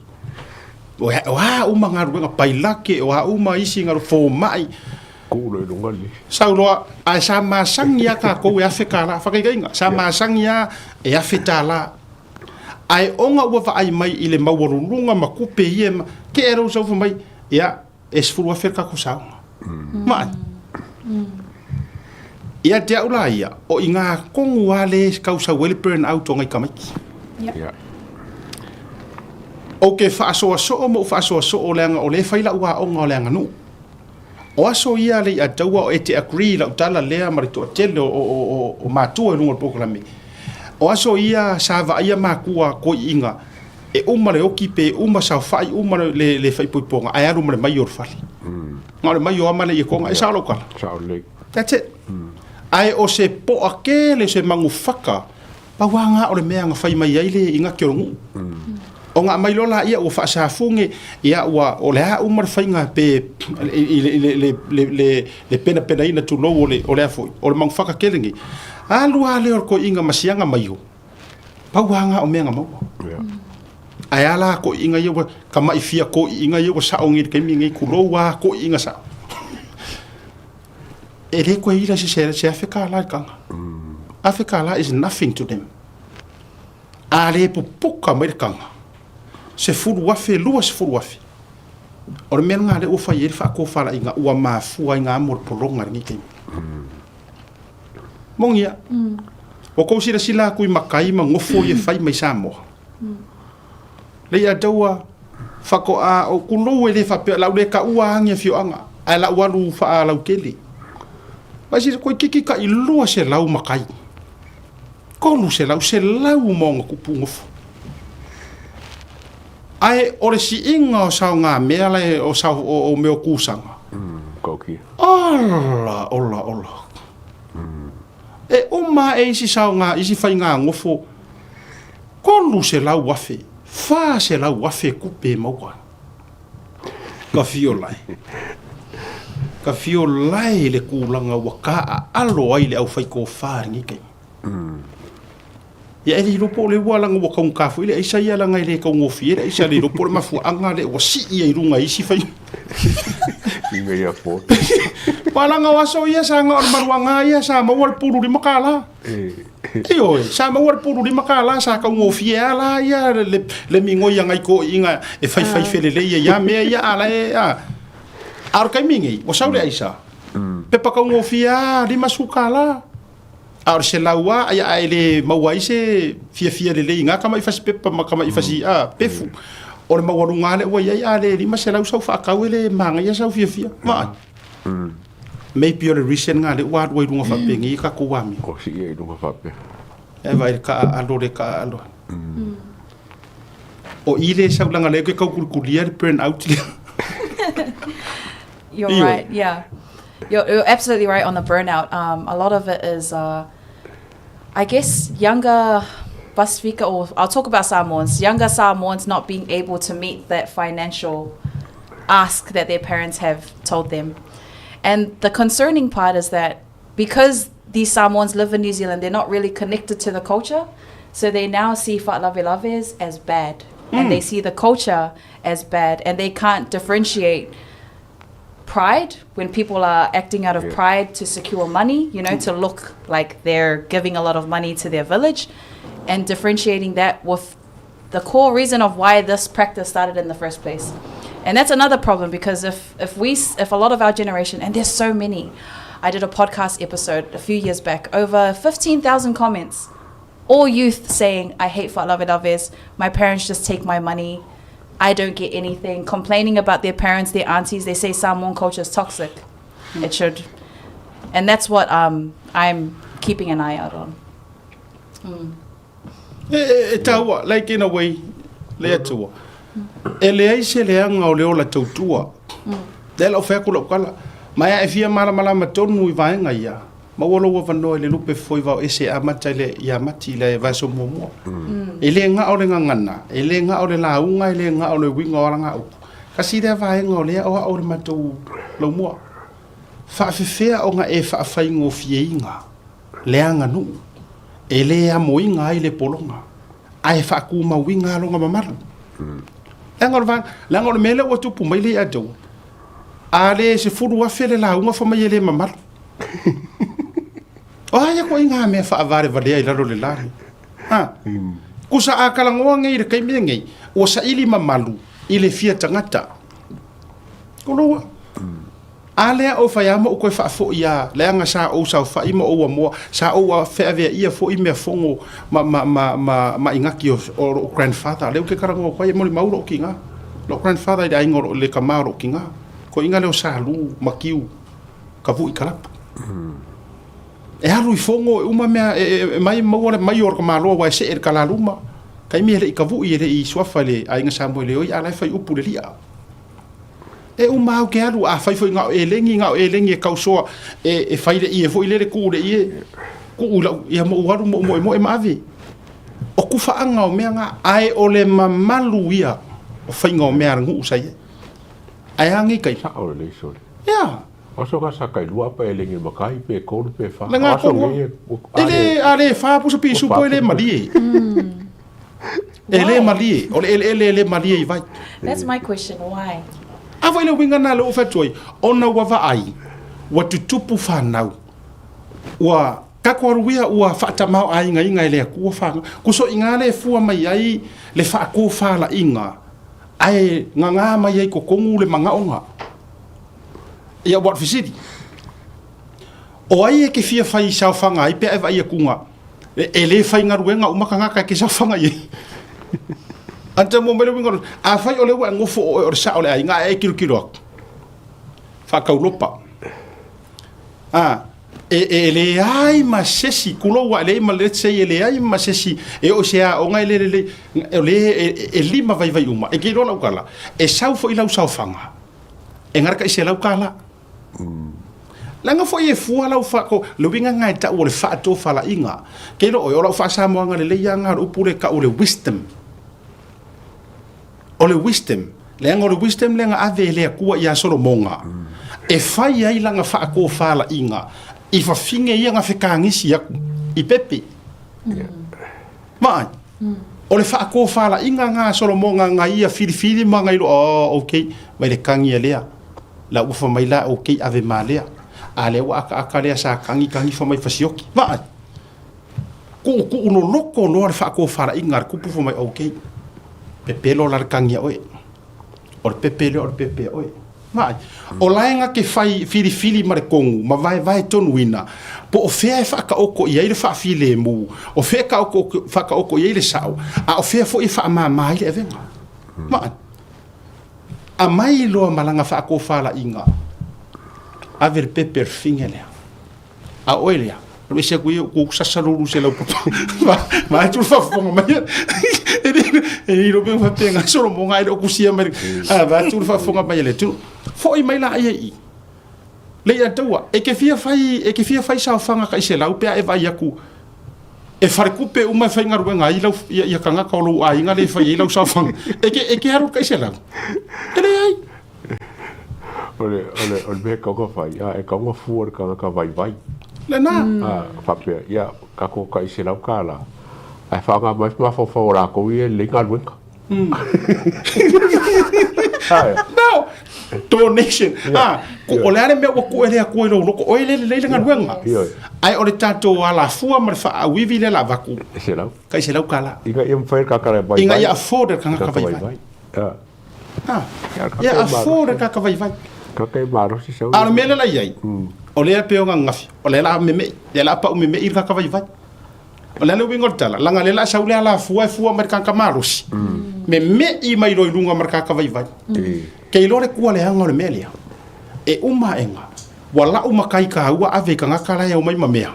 o a uma galuega pailake, o a uma isi galuega fomai. Tuu loa i luga le. Sau loa, ae sa masani lava tatou e $1,000, faataitaiga, sa masani lava e $1,000. Ae ona ua vaai mai i le maualuluga ma tupe ia, tea lou sau fai mai, ia, e $10,000 le tatou saoga. Vaai. Ia te au la ia, o i ngā tonu lava lea e tau sau ai le burn out o ngai tamaiti. Yeah. Ou te faasoasoo ma ou faasoasoo leaga o lea e fai lau aoga o le aganuu. O aso ia Leiataua o e te agree i lau tala lea ma le toatele o matua i luga o le polokalame. O aso ia sa vaaia makua toeaiina e uma le oki pe uma saofai uma le faaipoipoga ae alu ma le maio o le fale. Na o le maio lava ma le ietoga. E sao lau tala? Sao lelei. That's it. Ae o se poa tele, se manufaka, pau lava na o le mea na fai mai ai le igati o le nuu. Ona aumai loa laia ua faasafuge, ia ua, o le a uma le faiga pe i le penapenaina tulou o le, o le a foi, o le manufaka tele nei. Alu lava lea o le toeaina ma siaga maio, pau lava na o mea na maua. Ae a la toeaiina ia ua, tamai fia toeaiina ia ua sao nei i le taimi lenei, tulou lava toeaiina sao. E le koe ila se se $1,000 i le taga. $1,000 is nothing to them. A le pupuka mai le taga, $10,000, $20,000. O le mea lena lea ua fai ai le faatofalaiga ua mafua ai ngā mo le pologa i lenei taimi. Moni ia. Ua tou silasila atu i matai ma nofo ia e fai mai Samoa. Leiataua, faatoa ou kulou e le faapea, o le a ou le taua lava ni afioaga, ae o le a ou alu faalautele. Vaai se toeitiiti tai 200 matai, 300, 100 ma ona tupu nofo. Ae o le siiga o saogamea la e o sao o mea o kusaga. Kauki. Ola, ola, ola. E uma ae isi saoga, isi faigagofo 300,000, 400,000 tupe e maua ai. Ka fio lae. Ka fio lae i le tulaga ua taaalo ai le aufaitofa i lenei taimi. Ia e le iloa po o le ua leaga ua taugata foi le aisa ia leaga e le taugofie le aisa, e le iloa po o le mafuaaga lea ua sii ai i luga i isi faiga. Ina ia po. Aua leaga o aso ia sa na o le maluaga ia sa maua le pulu $5. Ioe, sa maua le pulu $5 sa taugofie lava la ia le, le migoi a nai toeaiina e faifai felelei ai lava mea ia a la e a. A o le taimi nei, ua sau le aisa, pepa taugofie lava $50. A o le 100 lava, ia ae le maua ai se fiafia lelei i na tamai fasipepa ma tamai fasi a pefu. O le maualuga lava lea ua i ai, a le 500 sau faatau e le manaia sau fiafia. Vaai. Maybe o le reason lena lea ua alu ai i luga faapenei tatou amio. O sii ai i luga faapea. E vaai le taaalo le taaalo. O i le sau leaga lea ou te tau kulikulia le burn out lea. You're Ioe. right, yeah. You're, you're absolutely right on the burnout. Um, a lot of it is, uh, I guess, younger Pasifika, or I'll talk about Samoans, younger Samoans not being able to meet that financial ask that their parents have told them. And the concerning part is that because these Samoans live in New Zealand, they're not really connected to the culture. So they now see fa'alavelaves as bad. And they see the culture as bad. And they can't differentiate pride when people are acting out of Yeah. pride to secure money, you know, to look like they're giving a lot of money to their village, and differentiating that with the core reason of why this practice started in the first place. And that's another problem because if if we if a lot of our generation and there's so many, I did a podcast episode a few years back, over 15,000 comments, all youth saying I hate fa'alavelaves, my parents just take my money, I don't get anything, complaining about their parents, their aunties. They say Samoan culture is toxic. It should, and that's what um, I'm keeping an eye out on. E, e, e taua, like in a way, le atua. E leai se leaga o le ola tautua. Lea lau fai atu lau tala. Ma a e fia malamalama tonu i vaega ia, maua lou avanoa i le lupe foi vao ese e amata i le ia Mati i le vaiaso muamua. E le gao le gagana, e le gao le lauga, e le gao le uiga o alagaupu. Kasi lea vaega o lea o ao le matou laumua. Faafefea ona e faafaigofieina le aganuu e le amoina ai le pologa, ae faatumauina lona mamalu. Leaga o le vaega, leaga o le mea lea ua tupu mai lea ia te au, a le 10,000 le lauga fai mai e le mamalu. O a ia koʻi ngā mea faavalevalea i lalo o le la nei? Ha? Kusa a talanoa nei i le taimi lenei, ua saili mamalu i le fia tagata. Koloa. A lea ou fai lava ma ou toe faafoi lava, leaga sa ou saofai ma ou amoa, sa ou feaveaia foi meafono ma, ma, ma, ma, ma inaki o, o lou grandfather. Lea ou te talanoa atu ai, e molimau lou tiga. Lou grandfather i le aiga o lou, le tama o lou tiga. Toeaiina lea o Salu, Matiu, Kavu'i Kalapu. E alu i fono e uma mea, e, e, e mai maua le mai o le tamaloa aua e see le kalaluma. Taimi e le i Kavu'i e le i suafa i le aiga Samoa i le oi, a la e fai upu le li'a. E uma au ke alu, afai foi na o elegi, na o elegi e kausoa e, e fai le ie foi lele tuu le ie, tuu i lau, ia ma ou alu ma ou moemoe ma ave. O kufaaga o mea na, ae o le mamalu ia o faiga o mea a le nuu sa i ai. Ae a nei taimi? Sao lelei sole. Ia. O aso ka sa kai lua pa elegi e makai pe tolu pe fa. Le O nga aso tolu nei e, E le, a le fa pusa pisupo e le malie. E le malie, o le eleele e le malie i vai. That's my question, why? A foi le uiga lena lea ua fai atu ai, ona ua vaai, ua tutupu fanau, ua tatou alu ia ua faatamaoaigaina e le Atua fanau. Kusoiga lea e fua mai ai le faatofalaiga, ae gagā mai ai i totonu le manaoga. Ia ua o le fesili, o ai e te fia fai saofaga ai pe a e vaai atu E le faigaluega uma tagata e te saofaga i ai. Ante mo mai le uiga o le, afai o lea ua e nofo o oe o le sao o le aiga ae e tilotilo atu, faataulopa. A, E, e leai ma sesi, kulou a leai ma let's say e leai ma sesi e o se aoga e le lelei, o le e, e lima vaivai uma. E ke iloa lau kala, e sau foi lau saofaga, e gata kai selau kala. Leaga foi e fua lau faako, le uiga lena e tau o le faatofalaiga. Ke iloa oe, o lau faasamoaga lelei lava lena o le upu lea e tau o le wisdom. O le wisdom, leaga o le wisdom lea na ave e le Atua ia Solomoga e fai ai lana faatofalaiga i fafine ia na fekagisi aku i pepe. Vaai, o le faatofalaiga lena a Solomoga na ia filifili ma na iloa, oh, okay, vai le kagi a lea. La ua fa mai la, okay, ave ma lea. A lea ua akaaka lea sa kagi, kagi fa mai fasioki. Vaai. Kuʻukuʻu loloto loa le faatofalaiga a le tupu fai mai, Ok, pepelo la le kagi a oe. O le pepe lea o le pepe a oe. Vaai, o la e na te fai filifili ma le kogu ma vaevae tonuina, po o fea e faataoto i ai le faafilemu, o fea e faataoto i ai le sao, a o fea foi e faamama ai le avega. Vaai, aumai loa ma lana faatofalaiga, ave le pepe a le fafine lea. A oe lea, alu ese atu ia ku sasa lulu se lau papa. Ma ma atu le faafofoga mai. E le e le iloa pe faapea nga Solomoga e le o kusia mai. A va atu le faafofoga mai le tu. Foi mai la ia i. Le ia taua, e ke fia fai e ke fia fai saofaga kai selau pe a e vaai atu e falekupe uma e faigaluega ai lau ia, ia tagata o lou aiga le fai ai lau saofaga. E ke e ke alu kai selau. E leai. O le, o le, o le mea e tatau ona fai, a, e tatau ona fua le tagata vaivai. Lena. A, faapea, ia, tatou tai $100, ae faaaoga mai mafaufau o latou ia e lelei galuega. No, donation. Ah, o le a le mea ua tuu e le Atua i lou loto, oe le lelei le galuega. Ae o le tatou alafua ma le faaauivi lea o le a avatu, tai $100. Ina ia mafai e le tagata vaivai. Ina ia afford e le tagata vaivai. Ah, ia afford e tagata vaivai. Tagata e malosi sau. A o le mea lea la i ai, o lea pei ona gafi, o lea la meme'i, lea la pau meme'i le tagata vaivai. O le a le uiga o le tala, leaga o lea la sau le alafua e fua mai le tagata malosi, meme'i mai loa i luga ma le tagata vaivai. Ke iloa le kua leaga o le mea lea, e uma aega, ua lau matai taua ave i tagata la e omai ma mea.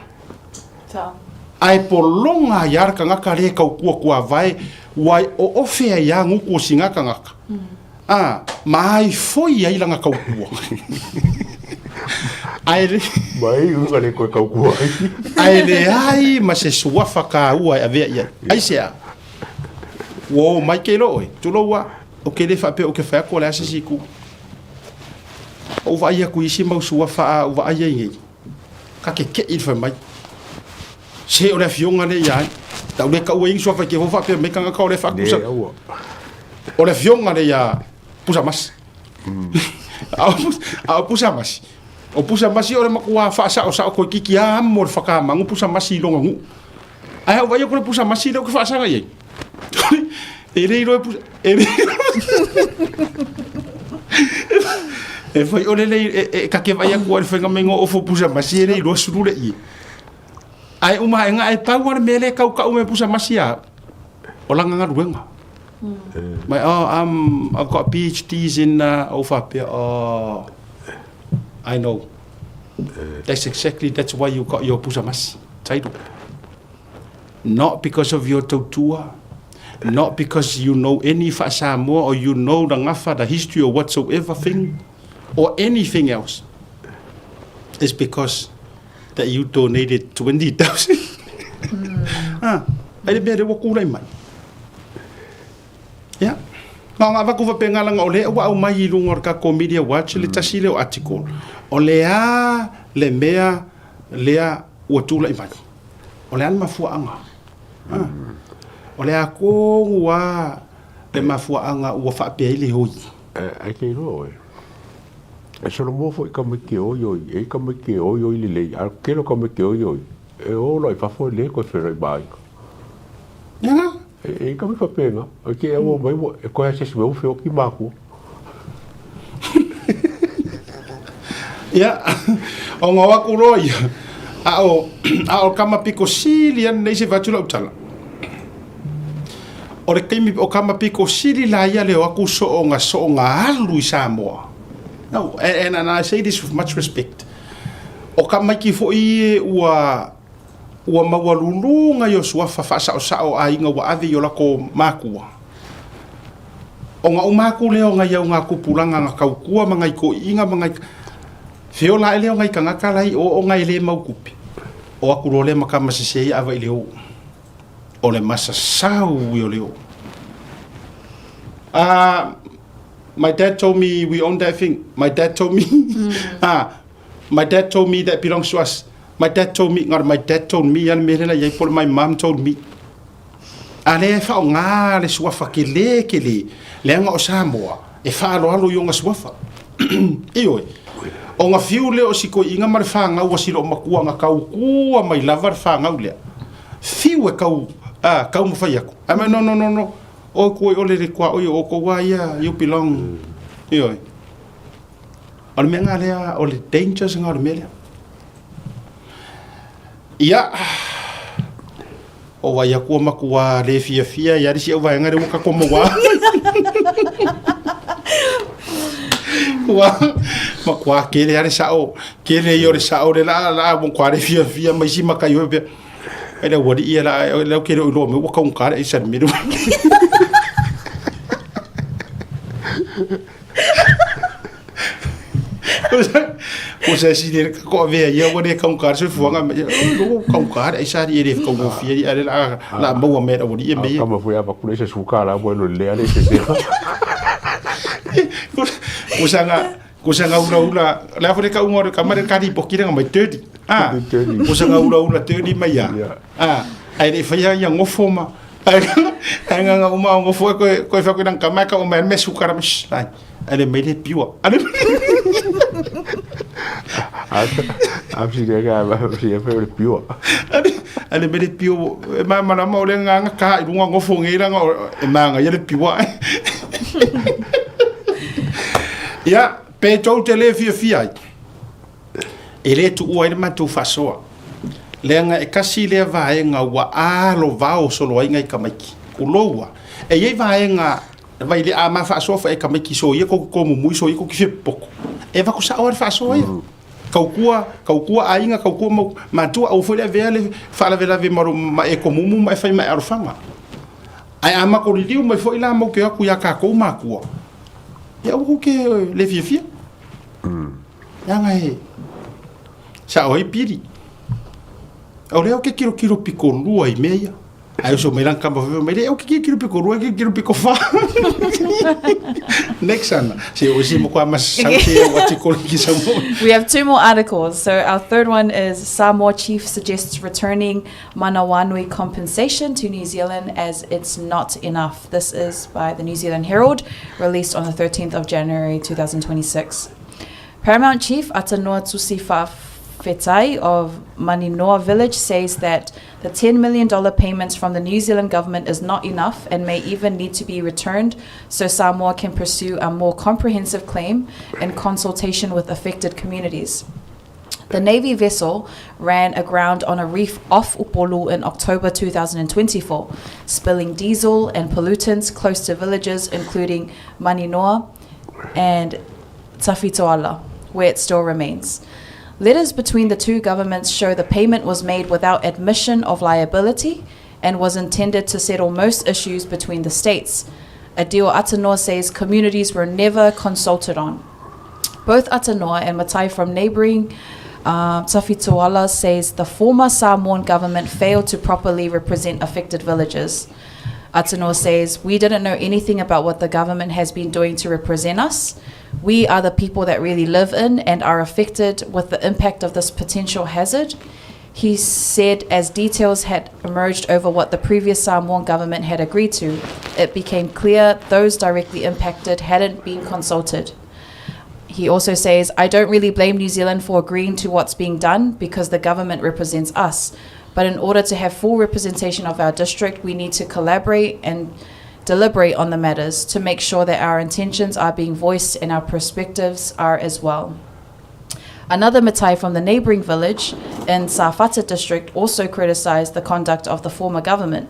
Ae pologa ai lava le tagata lea e tautua tuavae, ua oofe ai lava gutu o sina tagata, a, ma ai foi ai lana tautua. Ae le. Ma e iu le koe tautua ai. Ae leai ma se suafa taua e avea i ai. Aisea? Ua o mai ke iloa oe, tulou a, ou te le faapea ou te fai atu o le a se isi itu. Ou vaai atu i isi mau suafa a ou vaai ai nei, Ka kekeʻi le fai mai. Se o le afioga lea ia ai. Tau le taua ai ni suafa i te faapea mai tagata o le faatusa. O le afioga lea ia Pusamasi. A o Pusamasi, o Pusamasi o le matua faasaosao toeitiiti lava amo le whakamanu Pusamasi i lona nuu. Ae a ou vaai atu i le Pusamasi lea ou te faasaga i ai. E le iloa e Pusa... E le E fai ole le e ka ke vai atu ai le faiga mai o ofo Pusamasi e le iloa sulu le ie. Ae uma aega e pau a le mea lea e kaukau mai Pusamasi a o lana galuega. Mai, oh, I've got PhDs in, ou faapea, oh, I know. That's exactly, that's why you got your Pusamasi title. Not because of your tautua, not because you know any faa-Samoa or you know the gafa, the history or whatsoever thing, or anything else. It's because that you donated 20,000. Ah, ai le mea lea ua tulai mai. Ia, na ona avatu faapena leaga o lea ua aumai i luga o le tatou Media Watch le tasi lea o article, o le a le mea lea ua tulai mai. O le a le mafuaaga? Ah, o le a tonu lava le mafuaaga ua faapea ai le oi? Ae te iloa oe, e solomua foi tamaiti e oioi, e i ai tamaiti e oioi lelei, a o le tele o tamaiti e oioi, e o loa i fafo e le toe feiloai ma aiga. Ia na? E i ai tamaiti faapena, e te au mai ua, e toe asiasi mai ua feoti matua. Ia, ona o atu loa ia, a o, a o le tama pito sili lava lenei se vae atu lau tala. O le taimi o tama pito sili la ia le o atu soonga soonga alu i Samoa. No, and, and I say this with much respect. O tamaiti foi ie ua ua maualuluga i o suafa faasaosao o aiga ua ave i o latou matua. Ona uma atu lea o nai augatupulaga na tautua ma nai toeaiina ma nai feola ae lea o nai tagata la i o ona e le mau tupe, o atu loa lea ma tama sese ia ava i le o. O le masasau ia o le o. Ah, my dad told me we own that thing. My dad told me. Ah, my dad told me that belongs to us. My dad told me, ngaro my dad told me ia le mea lea la i ai po o le my mom told me. A lea e faaaoga le suafa kele kele, leaga o Samoa e faaaloalo i ona suafa. Ioe. Ona fiu lea o si toeaina ma le fanau a si loomatua na tautua mai lava le fanau lea. Fiu e kau, a, taumafai atu. Ae mai, no, no, no, no, oe kuai ole le tuaoi o outou a ia, you belong. Ioe. O le mea lena lea, o le dangers lena o le mea lea. Ia, o vai atu ua matua le fiafia ia le si au vaega lea ua tatou maua. Ua matua kele a le sao, kele ia o le sao le la la ua le fiafia mai si makai oe pea. Ai le aualii ia la lau ke le o iloa mai ua kaugata le aisa i le mea lea. Ko se si le ko avea ia ua le kaugata le soifuaga ma ia ua kaugata le aisa ali e le kaugofie ali ale la la maua mai e le aualii ia mea ia. Kama foi ava kula isa suka la ua lo lea le se se. Ko sanga ko sanga ula ula le a foi le kauga o le kama le kari poki le mai 30. Ah, ko sanga ula ula 30 mai ia. Ah, ai le faia ia ngofo ma ai ai nganga uma o ngofo e koe koe fa koe nang kama ka o mai me sukara me ai ale mai le piua. Ale A si le ga si e fe le piua. Ale ale mai le piua e ma mana ma o le nganga ka i lunga ngofo ngai langa e manga ia le piua. Ia, pe tou te le fiafia ai. E le tuua ai le matou faasoa. Leaga e kasi lea vaega ua alo vao solo ai ngai tamaiti. Uloua, e i ai vaega vai le a ma faasoa fa e tamaiti so ia ko ko mumui so ia ko ki popo. E va ko sao le faasoa ia. Kaukua, kaukua aiga, kaukua mau matua au foi le avea le faalavelave ma ma e komumu ma e fai ma e alofaga. Ae a makou liliu mai foi la mau ke o atu iā kākou mākua, ia aua kou ke le fiafia. Leaga e sao ai pili. O lea ou te tilotilo piko lua i mea ia. Ae uso mai lana tama fai mai, lea ou te tilotilo piko lua, tilotilo piko fa. Next ana. Se o isi mo kwa mas sau se au article ki sau mo. We have two more articles. So our third one is Samoa Chief suggests returning Manawanui compensation to New Zealand as it's not enough. This is by the New Zealand Herald, released on the 13th of January 2026. Paramount Chief Atanoa Tusi Fetai of Maninoa Village says that the $10 million payments from the New Zealand government is not enough and may even need to be returned so Samoa can pursue a more comprehensive claim in consultation with affected communities. The Navy vessel ran aground on a reef off Upolu in October 2024, spilling diesel and pollutants close to villages including Maninoa and Tafitoala, where it still remains. Letters between the two governments show the payment was made without admission of liability and was intended to settle most issues between the states. A deal Atanoa says communities were never consulted on. Both Atanoa and Matai from neighboring Tafitoala says the former Samoan government failed to properly represent affected villages. Atanoa says, We didn't know anything about what the government has been doing to represent us. We are the people that really live in and are affected with the impact of this potential hazard. He said as details had emerged over what the previous Samoan government had agreed to, it became clear those directly impacted hadn't been consulted. He also says, I don't really blame New Zealand for agreeing to what's being done because the government represents us. But in order to have full representation of our district, we need to collaborate and deliberate on the matters to make sure that our intentions are being voiced and our perspectives are as well. Another Matai from the neighboring village in Safata district also criticized the conduct of the former government.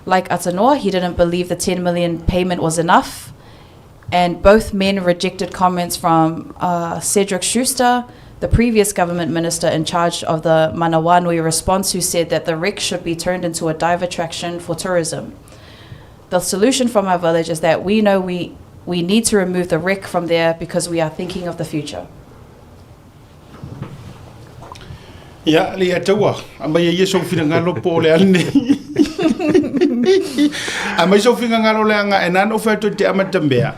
Like Atanoa, he didn't believe the 10 million payment was enough, and both men rejected comments from uh, Cedric Schuster, the previous government minister in charge of the Manawanui response who said that the wreck should be turned into a dive attraction for tourism. The solution from our village is that we know we, we need to remove the wreck from there because we are thinking of the future. Ia, le ataua, aumai ai ia sou finagalo po o le a lenei. Aumai sou finagalo leaga e nana ou fai atu i te amatamea,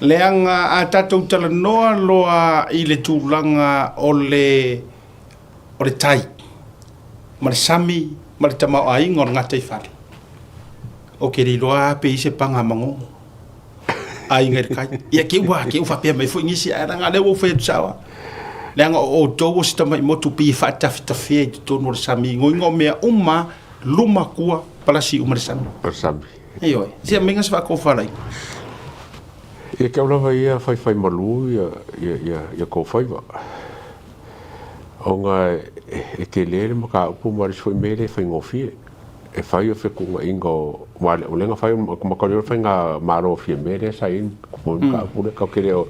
leaga a tatou talanoa loa i le tulaga o le o le tai ma le sami ma le tamaoaiga o le gataifale, ou te le iloa lava pe i ai se paga magogo. Aiga i le kai. Ia ke ua, ke ua faapea mai foi nisi, ae leaga lea ua ou fai atu sao lava. Leaga o outou o si tamai motu pei e faatafetafea i totonu o le sami, igoiga o mea uma luma kua palasi uma le sami. O le sami. Ioe. Se aumaiga se faatofalaiga. Ia ke au lava ia faifai malu ia, ia, ia, ia kou faiva. Ona e tele le mataupu ma le isi foi mea e le faigofie. E fai o fetuunaiga o aua o lea na fai ma o le faigamalo o Fiame lea sa i ai le mataupu lea. Tatou te le o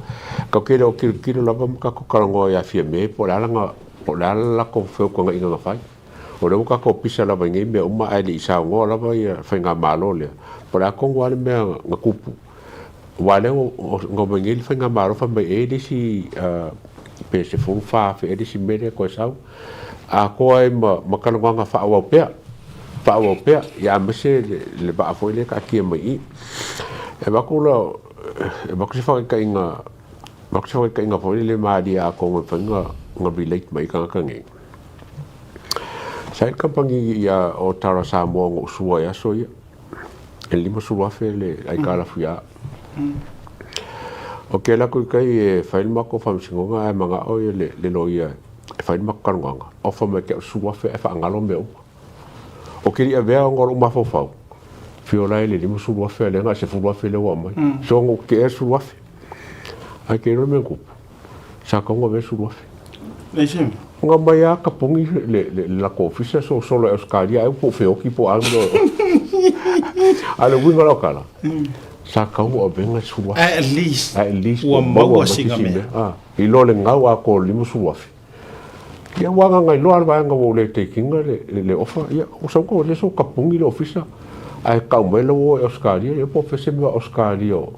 tatou te le o tilotilo lava ma tatou talanoa ia Fiame po o le a lana po o le a le latou feutagaiga na fai. O lea ua tatou pisa lava i nei mea uma ae le i saunoa lava ia le faigamalo lea po o le a tonu lava le mea na tupu. Aua o lea ua na omai nei le faigamalo fai mai e i ai le isi pe 14,000 ea le isi mea lea e toe sau. Atoa ai ma ma talanoaga faaauau pea, faaauau pea, ia aemaise le le vaa foi lea e taatia mai i i. E avatu la, e avatu se faataitaiga, avatu se faataitaiga foi lele malie atonu e mafai ona ona relate mai ai tagata nei. Sa i ai le kamupani ia o Tara Samoa na ou sua i aso ia, e 50,000 le aitalafu ia au. Ou te alu atu i tai e fai le matou faamasinoga ae manao le le loia e fai le matou talanoaga, ofa mai te au 10,000 ae faagalo mea uma. Ou te le i avea ona o lou mafaufau, fiola ai le 50,000 a lea na o le 10,000 lea ua aumai. So na ou tetee le 10,000. Ae te iloa le mea na tupu, sa tatau ona avea le 10,000. Leai se mea. Na aumai lava tapuni le le latou ofisa sosolo i Ausetalia ai po o feoti po o a mea. A o le uiga o lau tala, sa tatau ona avea le 10,000. At least, At least ua maua sina mea. I lo le gau atoa o le 50,000. Ia ua agaga ai loa le vaega ua ou le take ina le offer, ia ua sau ua le so tapuni le ofisa ae tau mai la ua o i Ausetalia, ia po o fea se mea o Ausetalia o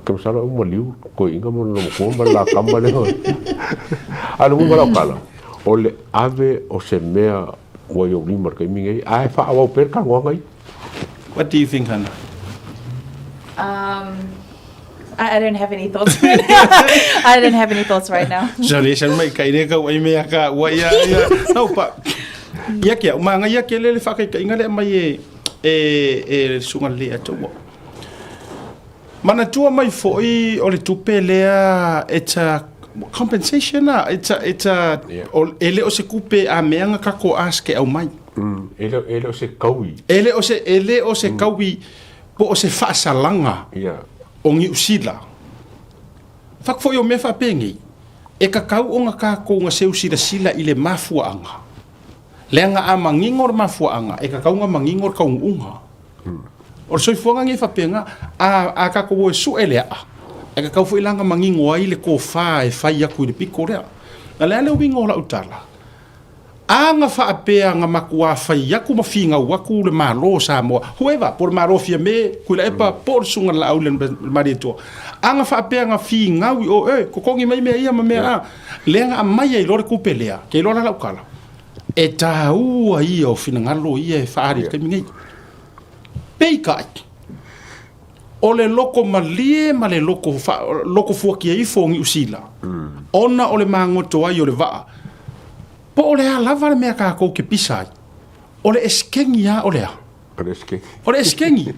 ke masalo ai ua maliu toeaiina ma lona matua ma le la tama lea. A o le uiga o lau tala, o le ave o se mea ua i ou lima i le taimi nei, ae faaauau pea le talanoaga ia. What do you think, Hannah? I, I don't have any thoughts right now. I don't have any thoughts right now. Sorry, sa mai kai le kau ai mea ka ua ia ia. No pa. Ia kia uma ia ke le le whakaikainga le mai e e e sunga le atua. Manatua mai foi o le tupe lea it's a compensation a it's a it's a yeah. e le o se kupe a meanga ka ko ask e au mai. E le e le o se kaui. E le o se e le o se kaui po o se faasalaga o Niu Sila. Fak foi o mea faapenei, e kakau ona kakou ga seu silasila i le mafuaaga. Leaga a manino le mafuaaga, e kakau ga manino le kaunuuga. O le soifuaga nei faapena, a, a kakou o e sue le aa, e kakau foi la ga manino ai le tofa e fai atu i le pito lea. O le a le uiga o lau tala? A na faapea na matua fai atu ma finau atu le Malo o Samoa, whoever, po o le Malo o Fiame, Tuilaepa, po o le Susuga i le Laauli a le Malietoa, a na faapea na finau i o, e, totogi mai mea ia ma mea a, lea na aumai ai loa le tupe lea, ke iloa la lau tala, e taua ia o finagalo ia e faaali i le taimi nei. Peitai, o le loko malie ma le loko, loko fuakia ifo o Niu Sila, ona o le magoto ai o le vaa, Po o le a lava le mea kākou ke pisa ai, o le esekegi a o le a? O le esekegi. O le esekegi.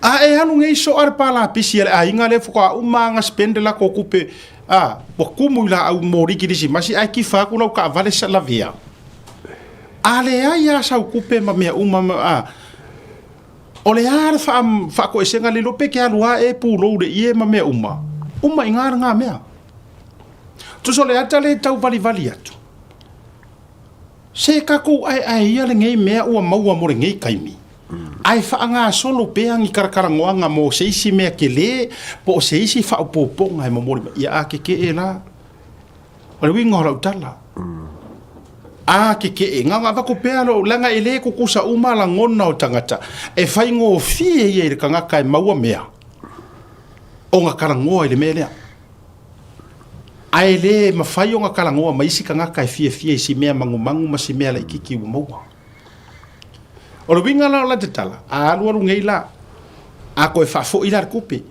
A e alu nei soa le palapisi a le aiga lea faatoa uma ona spend le latou tupe, a, ua tumu i laau moli kerisimasi ae kifa atu lau taavale sa lavea. A leai lava sau tupe ma mea uma ma, a, o le a le faa, faatoesega le iloa pe ke alu lava e pulou i le ie ma mea uma, uma i ina lena mea. Tusa o le ata lea e tau valivali atu, se tatou aeae ia lenei mea ua maua mo lenei taimi. Ae faagasolo pea ni kalakalanoaga mo se isi mea kelē po o se isi faaopoopoga e momoli mai. Ia a keke'e la, o le uiga o lau tala, a keke'e, na ona avatu pea lou, leaga e lē tutusa uma lagona o tagata, e faigofie ia i le tagata e maua mea ona talanoa i le mea lea. Ae le mafai ona talanoa ma isi tagata e fiafia i si mea manumanu ma si mea laitiiti ua maua. O le uiga la o la tatala, a alualu nei la, a toe faafoi la le tupe,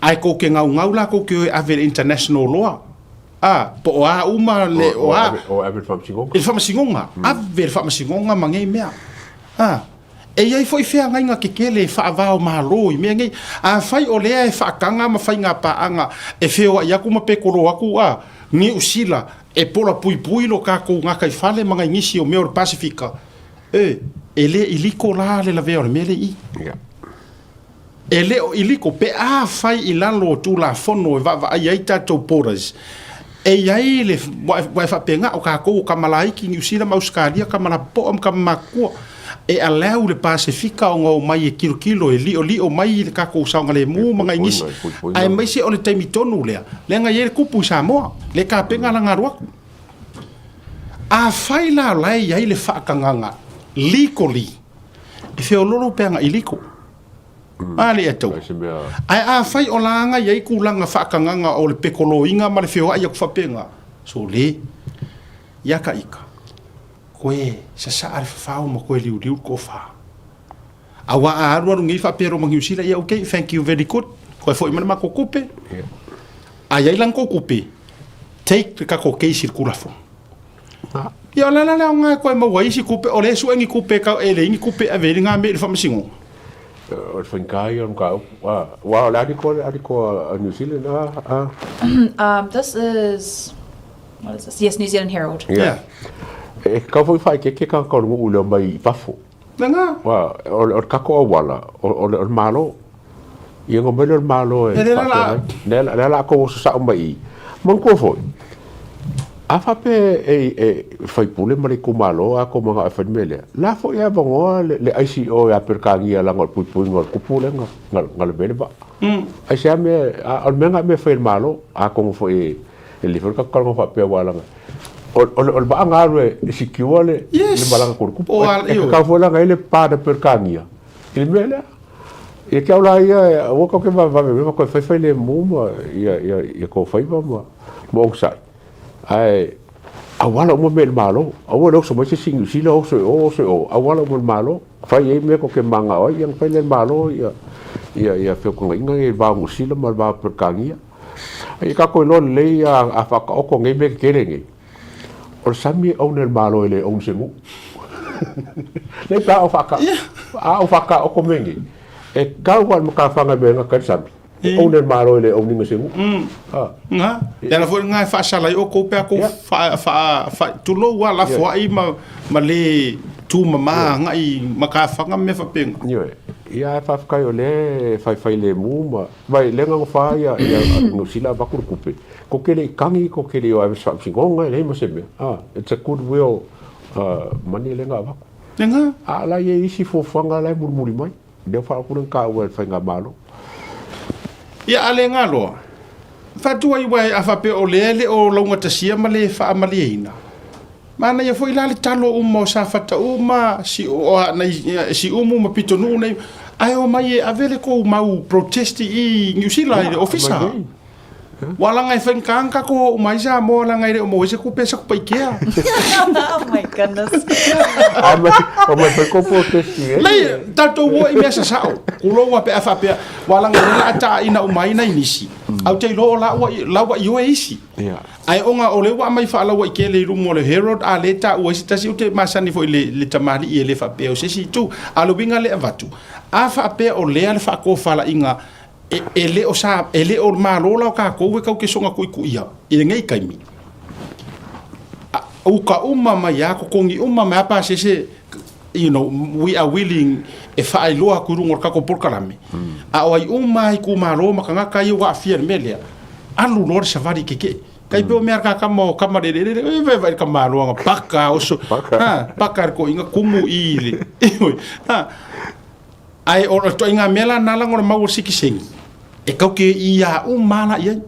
ae tou te gaugau la tou te o e ave i le international law, a, po o a uma le, o a. O ave i le faamasinoga. I le faamasinoga, ave i le faamasinoga ma nei mea. A, e i ai foi feagaiga tetele faava-o-Malo i mea nei. Afai o lea e faataga ma faiga paaga e feoai atu ma petolo atu a Niu Sila e pola puipui lo tatou gataifale ma nai nisi o mea o le Pasefika, e, e le iliko la le lavea o le mea lea i i. E le o iliko pe afai i lalo o Tulafono e vaavaai ai tatou borders, e i ai le, aua e faapena, o tatou o tama laiti, Niu Sila ma Ausetalia, tama lapopoa ma tama matutua, e allow le Pasefika ona omai e tilotilo, e liolio mai le tatou saogalemu ma nai nisi, aemaise o le taimi tonu lea, leaga e i ai le kupu i Samoa, le tapena lana alu atu. Afai la o la e i ai le faatagaga legally, e feoloolo pe ana illegal. A le atau. Ae afai o la aga i ai tulaga faatagaga o le pekoloiga ma le feoai atu faapena, sole, ia ka ika, koe sasaa le fafao ma koe liuliu le tofa. Aua a alu alu nei faapea loa ma Niu Sila, ia okay, thank you very good, koe foi mai le matou tupe. A i ai la ni tou tupe, take le tatou case i le Tulafono. Ia o le ala lea aoga e koe maua ai isi tupe, o lea e sue ni tupe e leai ni tupe e ave ai lena mea i le faamasinoga. O le faigata ia o le mataupu. Aua o le article, article a New Zealand a. This is, what is this? Yes, New Zealand Herald. Yeah. E tatau foi faaeteete tagata o le nuu i le omai i fafo. Lena. Aua o le tatou auala, o le Malo. Ia ona omai lea o le Malo e faafeagai. Lea o le a tou oso sao mai i i. Manatua foi, a faapea e faipule ma le itumalo a tou manao e fai le mea lea, la foi e avanoa le ICO ia Peretania leaga o le puipuiga o le tupu lea na lavea le vaa. Aisea mea, o le mea lena e mea fai e le Malo, atonu foi e lelei foi le tatou talanoa faapea aua leaga o le vaa na alu e secure le malaga atu o le tupu. E tatau foi la ona i ai le pa na Peretania i le mea lea. Ia te au la ia, aua tou te vavevave mai ma toe fai failemu ma ia ia ia tou faiva ma ma onosai. Ae auala uma mea i le Malo. Aua le oso mai se isi i Niu Sila, oso i o, oso i o. Auala uma i le Malo. Fai ai mea tou te manao ai, ia ona fai lea e le Malo ia ia ia feutagaiga ia i le va o Niu Sila ma le va o Peretania. Ia tatou iloa lelei a a faataoto nei mea tetele nei, O le sami e own e le Malo e le own se nuu. Nei pe a o whaaka, a o whaka o ko mengi. E kau wa makafaga me nga kai sami. E own e le Malo e le own inga se nuu. Nga, le ala foi nga e faasala ai o kou pe a kou wha, wha, wha, tulou a lafo ai ma, ma le tu mama ngai makafaga me whapenga. Ioe. Ia e whawhikai o le whaiwhai le mu ma, mai le nganga wha ia, ia New Zealand avatu le kupe. Ko kele i kangi, ko kele o ave faamasinoga, e leai ma se mea. Ah, it's a good will money lea na avatu. Lena. A la i ai isi fuafuaga la e mulimuli mai. Lea ua faaupu lea na taua e le faigamalo. Ia a le galoa, faatuai aua a faapea o lea e le o laugatasia ma le faamalieina, manaia foi la le talo uma o Safata uma, Siumu ma Pitonuu nei, ae omai e ave le tou mau protest i Niu Sila i le ofisa. Ua laga e faigata ona tatou oo uma ai Samoa leaga e le o maua ai se tupe a Satupaitea. Oh my goodness. Aumai foi kou protesti e. Leai, tatou o i mea sasao. Kulou a pe a faapea, ua laga o lea o le a taaina uma ai nai nisi. Ae ou te iloa o la ua, la ua ioe isi. Ae ona o lea ua aumai faalauaitele i luma o le Herald, a lea e taua ai se tasi, ou te masani foi i le, le tamalii e le faapea o se isi itu. A o le uiga lea e avatu, a faapea o lea le faatofalaiga E, e le o sa, e le o le Malo la o tatou e tau te soga tuituia i lenei taimi. A, uka uma mai a, totogi uma mai a pasese, you know, we are willing e faailoa atu i luga o le tatou polokalame. A o ai uma lava itumalo ma tagata ia ua aafia i le mea lea, alu loa le savali keke'e. Tai pe o mea ka kama o kama le le le e vai vai ka maloanga paka oso. Ha, paka ko inga kumu i le. Ha. Ai o to inga mea la na la ngona mau siki sengi. E kau ke i a u mala i ai.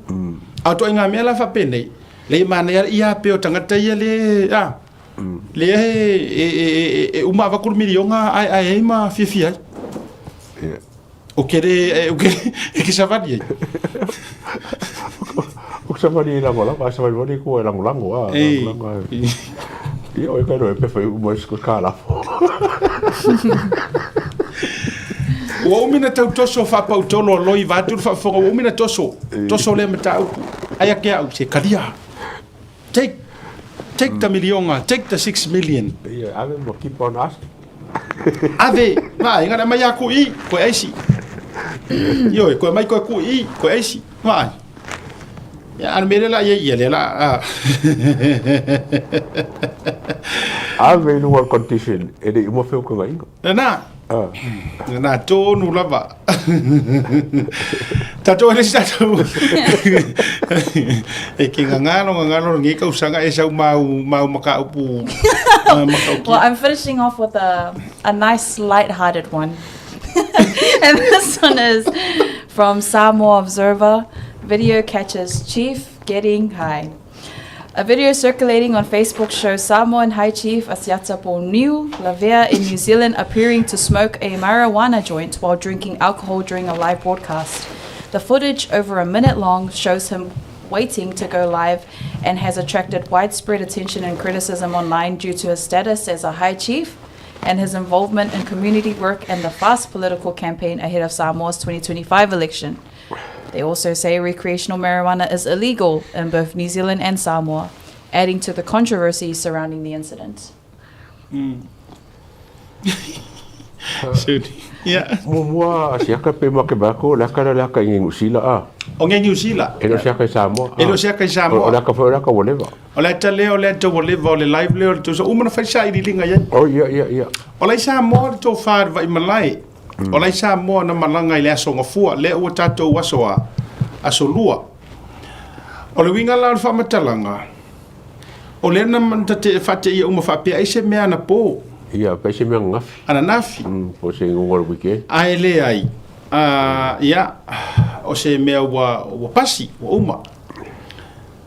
A to inga mea la fa penei. Le mana ia ia pe o tangata ia le a. Le e e e e uma va kuru milionga ai ai ai ma fiafia ai. Yeah. O ke le e o ke e ke savali ai. O savali i lango lango, a savali wali ko e lango lango a lango lango. Ia o e kai e pefa i uma i ka lafo. Ua umi na tau toso faapautolo a loi vaeatu le faafofoga ua umi na toso toso lea mataupu ai ake au se kalia take take the milionga take the 6 million Ia ave ma keep on asking. Ave vaai ngana mai aku i koe aisi ioe koe mai koe ku i koe aisi vaai ia ana mele la ia ia le la a Ave i luga o le condition e le i uma feukagaiga. Lena. Lena tonu lava. Tatou e le isi tatou. E ke ngangalo ngangalo ngi kausanga e sau mau mau makaupu makauki. Well, I'm finishing off with a a nice light-hearted one. And this one is from Samoa Observer. Video catches chief getting high. A video circulating on Facebook shows Samoan High Chief Asiata Niu Lavea in New Zealand appearing to smoke a marijuana joint while drinking alcohol during a live broadcast. The footage, over a minute long, shows him waiting to go live and has attracted widespread attention and criticism online due to his status as a high chief and his involvement in community work and the fast political campaign ahead of Samoa's 2025 election. They also say recreational marijuana is illegal in both New Zealand and Samoa, adding to the controversy surrounding the incident. Yeah. Muamua a siaka pe ma ke bako le aka le aka i Niu Sila a. O nge Niu Sila. E le o se aka i Samoa. E le o se aka i Samoa. O le aka foi o le aka ua leva. O le ata lea o le ata ua leva o le live lea o le tusa uma na fai sailiiliga i ai. Oh ia ia ia. O la i Samoa le tofa i le vaimalae. O la i Samoa na malaga i le aso gafua, lea ua tatou aso a, aso lua. O le uiga la o le faamatalaga, o lea na faateia uma faapea ai se mea anapo. Ia, pe ai se mea ananafi. Ananafi. Po o se igoga o le weekend. Ae leai, ia, o se mea ua pasi, ua uma.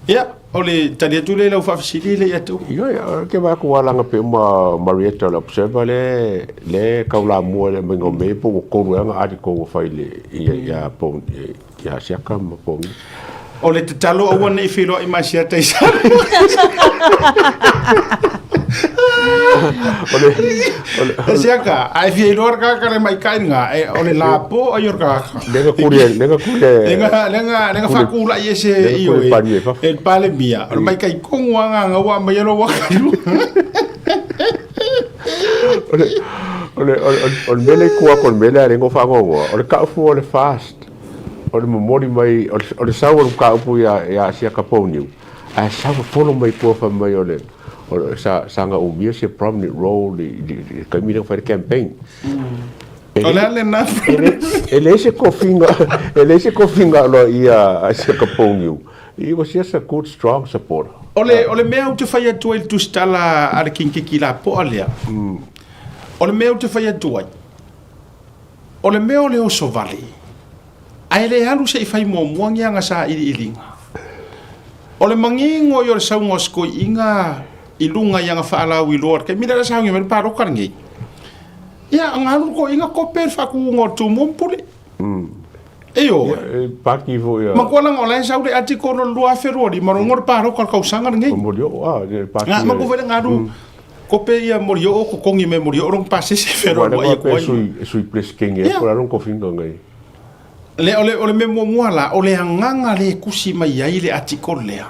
Ia, o le tali atu lea i lau faafesili le ia te upu. Ioe, ke vaai atu ua alaga pea uma Marietta o le Observer le le taulamua i le aumaiga o mea ia po ua tolu ea ana article ua fai i le ia ia po ia Asiata ma Pogi. O le tatalo aua ne i feiloai ma Asiata i Samoa. O le o le Asiata, a e fia iloa le kaka le maikai nga, e, o le lapo ai o le kaka. Le ga kuri le ga kuri Lenga lenga lenga faakula'i e se Lenga io kuri e pani e fafo. e le Palemia o le maikai kongo a nga ua aumai alo ua kalu. O le o le o le o le mea lea i tua atu o le mea lea a le faanoanoa, o le taufu o le fast, o le momoli mai, o le o le sau o le mataupu ia ia Asiata Pouniu, ae sau ma follow mai i tua fai mai o le o le sa sa na umia se prominent role i i le taimi lea na fai ai le campaign. O le a lena? E leai se tofiga, e leai se tofiga aloaia a Asiata Pouniu. He was just a good strong supporter. O le, o le mea ou te fai atu ai i le tusitala a le King Lapoa lea, o le mea ou te fai atu ai, o le mea o le oso vale, ae le alu se i fai muamua ni ana sailiiliga. O le manino ia o le sauga o se toeaina i luga i ana faalauiloa i le taimi lea o le a saunia mai le paloka lenei. Ia, ana alu le toeaina kope le faatuga o le Tumua ma Pule. Ioe. E paki foi a. Matua leaga o la e sau le article o le 2025 loga o le paloka o le tausaga lenei. O Molioo, a, le paki. Nga, matua foi le galu kope ia Molioo totogi mai Molioo lona pasese fealualuai atu ai. Sui, sui Plesking e po la lona tofiga nei. Le, o le, o le mea muamua la, o le agaga lea e tusi mai ai le article lea.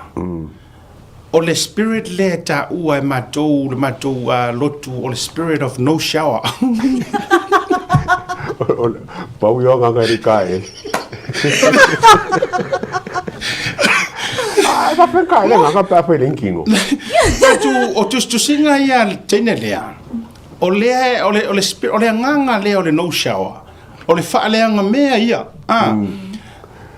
O le spirit lea e taua e matou, le matou lotu, o le spirit of no shower. Pau ia o agaga e le i kaele. Ai, faapea kaele agaga pe a fai le kino. Atu, o tusitusiga ia a le teine lea, o lea, o le, o le, o le agaga lea o le no shower, o le faaleaga mea ia.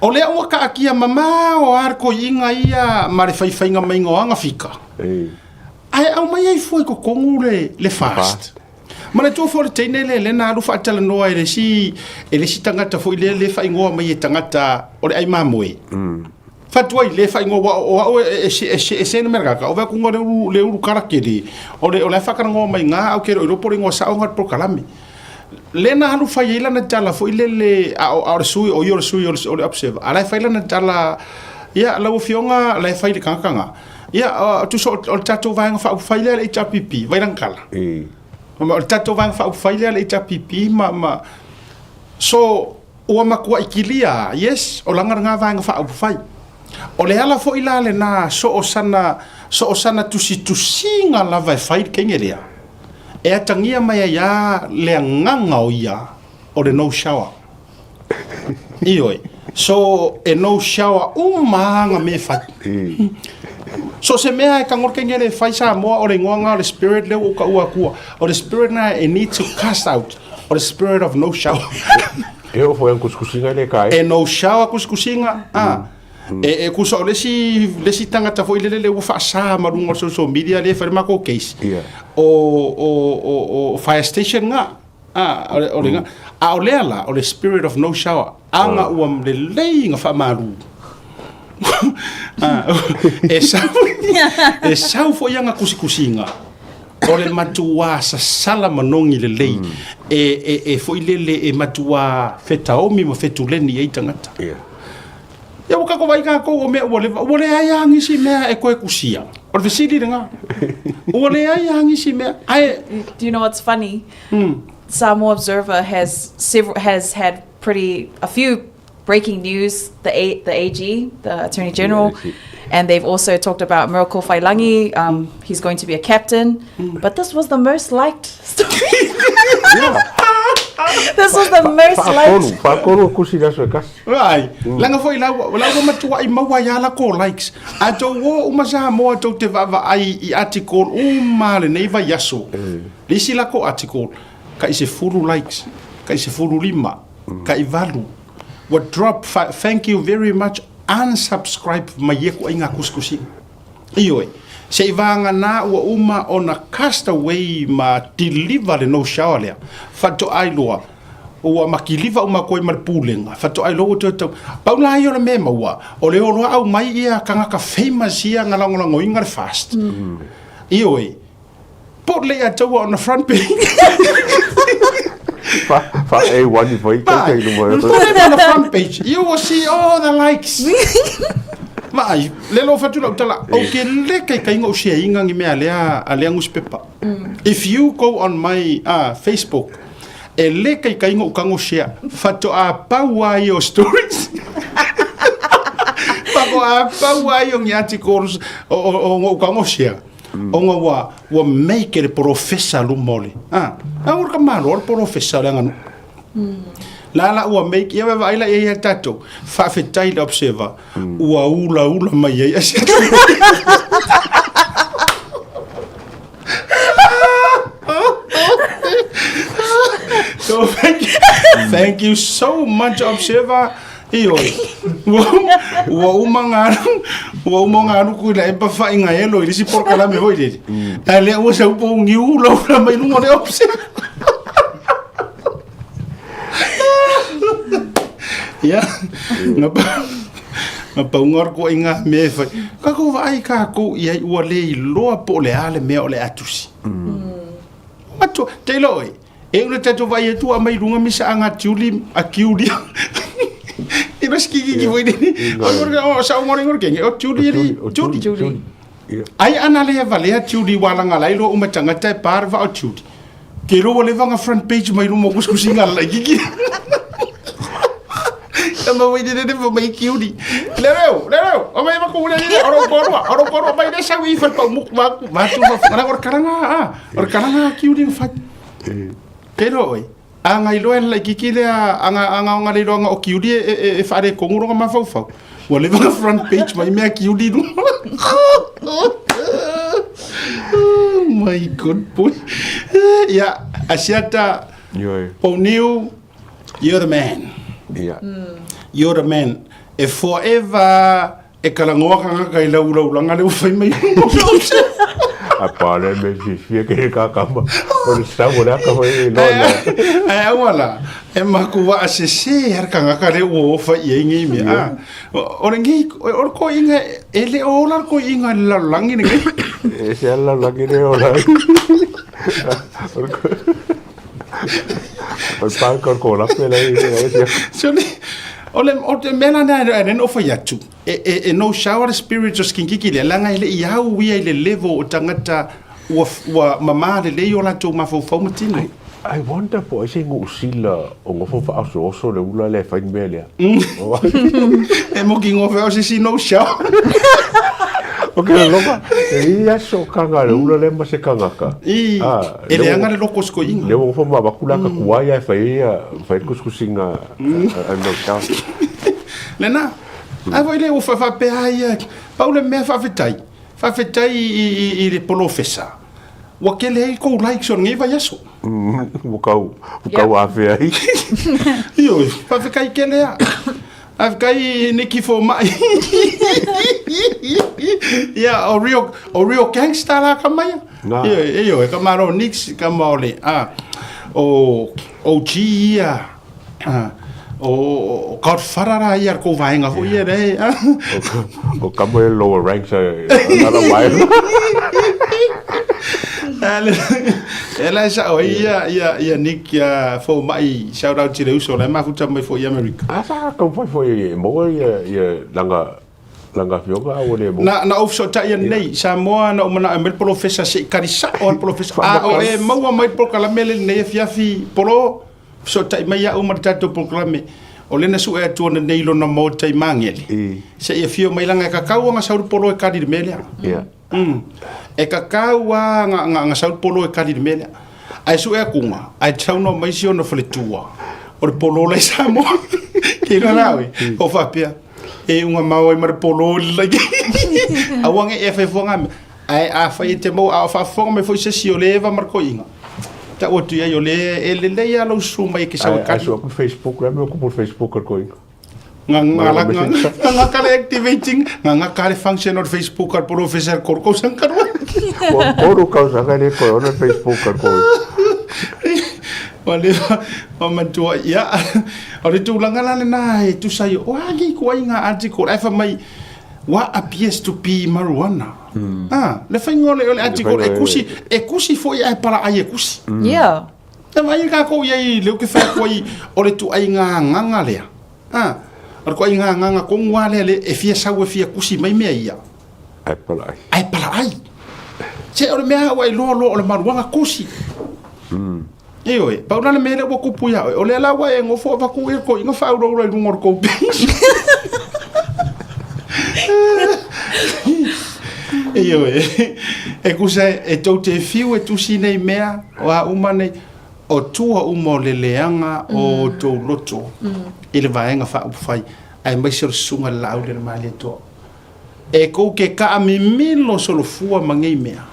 O lea ua kaatia mamao lava le toeaina ia ma le faifaiga maiga o ana fika, ae aumai ai fua i totonu le, le fast. Manatua foi o le teine lea lea na alu faatalanoa e le isi, e le isi tagata foi lea le faaigoa mai e tagata o le ai mamoe. Fatuai le faaigoa aua o au e, e, e, e se le mea kaka, o vea kunga le ulu, le ulu kala kele, o le, o le whakarangō mai ngā au kero i ropo le ingoa sao ngā prokalame. Le na alu fai ai lana tala foi lele, a o, a o le sui, o ia o le sui o le, o le observer, a la e fai lana tala, ia, lau afioga, la e fai le kangakanga. Ia, tusa o le tatou vaega faaupufai lea le HRPP, vai lana tala. O le tatou vaega faaupufai lea le HRPP ma, ma, so, ua matuai kilia, yes, o lana lena vaega faaupufai. O le ala foi la lena, so o sana, so o sana tusitusiga lava e fai le teine lea, e atagia mai ai lava le agaga o ia o le no shower. Ioe. So, e no shower uma lava ana mea e fai. So o se mea e tago le teine lea e fai Samoa, o le igoa lena o le spirit lea ua ou taua atua. O le spirit lena e need to cast out, o le spirit of no shower. E oo foi ana tusitusiga le ka e. E no shower tusitusiga, a. E, e kusa o le isi, le isi tagata foi lele lea ua faasa ma luga o le social media lea e fai le matou case. Ia. O, o, o, o fire station nga. A, o le, o le nga. A o lea la, o le spirit of no shower. Aga ua lelei nga faamalu. A, e sau, e sau foi ana tusitusiga. O le matuā sasala manogi lelei e, e, e foi lele e matuā fetaomi ma fetuleni ai tagata. Ia. Ia ua tatou vaai tatou o mea ua leva, ua leai lava nisi mea e toe tusia. O le fesili lena. Ua leai lava nisi mea. Ae Do you know what's funny? Samoa Observer has several has had pretty a few breaking news. The A, the AG, the Attorney General, Yeah, and they've also talked about Miracle Failangi. He's going to be a captain. But this was the most liked story. This was the most Faatolu, liked. faatolu o kusi i le aso e tasi. Ai, leaga foi la ua, la ua matuai maua ai lava latou likes. A tou o uma Samoa tou te vaavaai i article uma lenei vaiaso. Le isi latou article, tai 10 likes, tai 15, tai 8. Ua drop, thank you very much, unsubscribe mai ia ituaiga tusitusiga. Ioe, seivaganā ua uma ona cast away ma deliver le no shower lea, faatoa iloa ua makiliva uma atu ai ma le pulega, faatoa iloa ua toe tau. Pau la ia o le mea e maua, o le oloa aumai ia tagata famous ia na lagolagoina le fast. Ioe, po o le ia taua on the front page. Fa, fa A1 i fai, kai kai luma. Put it on the front page. You will see all the likes. Vaai, le lo fatu lau tala, o ke le kai kai ngau sia inga ngi mea lea a lea newspaper. If you go on my Facebook, e le kai kai ngau kango share, fato a pau ai o stories. Fato a pau ai o ngi articles o, o, o ngau kango share. Ona ua, ua make e le polofesa luma o le, a, a ua ka malo le polofesa o le aganuu. La la ua make, ia vaai la i ai ia tatou, faafetai le observer, ua ulaula mai ai Asiata. So thank you, thank you so much observer. Ioe, ua, ua uma ngā alu, ua uma ngā alu kui la e pawhai ngā elo i lisi porokalame hoi lele. Ae lea ua sau po ngiu ula ula mai lunga o le opse. Ia, nga pa, nga paunga ora koa i ngā mea e whai. Ka kou vaai kākou i ai ua le iloa po o le a le mea o le a tusi. Matua, te iloa oe, E ula tatou vaai atu ua aumai i luga misa a ngā tiuli a kiuli. I no ski ki foi ni. O sa ngore ngore kenge o tiuli ri tiuli. Tiuli. Ai ana le valea tiuli wala ngala ilo uma tangata e par va o tiuli. Ke ro le vanga front page mai lumo kuskusinga la kiki. Tama wai ni ne mai kiuli. Le reo, le reo. O mai maku le le oro korua, oro korua mai le sau i fa pa muk ma ma tu ma ora karanga a. Ora karanga kiuli fa. Kei roa oe, a nga iloa e laikiki lea, a nga, a nga o nga le iloa o Kiuli e, e, e whaare kongu ronga mafaufau. Ua leva nga front page mai mea Kiuli runga. Oh my god boy. Yeah, Asiata, Ioe. Pauniu, you're the man. Yeah. You're the man. E forever e kalagoa kagaka i lau ulaulaga lea ua fai mai. A pa le me fiafia ke le kakama. O le sau o le aka foi e loa le. Ae aua la, e makua sese a le kagaka lea ua ofa i ai nei mea. Ah, o le nei, o le koiga, e le o ola le koiga i le lalolagi lenei. E se ala lalolagi le ola. O le pāka o le kōlape la i le So, o le, o le mea la lea lea na ou fai atu, e, e, e no shower le spirit o skinkiki lea, leaga e le i au ia i le level o tagata ua, ua mamā lelei o latou mafaufau ma tino. I wonder po o ai se Niu Sila o nofo faaosooso le ula lea e fai le mea lea. E moki ngofe o se isi no shower. O ke alofa, e i aso kanga le ula lea ma se kangaka. I, e leaga le loko o se koiga. Lea ua nofo ma avatu la ka kuai ae fai ai fai le kusikusiga a no shower. Lena, a foi lea ua faapea ai ia, pau le mea faafetai, faafetai i le polofesa, ua tele ai kou likes o lenei vaiaso. Ua kau, ua kau afea ai. Ioe, faafetai tele lava. Faafetai Nicky Fomai. Ia, o real, o real gangsta la ka maia. Nā. Ioe, ioe, ka malo Nix, ka mao le, a, o OG ia, a, o Godfather la ia ko vaenga foi ia le, a. O kamo e lower ranks a nala wae. E la sa o ia ia ia Nick ia Fomai shout out i le uso la e mafuta mai foi i Amerika. A sa taumafai foi e maua ia ia lana lana afioga a ua le maua. Na na ou fesootai anei Samoa na ou manao e aumai le polofesa se i kali sao le polofesa a o e maua mai le polokalame le lenei afiafi polo fesootai mai au ma le tatou polokalame o lea na sue atu ananei i lona maota i Magele se i afio mai leaga e kakau a sau le polo e kali i le mea lea. Ia. E kakau a nga nga nga sau le polo e kali i le mea lea. Ae sue akuga, ae saunoa mai si ona faletua, o le polo la i Samoa. Ke iloa la oe, o faapea, e iuga mao ai ma le polo i le laiti. Aua ne i e fai fua ngā mea. Ae afai e te maua, a o faafofoga mai foi se isi o le Eva ma le toeaina, tau atu i ai o le e lelei lava lou susu mai e ke sau e Ae kali. sue aku i Facebook, le a mea o kupu i le Facebook a le toeaina? Nga ka le activating, nga ka le function o le Facebook a le polofesa le koru kausaga talu ai. Ua koru kausaga e le toe ona le Facebook a le koru. Ua leva ua matua ia. O le tulaga la lena e tusa ai, o a nei koa i ngā article, ae fai mai, what appears to be marijuana. Ah, le faiga o le article e kusi, e kusi foi ae palaai e kusi. Yeah. E vaai kākou i ai i lea ou te fai atu ai o le tuaiga agaga lea. A, o le tuaiga agaga tonu lava lea le e fia sau e fia tusi mai mea ia. Ae palaai. Ae palaai. Se o le mea ua iloa loa o le maluaga tusi. Ioe, pau la le mea lea ua tupu ia oe, o lea la ua e nofo avatu ia toeaiina faaulaula i luga o le tou page. Ioe, e tusa e tou te fiu e tusi nei mea, O a uma nei, o tua uma o le leaga o outou loto i le Vaega Faaupufai, aemaise o le Susuga i le Laauli a le Malietoa. E kou ke kaa mimilo solofua ma nei mea,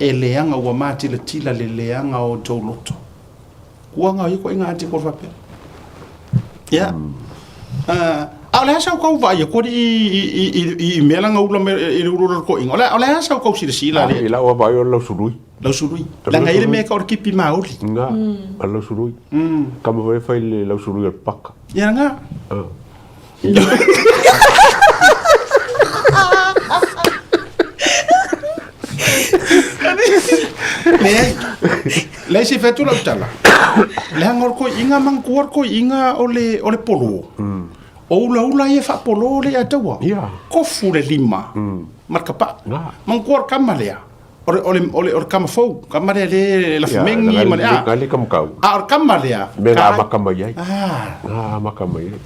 e leaga ua matilatila le leaga o outou loto. Kuaga o ia koʻi ngā article faapea. Ia. A o le a sau kau vaai atu alii i mea la nga ula mai i le ulaula o le toeaina? O le a sau kau silasila alii? I lau vaai o le lausului. Lausului. Leaga e i ai le mea e tau o le kipi maoli. Nga, o le lausului. Kama foi e fai le lausului o le paka. Ia nga. Leai, leai se i fai atu lau tala. Leaga o le toeaina manatua le toeaina o le, o le polo. O ulaula ia faapolo le ia taua. Ia. Kofu le lima ma le kapaa. Manatua o le kama lea. O le, o le, o le, o le kama fou, kama lea le lafumegi ma le a. Nga le kamakau. A o le kama lea. Mea na amata mai ai. Na amata mai ai.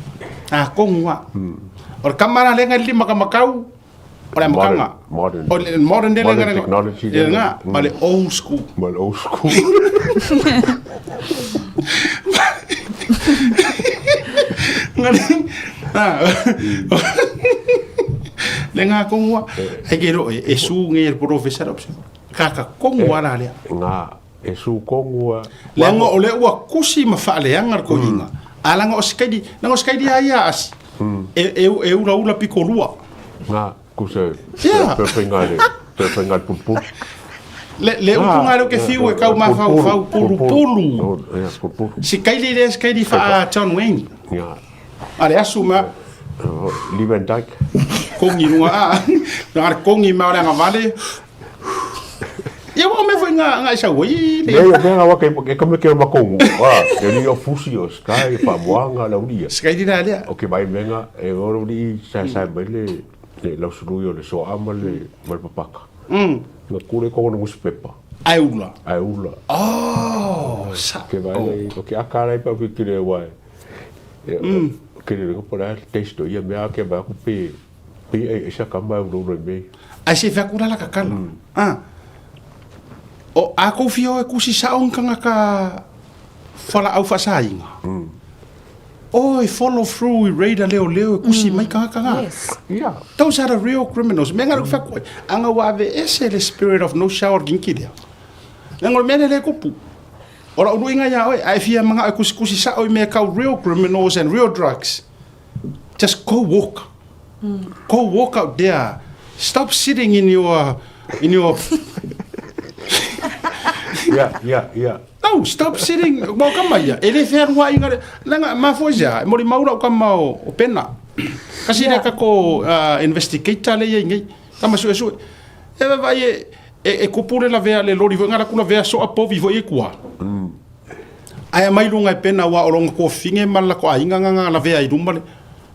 A kongu a. O le kama la lea ngai le lima kamakau, o le amataga. Modern. O le modern lea Modern technology. Ia nga, ma le old school. Ma le old school. Le ngā kongua, e ke ro, e su nge e polofesa la opse. Ka ka kongua la lea. Ngā, e su kongua. Le nga o le ua kusi ma whaaleanga le kohinga. A langa o skaidi, langa o skaidi a ia asi. E, e, e ulaula piko lua. Ngā, ku se Yeah. pe whainga le, pe whainga le pulupulu. Le, le upu ngā leo ke fiu e kau mafaufau pulupulu. Ia, pulupulu. Si kaili le si kaili wha John Wayne. Ia. A le asu ma Lee Van Dyke. kongi runga a. Nā le kongi ma o le angavale. Ia wa o me foi ngā ngā isa ui le. Nei, o mea ngā waka e kame ke o makongu. Ah, e ni o fusi o sky, e whamoanga, la uria. Si kaili la lea. O ke mai menga, e oro ni sa sa mai le, le lausului o le soa ma le, ma le papaka. Nga kule kongo no newspaper. Ai ula. Ai ula. Oh, sa. Ke vai le, o ke aka lai pa ke kire wai. E, ke le ko la testo ia mea ke vai ku pe, pe e e sa kama ulo ulo me. Ai se fea kula la kakala. Ah. O a kou fia o e kusi sa ong kanga ka whala au whasainga. O e follow through i radar leo leo e kusi mai kanga kanga. Yes. Ia. Those are the real criminals. Me ngaro wha koe. Anga wa ave ese le spirit of no shower ginki lea. Lengo mea le le kupu. Ora ulu inga ia oe, ai fia manga e kusi kusi sa oi mea kau real criminals and real drugs. Just go walk. Go walk out there. Stop sitting in your in your Ia, ia, ia. No, stop sitting. Wa kama ia. E le fea rua inga le. Langa ma fo ia. E mori maura o kama o, o pena. Kasi yeah. ka ko investigator le ia ngai. Kama sue sue. E va vai e e, e kupu le la vea le lori fo ngala kula vea so a povi fo e kua. Ai mai lunga e pena wa o longa ko finge ma la ko ainga nga la vea i luma le.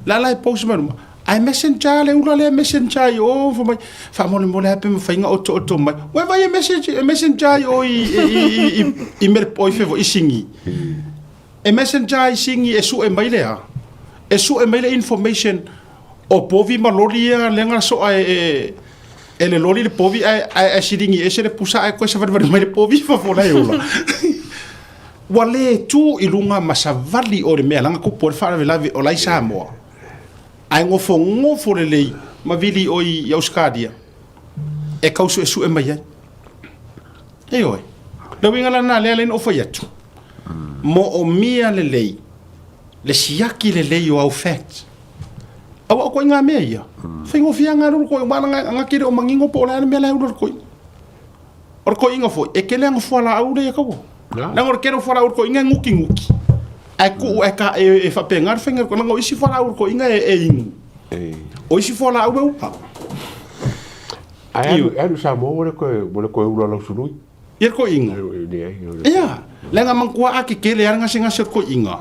La la e post mai luma. Ai messenger le ula le messenger i o fo mai. Fa mo le mo le hape mo fainga o to to mai. Wa vai e message e messenger i o i i i i i mere o i fevo i singi. E messenger i singi e su e mai lea. E su e mai le information o povi ma lori ia le nga so e e e le lori le povi ai ai siringi e se le pusa ai ko sa vari mai le povi fa fo la e ula. Ua le tu i luga ma savali o le mea laga kupu ai le faalavelave o la i Samoa, ae gofogofo lelei ma vili o i Ausekalia e tau suesue mai ai. Ioe. Le uiga la lena lea lea na ou fai atu, moomia lelei le siaki lelei o au facts. Aua o koiga mea ia, faigofie lava lolo koe, aua aga kele o mangingo po o le a le mea la e ula le koiga. O le koiga foi, e kele aga fualaau lea ia kaua. Leaga o le kele o fualaau o le koiga e gukiguki. Ae kuu ae ka e, e faapena le faiga leaga o isi fualaau o le koiga e, e inu. O isi fualaau e upa. Ae alu, alu Samoa ua le koe, ua le koe ula lausului. Ia le koiga. Ia, leaga manatua a kekele lava le gasegase o le koiga.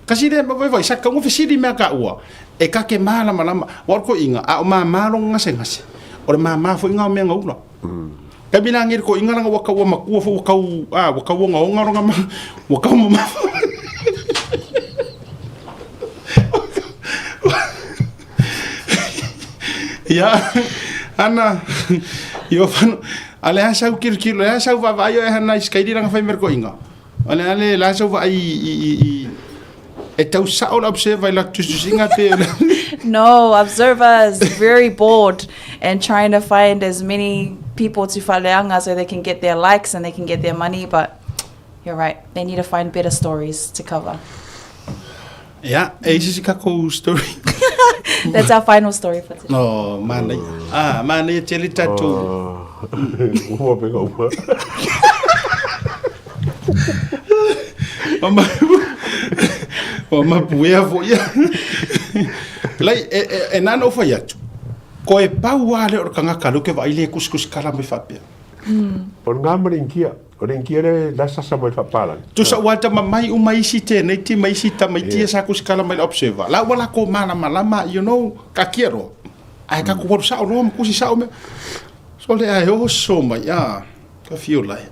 Kasi lea ma vaivai sa tau fesili mea ka ua e ka ke malamalama aua o le koiga a o mama lona gasegase. O le mama foi lena o mea na ula. Taimi la nei le koiga leaga ua tau ua matua foi ua tau a ua tau ogaoga lona ma ua tau mamafa. Ia ana io fano a le a sau kilokilo le a sau vaavaai oe hana i sikaili lana fai mai le koiga. O le a le la sau vaai i i i e tau sao le observer i la tusitusiga pe No, observers very bored and trying to find as many people to faleaga so they can get their likes and they can get their money, but you're right, they need to find better stories to cover. Ia, e isi si kakou story. That's our final story for today. Oh, manaia. Ah, manaia tele tatou. Uma pega uma. O ma o mapuea foi ia. Lai, e, e, e nana o fai atu. Ko e pau a le o le kangaka leo ke vaai le kusikusi kala mai faapea. O le ngā ma le Inkia. O le Inkia le la sasa mai le faapalagi. Tusa ua tama mai uma isi tēnei ti ma isi tamaiti e sa kusikala mai le observer. La ua lako malamalama, you know, ka kia roa. Ae ka kuwaru sao roa ma kusi sao mea. So le ae oso mai, ah, ka whio lai.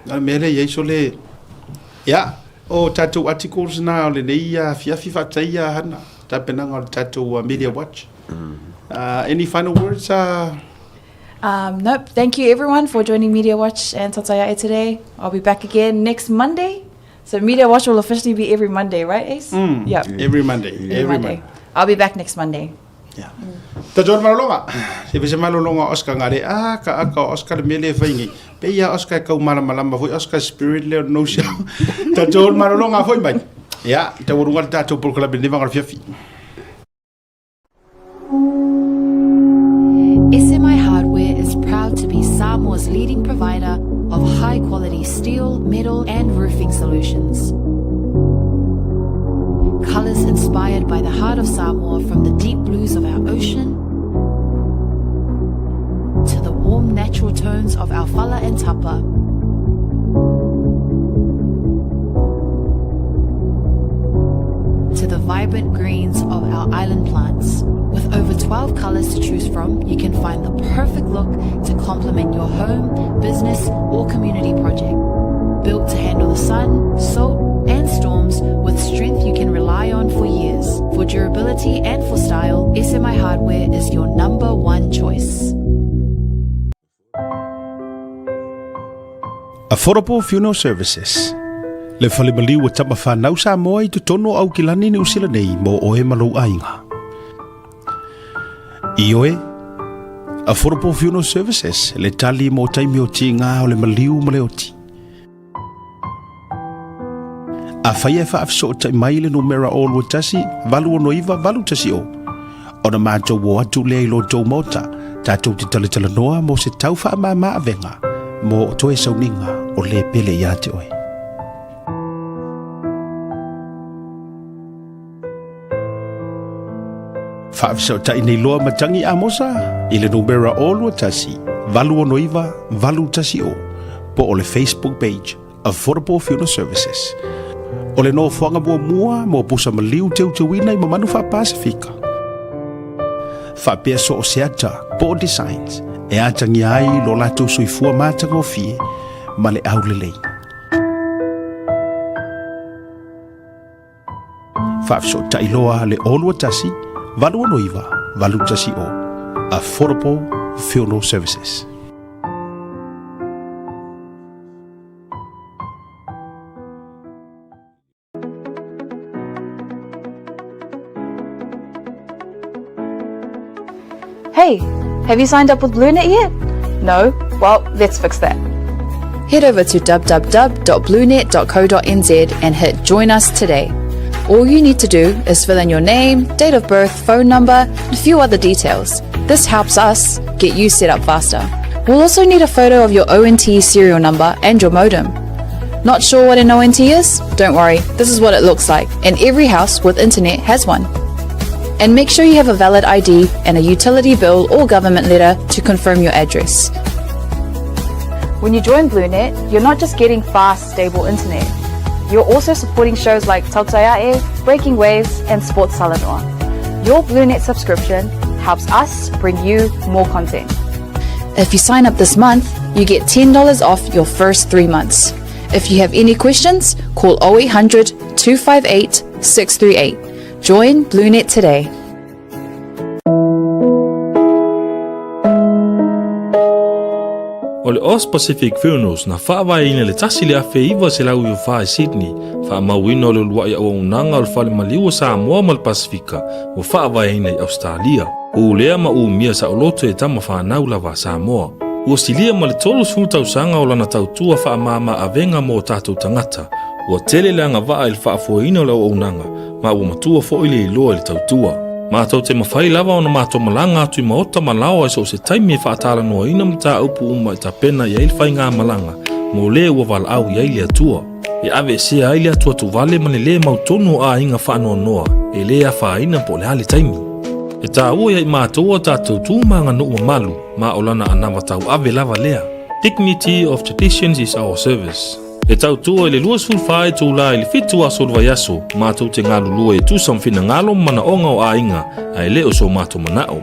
Nā le mea lea iai so le, ia, o tātou articles nā o lenei afiafi whaatai a Hana, tapenaga o le tātou Media Watch. Any final words? Nope. Thank you everyone for joining Media Watch and Tataia today. I'll be back again next Monday. So Media Watch will officially be every Monday, right, Ace? Yep. Every Monday. Every Monday. I'll be back next Monday. Yeah. Ta John Malolonga. Se vese Malolonga Oscar ngare a ka aka o Oscar le mele fai nei. Pe ia Oscar e kau malamalama foi Oscar spirit leo no show. Ta John Malolonga foi mai. Ia, taualuga le tatou polokalame i lenei vaega o le afiafi. SMI Hardware is proud to be Samoa's leading provider of high quality steel, metal, and roofing solutions. Colors inspired by the heart of Samoa from the deep blues of our ocean to the warm natural tones of our fala and tapa. To the vibrant greens of our island plants. With over 12 colors to choose from, you can find the perfect look to complement your home, business, or community project. Built to handle the sun, salt, and storms with strength you can rely on for years. For durability and for style, SMI Hardware is your number one choice. Affordable Funeral Services Le fale maliu o tama whanau Samoa i totonu o Aukilani Niu Sila nei mō oe ma lou aiga. Ioe, Affordable Funeral Services le tali mō taimi o tīngā o le maliu ma le oti. Afai e faafesootai mai le numera 021 869 810, ona matou o atu lea i lo outou maota, tatou te talatalanoa mo se tau faamama avega mo toe sauniga o le pele ia te oe. Faafesootai nei loa matagi Amosa i le numera 021 869 810 po o le Facebook page Affordable Funeral Services. O le nofoaga muamua mo pusa maliu teuteuina i mamanu faa-Pasifika. Faapea so o se ata po o designs e atagia ai lo latou soifua matagofie ma le aulelei. Faafesootai loa le 021 869 810 Affordable Funeral Services. Hey, have you signed up with BlueNet yet? No? Well, let's fix that. Head over to www.bluenet.co.nz and hit Join Us Today. All you need to do is fill in your name, date of birth, phone number, and a few other details. This helps us get you set up faster. We'll also need a photo of your ONT serial number and your modem. Not sure what an ONT is? Don't worry, this is what it looks like, and every house with internet has one. And make sure you have a valid ID and a utility bill or government letter to confirm your address. When you join BlueNet, you're not just getting fast, stable internet. You're also supporting shows like Tautaiae, Breaking Waves, and Sports Salanoa. Your BlueNet subscription helps us bring you more content. If you sign up this month, you get $10 off your first three months. If you have any questions, call 0800 258 638. Join BlueNet today. O le Aus Pacific Funerals na faavaeina i le 1994 i Sydney, faamauina o le uluai auaunaga o le Fale Maliu o Samoa ma le Pasifika ua faavaeina i Ausetalia. Ulea ma umia saoloto e tama fanau lava a Samoa. Ua silia ma le 30 tausaga o lana tautua faamama avega mo o tatou tagata. Ua tele le agavaa i le faafoeina o le auaunaga, ma ua matua foi le iloa i le tautua. Matou te mafai lava ona matou malaga atu i maota ma laoa i so o se taimi e faatalanoaina mataupu uma e tapena i ai le faigamalaga mo le ua valaau i ai le Atua. E aveesea ai le atuatuvale ma le lē mautonu o aiga faanoanoa e lē afaina po o le a le taimi. E taua ia i matou a tatou tu ma aganuu mamalu ma o lana anava tauave lava lea. Dignity of traditions is our service. E tautua i le 24 itulā i le 7 aso o le vaiaso, matou te galulue e tusa ma finagalo ma manaoga o aiga, ae le o so matou manao.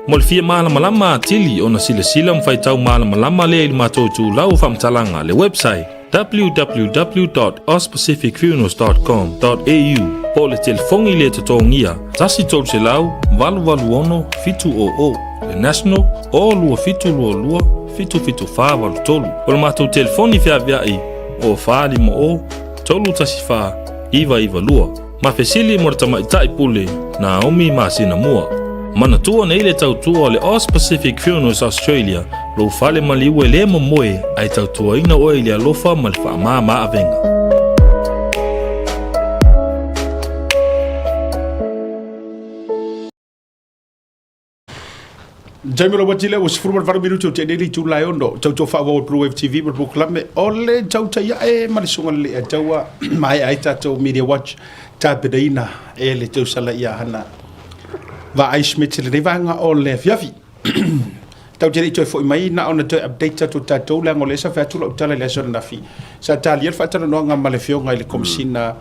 Mo le fia malamalama atili ona silasila ma faitau malamalama lea i le matou itulau o faamatalaga, le website www.auspacificfunerals.com.au po o le telefoni le totogia 1300 886 700, le national 02722 77483. O le matou telefoni feaveai o 450 314 992. Ma fesili mo le tamaitai pule Naomi masina mua. Manatua nei le tautua o le Aus Pacific Funerals Australia, lou fale maliu e le momoe ae tautuaina oe i le alofa ma le faamama avega. Taimi o le uati lea ua 18 minute o tea nei le itula e ono. Tautua faaauau a Blue Wave TV ma le polokalame o le tautai ae ma le susuga lelei a taua maea ai tatou Media Watch tapenaina e le tausala ia Hana Vaai Schmidt i lenei vaega o le afiafi. Tau te le i toe foi mai na ona toe update atu tatou leaga o lea sa fai atu lau tala i le aso ananafi. Sa talia le faatalanoaga ma le afioga i le Komesina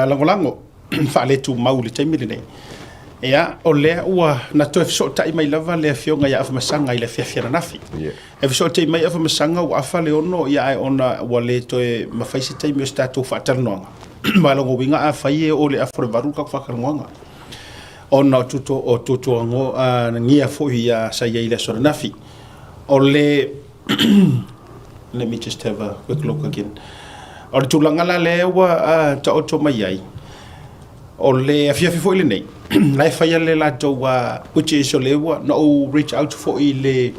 Lagolago faaletumau i le taimi lenei. Ia, o lea ua na toe fesootai mai lava le afioga ia Afamasaga i le afiafi ananafi. Yeah. E fesootai mai Afamasaga ua afa le ono, ia ae ona ua le toe mafai se taimi o se tatou faatalanoaga. Ma lona uiga afai e oo i le afa o le valu le tatou faatalanoaga. Ona o tuto, o tuatuagia foi ia sa i ai i le aso ananafi. O le Let me just have a quick look again. O le tulaga la lea ua taoto mai ai, o le afiafi foi lenei, la e faia le latou, which is o lea ua na ou reach out foi i le,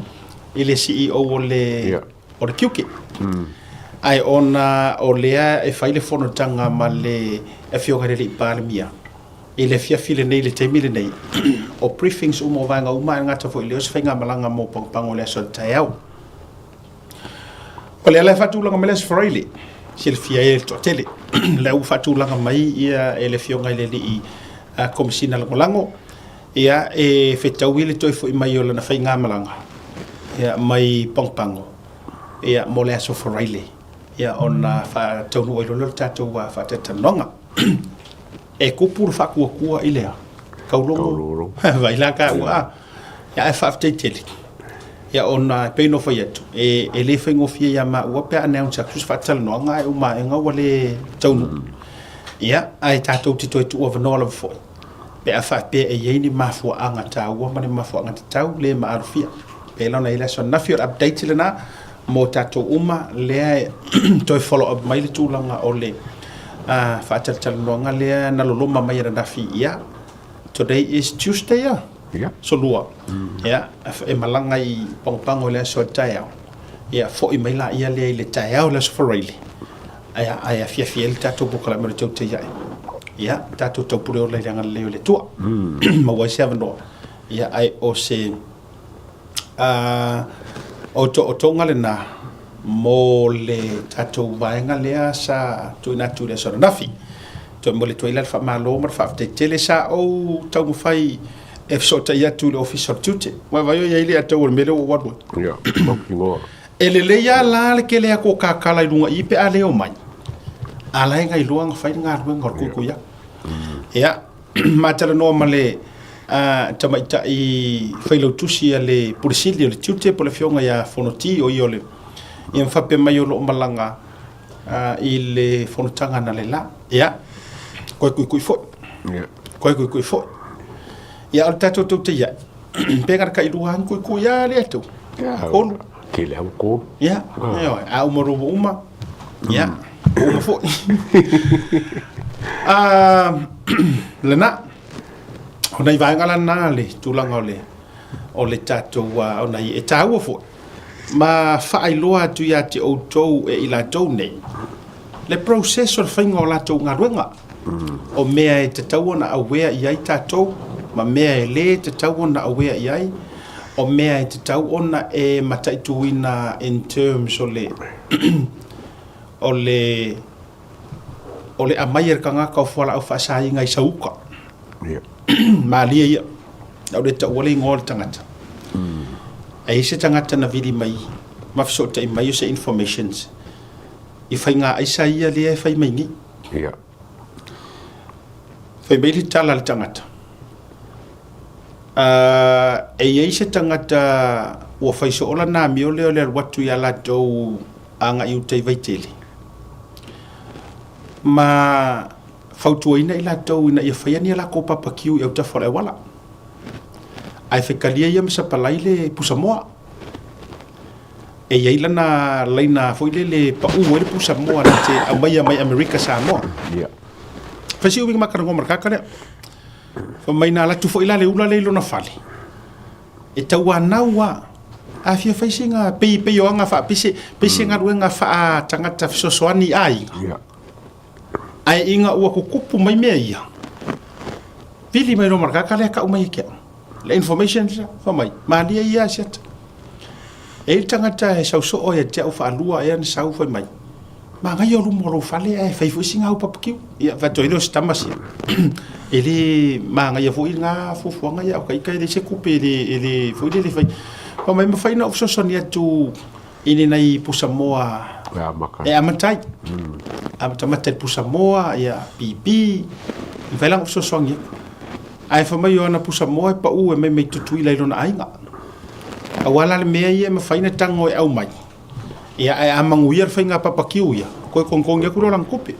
i le CEO o le, Yeah. o le Tiute. Ae ona o lea e fai le fonotaga ma le afioga i le alii Palemia, i le afiafi lenei i le taimi lenei, o briefings uma o vaega uma, ae gata foi i lea o se faigamalaga mo Pagopago i le aso a le taeao. O lea la e faatulaga mai le Aso Faraile, silafia ai e le toatele, lea ua faatulaga mai ia e le Afioga i le Alii Komesina Lagolago, ia e fetaui le toe foi mai o lana faigamalaga ia mai Pagopago ia mo le Aso Faraile, ia ona faataunuu ai loa lea o le tatou faatalatalanoaga. E kupu le faakuakua i le a? Kaulongo. Vai la ka ua a. Ia ae faafetai tele. Ia ona e pei ona fai atu, e, e le faigofie ia maua pe a announce atu se faatalanoaga ae uma aega ua le taunuu. Ia, ae tatou te toe tuuavanoa lava foi pe a faapea e i ai ni mafuaaga taua ma ni mafuaaga tatau le maalofia. Pei la ona i ai le aso ananafi, o le update lena mo tatou uma lea e toe follow up mai le tulaga o le faatalatalanoaga lea na loloma mai ananafi. Ia, today is Tuesday a? Yeah. Solua. Ia, e malaga i Pagopago i le aso a le taeao. Ia, foi mai laia lea i le taeao i le aso Faraile. Ae, ae afiafi ai le tatou polokalame o le tautai ae. Ia, tatou taupule ola i le agalelei o le Atua. Maua ai se avanoa. Ia, ae o se A o otootoga lena mo le tatou vaega lea sa tuuina atu i le aso ananafi. Toe momoli atu ai la le faamalo ma le faafetai tele. Sa ou taumafai e fesootai atu i le Ofisa o le Tiute. Ua vaai o i ai le atau o le mea lea ua ou alu ai. Ia, mautinoa. E lelei lava la le kele atu o kakala i luga i i pe a le omai, a la e gailoa ona fai le galuega o le kuikui atu. Ia, Ma talanoa ma le tamaitai failautusi a le Pule Sili o le Tiute po o le Afioga ia Fonoti, o ia o le, ia ma faapea mai o lo o malaga i le fonotaga analeila. Ia, koe kuikui foi. Yeah. Koe kuikui foi. Ia, o le tatou tautai ae, pe gata tailua lava ni kuikui a le atu. Yeah. Kolu. Tele au kolu. Ia, ioe, a uma loa ua uma, ia, ua uma foi. Ah, lena, o nai vaega lana le tulaga o le, o le tatou, o nai, e tāua foi, ma faailoa atu ia te outou e i latou nei, le process o le faiga o latou galuega, o mea e tatau ona aware i ai tatou, ma mea e le tatau ona aware i ai, o mea e tatau ona e mataituina in terms o le o le o le aumai e le tagata o fualaau faasaina i sauka. Yeah. Malie ia. Lau le taua le igoa o le tagata. E i ai se tagata na vili mai ma fesootai mai o se informations i faiga aisa ia lea e fai mai nei. Yeah. Fai mai le tala a le tagata, e i ai se tagata ua fai soo lana amio lea o le alu atu ia latou agai i uta i Vaitele, ma fautuaina i latou ina ia faia ni a lakou papakiu i autafa o le auala, ae fetalia ia ma sapalai le pusamoa. E i ai lana laina foi lele e pau ai le pusamoa na te aumaia mai Amerika Samoa. Yeah. Fai si uiga makalanoa ma le kaka lea. Fai mai na alu atu foi la le ula lea i lona fale. E tauanau a. A fia fai sina pei pei o aga faapise, pei se galuega faa tagata fesoasoani i aiga. Yeah. Ae ina ua kukupu mai mea ia, vili mai loa ma le kaka lea kau mai ia te au. Le information sa, fai mai, malie ia Asiata. E i ai le tagata e sau soo ia te au faalua ea na sau fai mai, Manaia o luma o lou fale ae fai foi sina au papakiu. Ia, fai atu ai lea o si tama sia, e le manaia foi lena fuafuaga ia, o ka ita e leai se tupe e le, e le, foi lele fai. Fai mai, e mafai ona ou fesoasoani atu i ni nai pusamoa e amata ai. Amatamata i le pusamoa, ia, pipi, e mafai la ona ou fesoasoani atu. Ae fai mai o ana pusamoa e pau e mai mai Tutuila i lona aiga. Aua la le mea ia e mafai ona tago e aumai, Ia, ae a manuia le faiga papakiu ia, toe togitogi atu lea o lana tupe.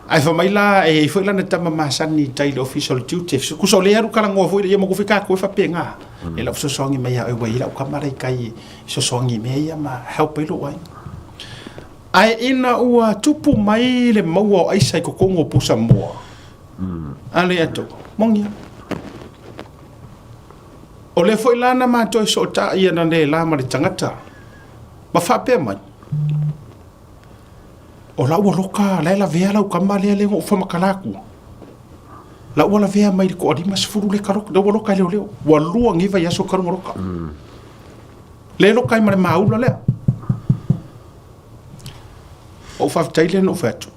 Ae fai mai la, e i ai foi lana tama masani i tai i le Ofisa o le Tiute. Tusa o lea e alu talanoa foi ia ma foi tatou e faapena. E lau fesoasoani mai ia oe ua i ai lau tama la i tai e fesoasoani i mea ia ma help ai lou aiga. Ae ina ua tupu mai le maua o aisa i totonu o pusamoa, a le atu, moni lava. O lea foi la na matou fesootai analeila ma le tagata ma faapea mai, O la ua loka, la e lavea lau tama lea lea na ou faamatala atua. La ua lavea mai le toa 50 lea ka loka, lea ua loka e leoleo. Ua lua nei vaiaso talu ona loka. Lea e loka ai ma le maula lea. Ou faafetai lea na ou fai atu,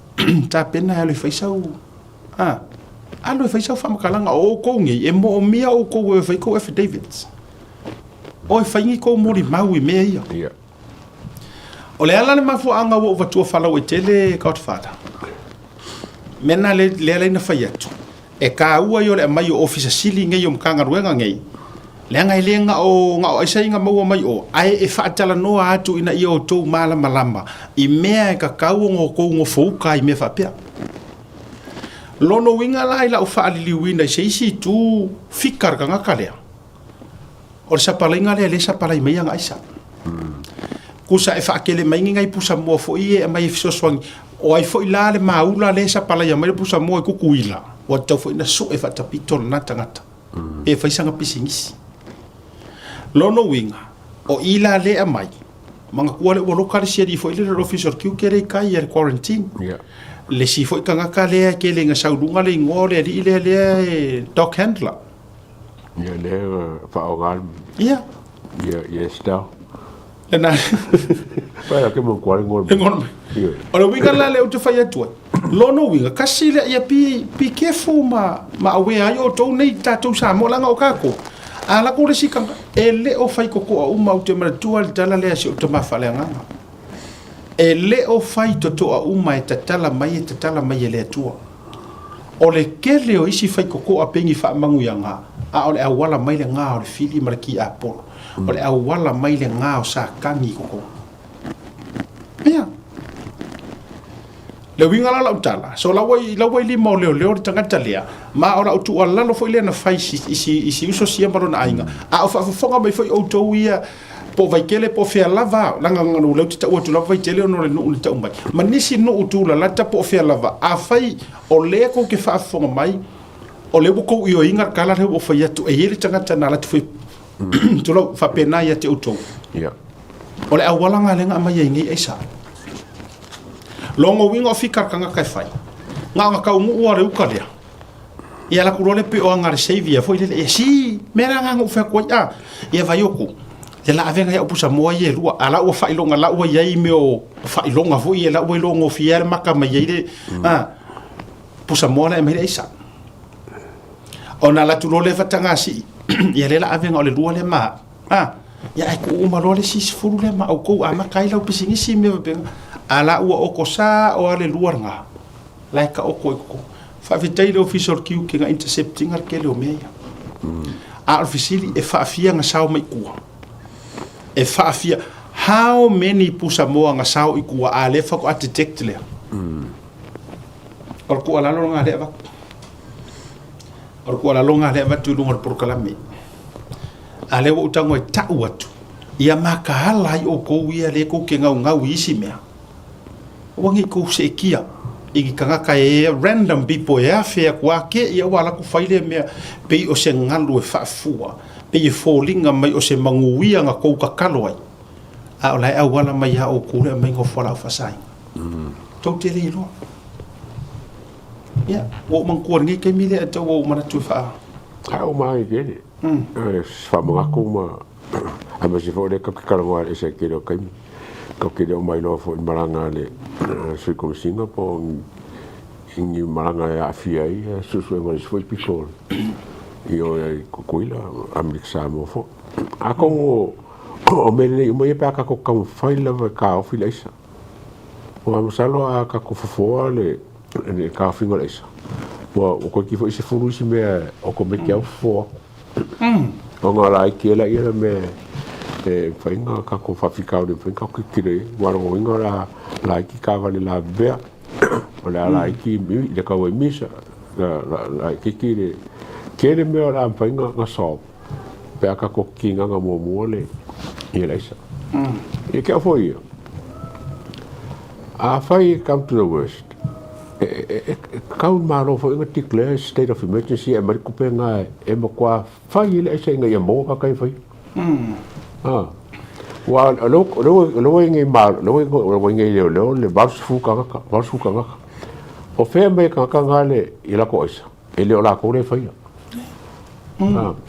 tapena e alu e fai sau A, alu e fai sau faamatalaga, o outou nei, e moomia outou e fai tou affidavits. O e fai ni tou molimau i mea ia. Yeah. O le ala le mafuaaga ua ou vatua faalauaitele Godfather. Mea na le, lea lea na fai atu. E taua ia o le aumai o Ofisa Sili nei o Matagaluega nei, leaga e le na o, na o aisa ia na maua mai o, ae e faatalanoa atu ina ia outou malamalama i mea e tatau ona outou nofouka ai i mea faapea. Lona uiga la i lau faaliliuina i se isi itu fika le tagata lea, o le sapalaiga lea lea e sapalai mai ana aisa. Tusa e faatele mai ni nai pusamoa foi ia e aumai e fesoasoani. O ai foi la le maula lea e sapalaia mai le pusamoa i Tutuila, ua tatau foi ona sue faatapito lena tagata pe fai sana pisinisi. Lona uiga, o i la lea e aumai, Manatua lea ua loka le isi alii foi lele o le Ofisa o le Tiute lea i tai a le quarantine. Yeah. Le isi foi tagata lea e tele ina sau luga le igoa o le alii lea lea e dog handler. Ia lea faaaoga Ia. Ia ia Estelle. Lena. Pai ake mo kuare ngol. Ngol. O le uiga la lea ou te fai atu ai. Lona uiga, kasi lea ia be, be careful ma, ma aware ai outou nei tatou Samoa leaga o tatou. A lako le isi tagata, e le o fai totoa uma, ou te manatua le tala lea a si ou tama faaleagaga. E le o fai totoa uma e tatala mai e tatala mai e le Atua. O le tele o isi fai totoa pei ni faamanuiaga, a o le auala mai le gā o le fili ma le tiapolo. O le auala mai le gā o Satani i totonu. Ia. Le uiga la o lau tala, so la ua i, la ua i lima o leoleo le tagata lea, ma o lau tuualalo foi lea na fai i si, i si, i si uso sia ma lona aiga, a o faafofoga mai foi outou ia, po o Vaitele po o fea lava, leaga o lea ou te tau atu lava Vaitele ona o le nuu na tau mai, ma nisi nuu tulalata po o fea lava, afai o lea tou te faafofoga mai, o lea ua tou ioeina le tala lea ua ou fai atu, e i ai le tagata na alu atu foi, tulou, faapena ia te outou. Yeah. O le auala lena lea na aumai ai nei aisa. Logo uiga o fika le tagata e fai. Na ona taunuu lava o le uta lea. Ia alu atu loa lea pei o aga a le Saviour foi lele. Ia si mea la na ou fai atu ai a. Ia vai oku. Ia la ave nai au pusamoa ia e lua. A la ua faailoga la ua i ai mea o faailoga foi ia la ua iloa gofie lava le maka mai ai le a pusamoa la e aumai le aisa. Ona alu atu loa lea faatagasii. Ia lea la avega o le lua lea ma A, ia ae tuu uma loa le isi 10 lea ma outou amata ai lau pisinisi ma mea faapena. A la ua oko sao lava le lua lena, la e taoto i totonu. Faafetai i le Ofisa o le Tiute na intercept ina le tele o mea ia. A o le fesili, e faafia na sao mai tua? E faafia, how many pusamoa na sao i tua a lea faatoa detect lea? O le tuualalo lena lea e avatu. O le tuualalo lena lea e avatu i luga o le polokalame. A lea ua ou tago e tau atu, ia mataala ai outou ia lea tou te gaugau i isi mea, aua ne i tou seetia i ni tagata e random people e afe atu lava te i ua alu atu fai lea mea pei o se galu e faafua, pei e foliga mai o se manuia na tou tatalo ai, a o la e auala mai ia outou le aumaiga o fualaau faasaina. Tou te le iloa. Ia, ua ou manatua i lenei taimi lea, tau ua ou manatu e faa. A o maagi tele. E faamanatu ma aemaise foi o lea tatou te talanoa i le ese tele o taimi. Tatou te le o mailoa foi i malaga a le Sui Komesina po o i ni malaga e aafia ai suesuega o le isi foi pito i o i Tutuila, Amerika Samoa foi. Atonu o mea lelei uma ia pe a tatou taumafai lava e taofi le aisa. Ua masalo a tatou fofoa le taofiga o le aisa, ua toeitiiti foi 10 isi mea otometi lava ua fofo atu. Ona o laiti ai laia le mea e mafai ona tatou faafitauli e mafai ona tatou tilotilo i ai. Aua o lona uiga o le a laiti taavale lavevea, o le a laiti le tau ai misa, laitiiti le tele mea o le a mafai ona solve pe a tatou kinaga muamua le ia le aisa. Ia te au foi ia, afai e come to the worst, e tatau i le Malo foi ona declare state of emergency e aumai le tupe lena e matua fai ai le aisa ina ia maua tagata ia e faia. Aua o lea ua i nei malo, o lea ua i nei leoleo le 80 tagata, 80 tagata. O fea e aumai ai tagata na i latou aisa? E le o latou lea e faia.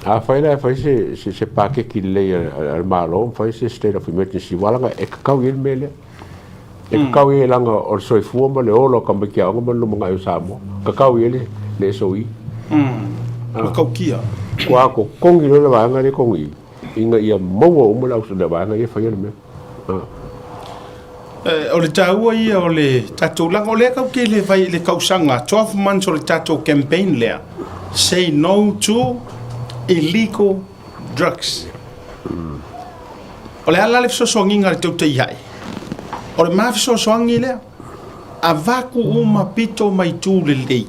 Afai la e fai se paketi lelei a le Malo ma fai se state of emergency, aua leaga e tatau i ai le mea lea. E tatau i ai leaga o le soifua ma le ola o tamaiti aoga ma le lumanai o Samoa. E tatau i ai le SOE. Matautia. Ua totogi loa le vaega lea e totogi i i, ina ia maua uma le vaega ia e faia le mea. O le taua ia o le tatou laga, o lea tatou te le fai i le tausaga, 12 months o le tatou campaign lea, say no to illegal drugs. O le a la le fesoasoaniga a le teuteia'i? O le ma fesoasoani lea, avatu uma pito ma itu lelei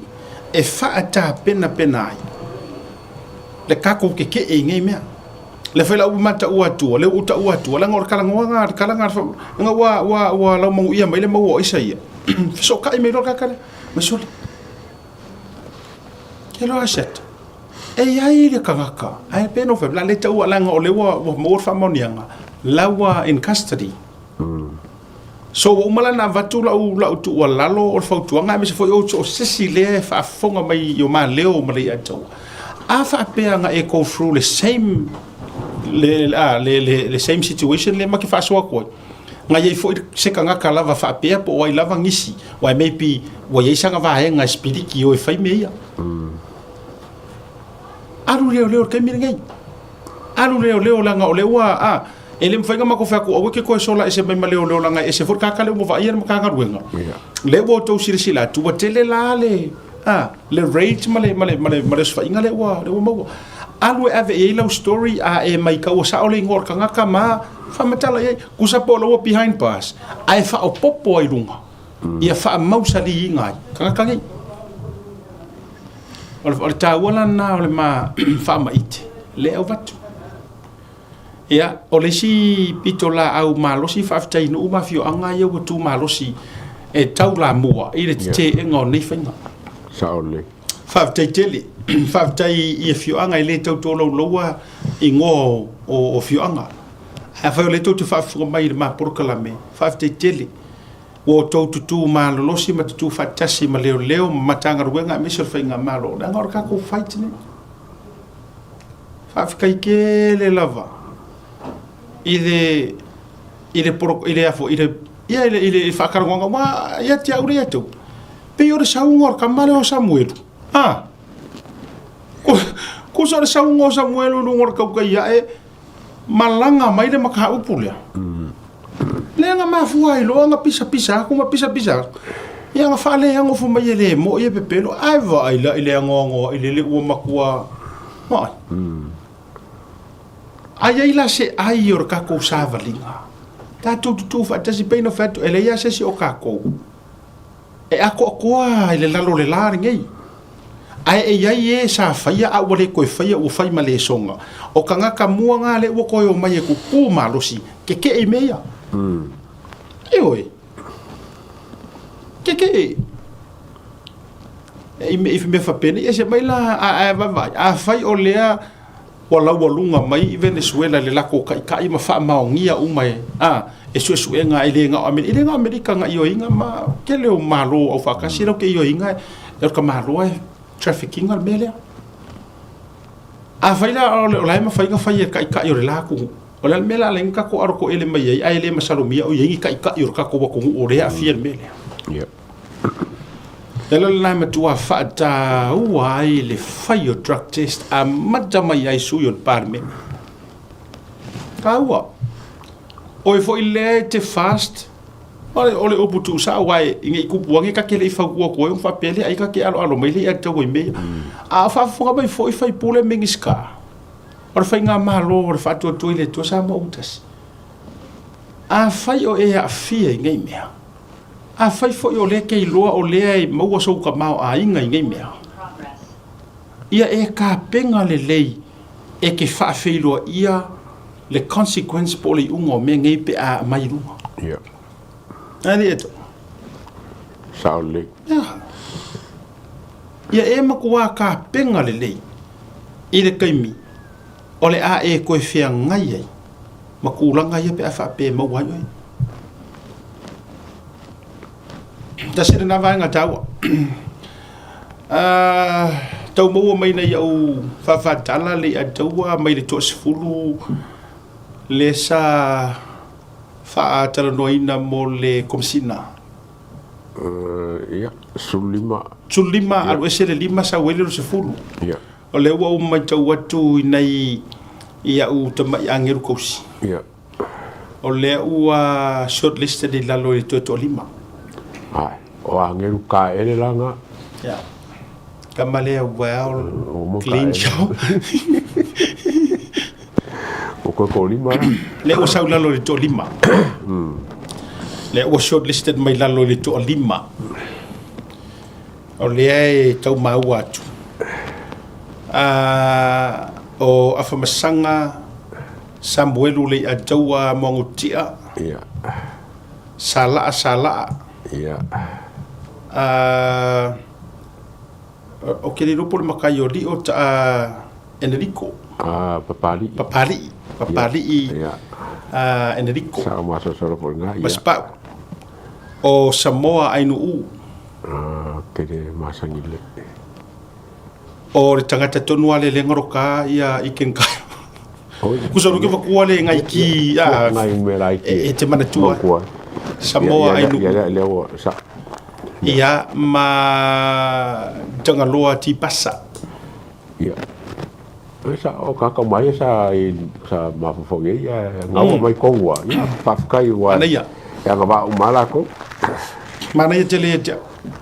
e faatapenapena ai le tatou tetee i nei mea. Le fai la ua ma taua atua, le ua taua atua, leaga o le talanoaga, le talaga, leaga ua, ua, ua laumanuia mai le maua o aisa ia. Fesootai mai loa le tagata lea, ma sole. Ke loa set. E i ai le tagata, ae pe no fai, la le taua leaga o le ua, ua maua le faamaoniaga, la ua in custody. So ua uma la ona avatu lau, lau tuualalo o le fautuaga aemaise foi o, o se isi lea e faafofoga mai i o ma leo ma le iataua. A faapea na e go through le same le, a, le, le, le same situation lea ma ke faasoa atu ai, na i ai foi se tagata lava faapea po o ai lava nisi, aua maybe ua i ai sana vaega e sipiliki o e fai mea ia. Alu leoleo i le taimi lenei. Alu leoleo leaga o lea ua, a, E le mafai ona matou fai atu, aua e te toe sola ese mai ma leoleo leaga e ese foi le tagata lea ua vaaia le Matagaluega. Lea ua outou silasila atu, ua tele la le, a, le rate ma le, ma le, ma le, ma le osofaiga lea ua, lea ua maua. Alu e ave i ai lau story a e maitaua sao le igoa o le tagata ma faamatala i ai. Tusa po o la ua behind bars, ae faaopoopo ai i luga, ia faamausaliina ai tagata nei. O le, o le taua la lena o le ma faamaite lea e avatu. Ia, o le isi pitolaau malosi faafetai i nuu ma afioaga ia ua tu malosi e taulamua i le teteega o nei faiga. Sao lelei. Faafetai tele. Faafetai i afioaga e le tau tolaulauina igoa o afioaga. Ae afai o lea tou te faafofoga mai i le ma polokalame, faafetai tele. Ua outou tutū malolosi ma tutū faatasi ma leoleo ma Matagaluega aemaise o le Faigamalo, leaga o le tatou fight lenei. Faafetai tele lava i le i le polo i le afo i le ia i le i le faatalanoaga aua ia te au lea ia te au pei o le sauga o le tama lea o Samuelu a tusa o le sauga o Samuelu i luga o le tautai ae malaga mai le mataupu lea. Lea na mafua ai loa na pisapisa atu ma pisapisa atu. Ia na faaleagofo mai e le mo'i e pepelo, ae vaai la i le anoanoai i lele ua matua vaai. A i ai la se ai o le tatou savaliga, tatou tutū faatasi pei ona fai atu, e leai lava se isi o tatou e atoatoa i le lalo o le la lenei. Ae e i ai e sa faia a ua le toe faia ua fai ma lesona. O tagata mua na lea ua toe omai e tutū malosi, kekeʻe i mea ia. Ioe. Kekeʻe. I mea faapenei, ese mai la, a vaavaai, afai o lea ua laualuga mai i Venezuela i le latou taitai ma faamaonia uma e, a, e suesuega e le na o Amerika, e le na o Amerika na ioeina ma tele o Malo aufaatasi latou te ioeina e o le tamaloa e traffic ina le mea lea. Afai la o la e mafai ona fai e le Taitai o le la atunuu, o le a le mea la ala ai ona tatou alo toele mai ai ae le masalomia o i ai ni Taitai o le tatou atunuu o lea e aafia i le mea lea? Ia. O le ala lena e matua faataua ai le fai o drug test amata mai ai sui o le Palemene. Taua. Oe foi lea e te fast, o le upu tuusao, aua i ne i tupu ane ta te le i fautua atu ai ona faapea lea ai ta te aloalo mai lea ia te au i mea ia. A o faafofoga mai foi sui usufono ma Minisita, o le faigamalo o le Faatuatua i le Atua Samoa ua tasi. Afai o e aafia i nei mea, afai foi o lea e te iloa o lea e maua sou tamaoaiga i nei mea, ia e tapena lelei e te faafeiloaia le consequence po o le iuga o mea nei pe a aumai i luga. Ia. Ani e to. Sao lelei. Ia. Ia e matua tapena lelei i le taimi o le a e toe feagai ai ma tulaga ia pe a faapea e maua ai oe. Tasi lena vaega taua. Tau maua mai nai au faafatala le ia taua mai le toasefulu le sa faatalanoaina mo le Komesina. Ia, 15. 15, alu ese le 5 sau ai le 20. Ia. O lea ua ou matau atu i nai i au tamai agelu kausi. Ia. O lea ua shortlisted i lalo i le toe toalima. Ai, o agelu kaele la nga. Ia. Tama lea well clean show. O koe toalima la. Lea ua sau i lalo i le toalima. Lea ua shortlisted mai lalo i le toalima. O lea e tau maua atu. O Afamasaga Samuelu Leiataua Moagutia. Ia. Salaa Salaa. Ia. O ke le iloa po o le makai o Lio ta Enerico. Ah, Papali'i. Papali'i. Papali'i. Ia. Enerico. Sa o masalosalo foi i na. Ia. Masepau. O Samoa Ainuu. Ah, ke le masani le. O le tagata tonu a le lenga roka ia i ken kai. Kusa ruke wakua le ngai ki a ngai me lai ki. E te manatua. Samoa Ainuu. Ia ia ua sa. Ia ma Tangaloa Tipasa. Ia. Sa o ka ka mai sa i sa mafofo ia ngau mai kongua. Ia faafetai ua. Manaia. Ia nga va umala ko. Manaia tele ia te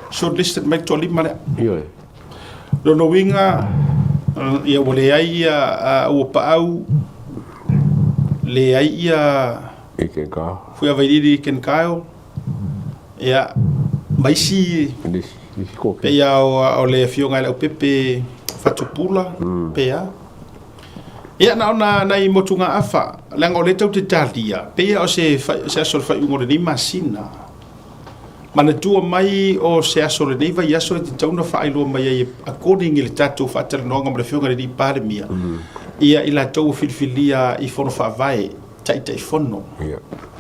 shortlisted mai toalima lea. Ioe. Lona uiga, ia ua leai ia ua paau, leai ia I Ken Kyle. Fuiavailili i Ken Kyle, ia, ma isi, Nisi, nisi ko pei a o le afioga i Leaupepe Fatupula, pei a. Ia, na ona nai motugaafa, leaga o lea tou te talia, pei a o se, se aso o le faaiuga o lenei masina. Manatua mai o se aso o lenei vaiaso e tatau ona faailoa mai ai according i le tatou faatalanoaga ma le Afioga i le Alii Palemia, ia i latou ua filifilia i Fono Faavae, Taitaifono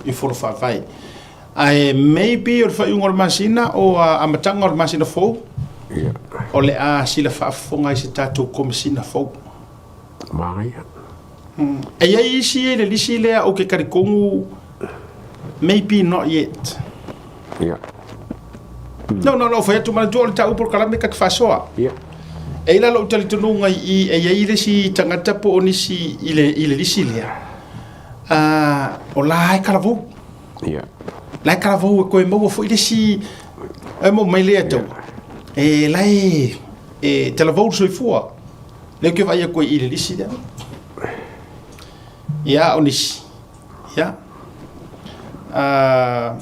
i Fono Faavae. Ae maybe o le faaiuga o le masina o amataga o le masina fou, o le a sila faafofoga ai se tatou Komesina fou. Manaia. E i ai isi i le lisi lea ou te talitonu maybe not yet. Ia. No, no, no, fai atu manatua o le taua polokalame ka te faasoa. Ia. E i ai la lou talitonuga i i, e i ai le isi tagata po o nisi i le, i le lisi lea, uh, o la e talavou. Ia. La e talavou e koe maua foi le isi, e maua mai lea taua. E la e, e talavou le soifua. Lea ou te vaai atu ai i le lisi lea. Ia, o nisi. Ia. Uh,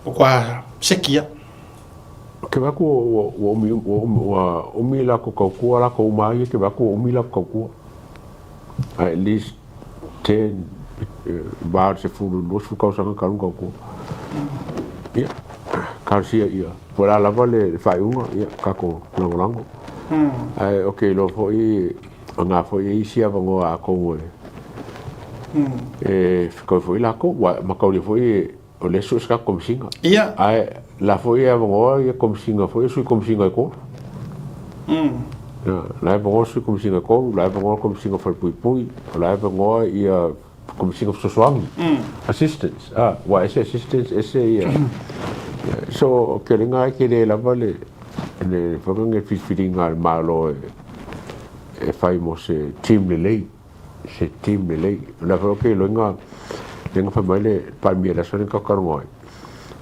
o kua seki ia. Ke vaku ua ua umi ua umi ua umi lako kaukua lako uma ai ke vaku ua umi lako kaukua. At least 10 va sefulu 20 tausaga talu kaukua. Ia, talosia ia po o le a lava le faaiuga, ia tatou lagolago. Ae ou te iloa foi o na foi e isi avanoa atonu e e fetau foi latou, ua mataulia foi o lea e sue se tatou Komesina. Ia. Ae la foi e avanoa ia Komesina foi, sui Komesina e tolu. La e avanoa Sui Komesina e 3, la e avanoa le Komesina Falepuipui, o la e avanoa ia Komesina Fesoasoani, assistants, a, ua ese assistants, ese ia, so o ke lenga e tele lava le, le whakanga filifiliga a le Malo e, e fai mo se team lelei, se team lelei. O le a foi o ke iloiga, lenga fai mai le Palemia i le aso lea na tatou talanoa ai,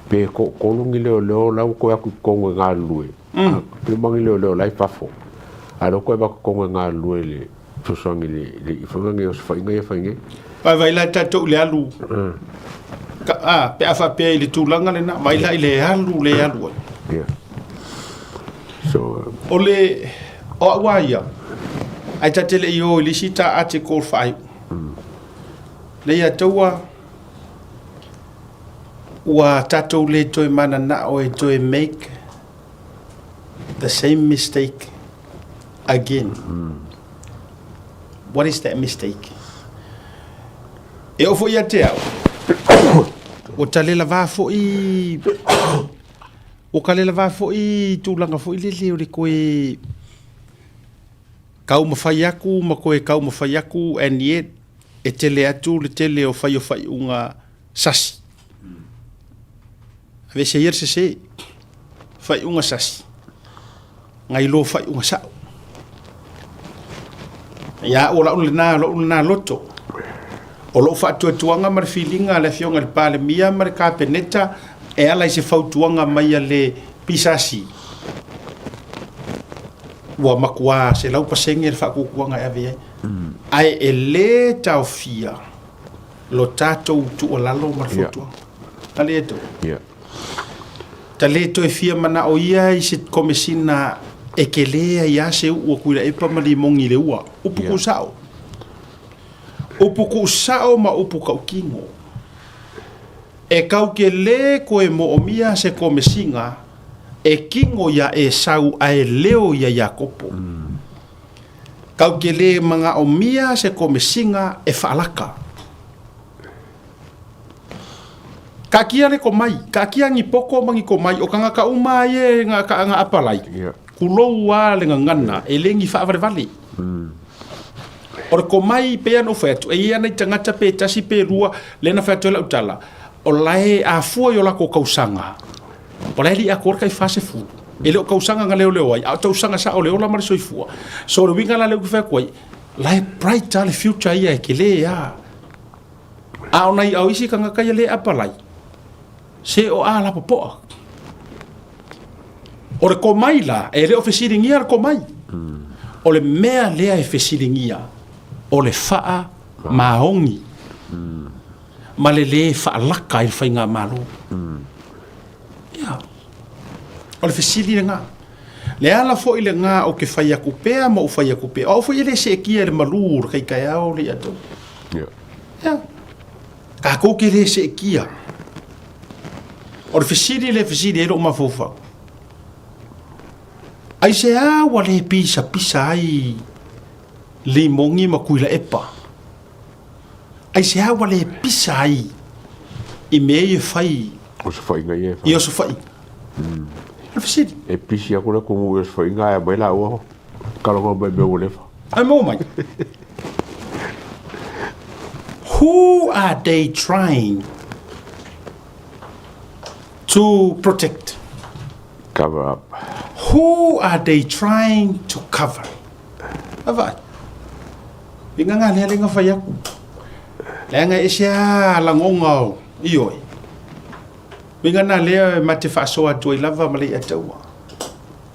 pe toatolu ni leoleo la ua toe atu i totonu e galulue, Pe uma ni leoleo la e i fafo, a o lea ua toe avatu i totonu e galulue i le fesoasoani i le ifoga nei osofaiga ia e fai nei. Vaivai la tatou i le alu, a, pe a faapea i le tulaga lena, vai la i le alu le alu ai. Yeah. So, O le, o au a ia, ae ta te le i o i le isi ta article faaiu. Lei a taua, ua tatou le toe mananao e toe make the same mistake again. What is that mistake? E oo foi ia te au, ua talela foi, ua talela foi tulaga foi lele o le toe taumafai atu ma toe taumafai atu and yet e tele atu le tele o fai o faaiuga sasi. Aveese ia le sese, faaiuga sasi, nai lo faaiuga sao. Ia au o lau lena, lou lena loto. O lou faatuatuaga ma le filiga a le Afioga i le Palemia ma le Kapeneta e ala i se fautuaga mai a le PSC, ua matua 100% le faatuatuaga e ave i ai. Ae e le taofia lo tatou tuualalo ma le fautuaga. Ta le to. Ta le toe fia manao ia i se komesina e kele ai a se uu a Tuilaepa ma Limogi i le ua. Upu kuu sao. Upu kuu sao ma upu kaukino. E kau ke le koe moomia se komesina e kino ia Esau ae leo ia Iakopo. Kau ke le manaomia se komesiga e faalaka. Kaakia le komai, kaakia ni poko ma ni komai, o kangaka uma ia e nga ka nga apalai. Kulou a le gagana, e le ni faavalevale. O le komai pei ona ou fai atu, e i ai ana i tagata pe tasi pe lua, lea na fai atu ai lau tala, o lae afua i o lakou kausaga, O la e lii atoa le tai 40. E le o tausaga na leoleo ai, a o tausaga sao o le ola ma le soifua. So o le uiga la lea ou te fai atu ai, la e bright lava le future ia e tele lava. A o nai a o isi tagata ia le apalai, se o a lapopoa. O le komai la, e le o fesiligia le komai. O le mea lea e fesiligia, o le faa maoni. Ma le lē faalaka ai le faigamalo. Ia. O le fesili lena. Le ala foi lena ou te fai atu pea ma ou fai atu pea. O au foi e le seetia i le malū o le kaitaeao le ia tou. Ia. Ia. Tatou te le seetia. O le fesili lea e fesili ai lou mafaufau. Aisea ua le pisapisa ai Limogi ma Tuilaepa? Aisea ua le pisa ai i mea ia e fai Osofaiga ia e fai. I osofaiga. O le fesili. E pisi atu le atunuu i osofaiga ae aumai laua talanoa mai mea ua leva. Ae maua mai. Who are they trying to protect? Cover up. Who are they trying to cover? Vaai. I nga nga lea lenga fai aku. Leaga e ese a lagoga o ioe. Uiga na lea e ma te faasoa atu ai lava ma le iataua.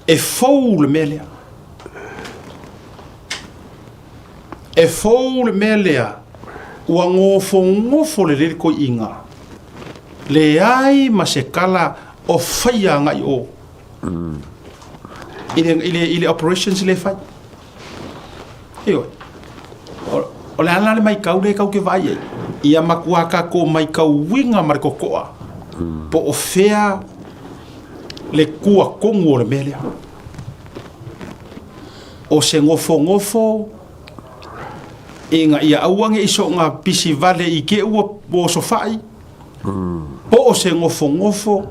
E fou le mea lea. E fou le mea lea ua gofogofo lelei le toeaina. Leai ma se tala o faia agai o i le, i le, i le operations le fai. Ioe. O, o le a la le maitau lea tatou te vaai ai? Ia matua tatou maitauina ma le totoa po o fea le tuatonu o le mea lea. O se nofonofo ina ia aua ne i soona pisi vale i te ua osofai, po o se nofonofo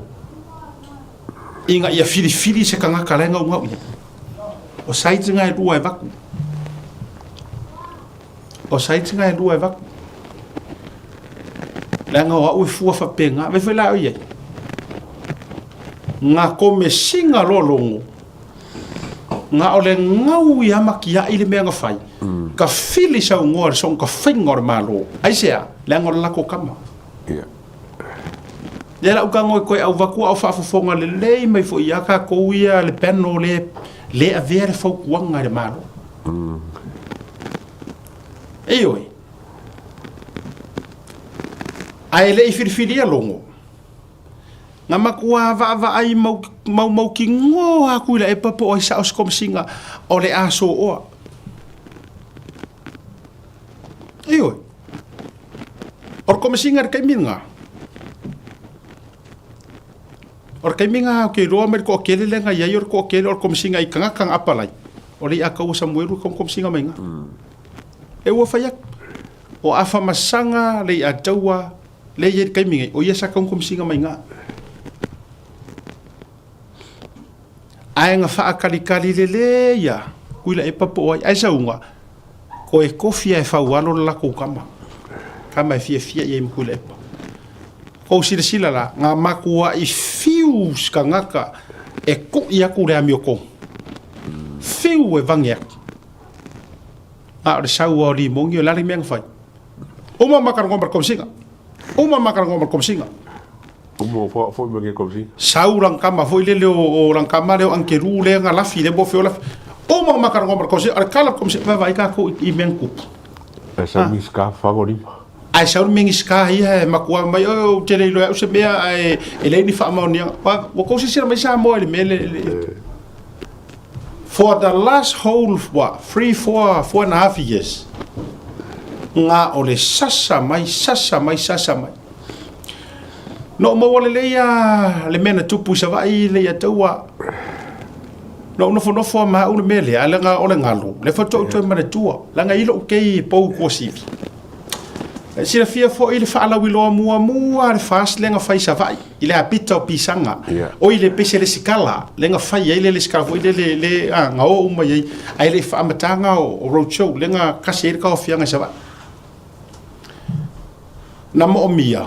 ina ia filifili se tagata la e naunau i ai. O sides nga e lua e vaku. O sides nga e lua e vaku. Leaga o au e fua faapena. Vai foi la o iai. Nga komesiga loa logo. Nga o le gau ia ma kiai le mea nga fai. Ka fili saugoa le soga faiga o le Malo. Aisea? Leaga o le lako kama. Ia. Lea la uka ngoi koe au vakua au faafofoga lelei mai foi ia tatou ia le panel le le avea le fautuaga i le Malo. Ioe. Ae le i filifilia logo. Na matua vaavaai mau maumautigō aku i la epa po o ai sao se komesiga o le a sooa. Ioe. O le komesiga i le taimi lena, o le taimi lena ou te iloa mai le toatele lea na i ai o le toatele o le komesiga i tagata na apalai, o le iataua Samuelu e komesiga mai i ina. E ua fai atu, o Afamasaga le iataua lea e i ai i le taimi nei, o ia sa tau komesiga mai i ina. Ae na faatalitali lelei lava Tuilaepa po o ai, ae sauga, Koe kofi ae faualo le latou tama, tama e fiafia i ai ma Tuilaepa. Kou silasila la, nga matuai fiu se tagata e kui atu le amiotonu. Fiu e vage atu. A o le sau o Limoni, o le a le mea na fai? Uma ma talanoa ma le Komesina. Uma ma talanoa ma le Komesina. Uma foi ma le Komesina. Sau lana tama foi lele o lana tama lea o Angelou lea na lafi lea mo fea o lafi. Uma ma talanoa ma le Komesina, o le tala a le Komesina, vaavaai tatou i mea na tupu. Ae sau le Minisita faga lima. Ae sau le Minisita ia e matua mai, oi ou te le iloa e au se mea ae e leai ni faamaoniaga. Ua tou silasila mai Samoa i le mea lea. For the last whole what, three, four, four and a half years, na o le sasa mai, sasa mai, sasa mai. Na ou maua lelei lava le mea na tupu i Savaii le ia taua. Na ou nofonofo lava ma au le mea lea, ae leaga o le galu, lea faatoa ou toe manatua, leaga i lou kei e pou i Tuasivi. E silafia foi le faalauiloa muamua a le FAST lea na fai i Savaii, i le apita o Pisaga. Oi le pese lesikala lea na fai ai le lesikala foi lele le na o uma i ai, ae le i faamataga o road show lea na kasi ai le taofiaga i Savaii. Na moomia,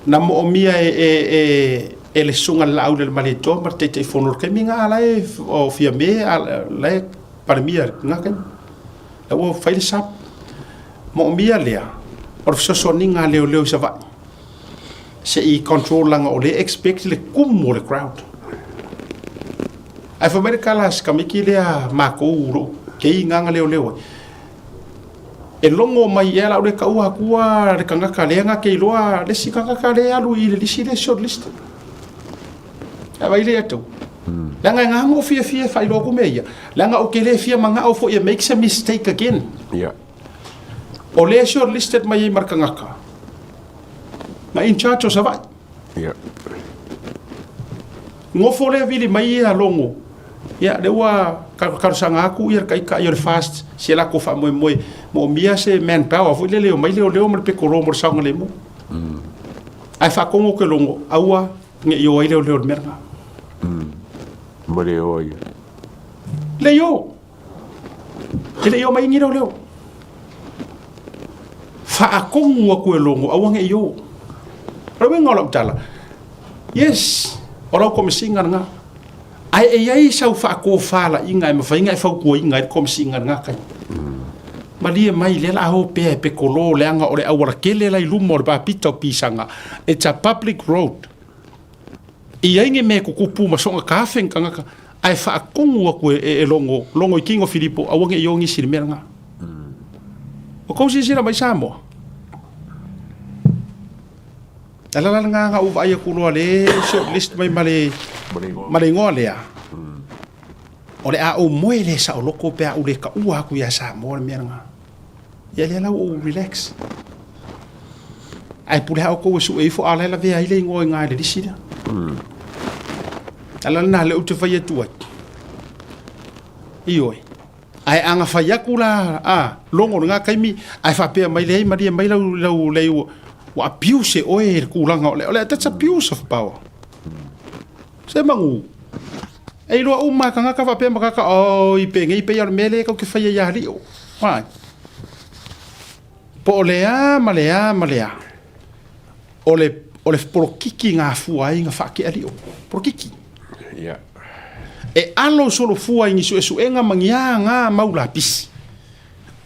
na moomia e, e, e, e le susuga i le Laauli a le Malietoa ma le Taitaifono o le taimi lena la e o Fiame la e Palemia i lena taimi. La ua fai le sap. Moomia lea o le fesoasoaniga a leoleo i Savaii se i control leaga o lea e expect le kumu o le crowd. Ae fai mai le tala a si tamaiti lea matou o lou kei gana leoleo ai, E logo mai ea la ou le taua atua le tagata lea na te iloa le isi tagata lea e alu i le lisi lea short list. Ae vai lea atu. Leaga e ngā o fiafia e faailoa atu mea ia. Leaga ou te le fia manao foi e make se mistake again. Yeah. O lea short listed mai ai ma le tagata na in charge o Savaii. Yeah. Nofo lea vili mai ia logo. Ia, lea ua talosaga atu ia le taitai o le FAST si a latou faamoemoe moomia se manpower foi lele e omai leoleo ma le petolo mo le saogalemu. Ae faatonu ou te logo, aua ne i o ai leoleo i le mea lena. Ma le o ai. Leai o. E le i o mai ni leoleo. Faatonu atu e logo, aua ne i o. O le uiga o lau tala, yes, o lau komesiga lena. Ae e i ai sau faatofalaiga e mafai ona e fautuaina ai le komesiga i lena taimi. Malie mai, lea o le a o pea e petolo leaga o le aualatele la i luma o le papita o Pisaga, it's a public road. E i ai ni mea e tutupu ma soona tafe ni tagata, ae faatonu atu e Logo, Logo i tino Filipo, aua ne i o nisi i le mea lena. O tou silasila mai Samoa? Le ala la lena na ou vaai atu loa le short list mai ma le ma le igoa lea. O le a ou moe le saoloto pe a ou le taua atu ia Samoa le mea lena. Ia lea la ua ou relax. Ae pule lava outou e sue ifo a o la e lavea ai le igoa i ina i le lisi lea. Le ala lena lea ou te fai atu ai. Ioe. Ae a na fai atu la a Logo i lena taimi ae faapea mai, leai malie mai lau lau lei ua ua abuse e oe le tulaga o le o le that's abuse of power. Se manu. E iloa uma e kangaka faapea ma kaka, oi, penei pei a o le mea lea kau ke faia iā alii o. Why? Po o le a ma le a ma le a. O le, o le polokiki gafua ai ga faakealii o. Polokiki. Yeah. E alo solofua i ni suesuega ma ni aga mau lapisi.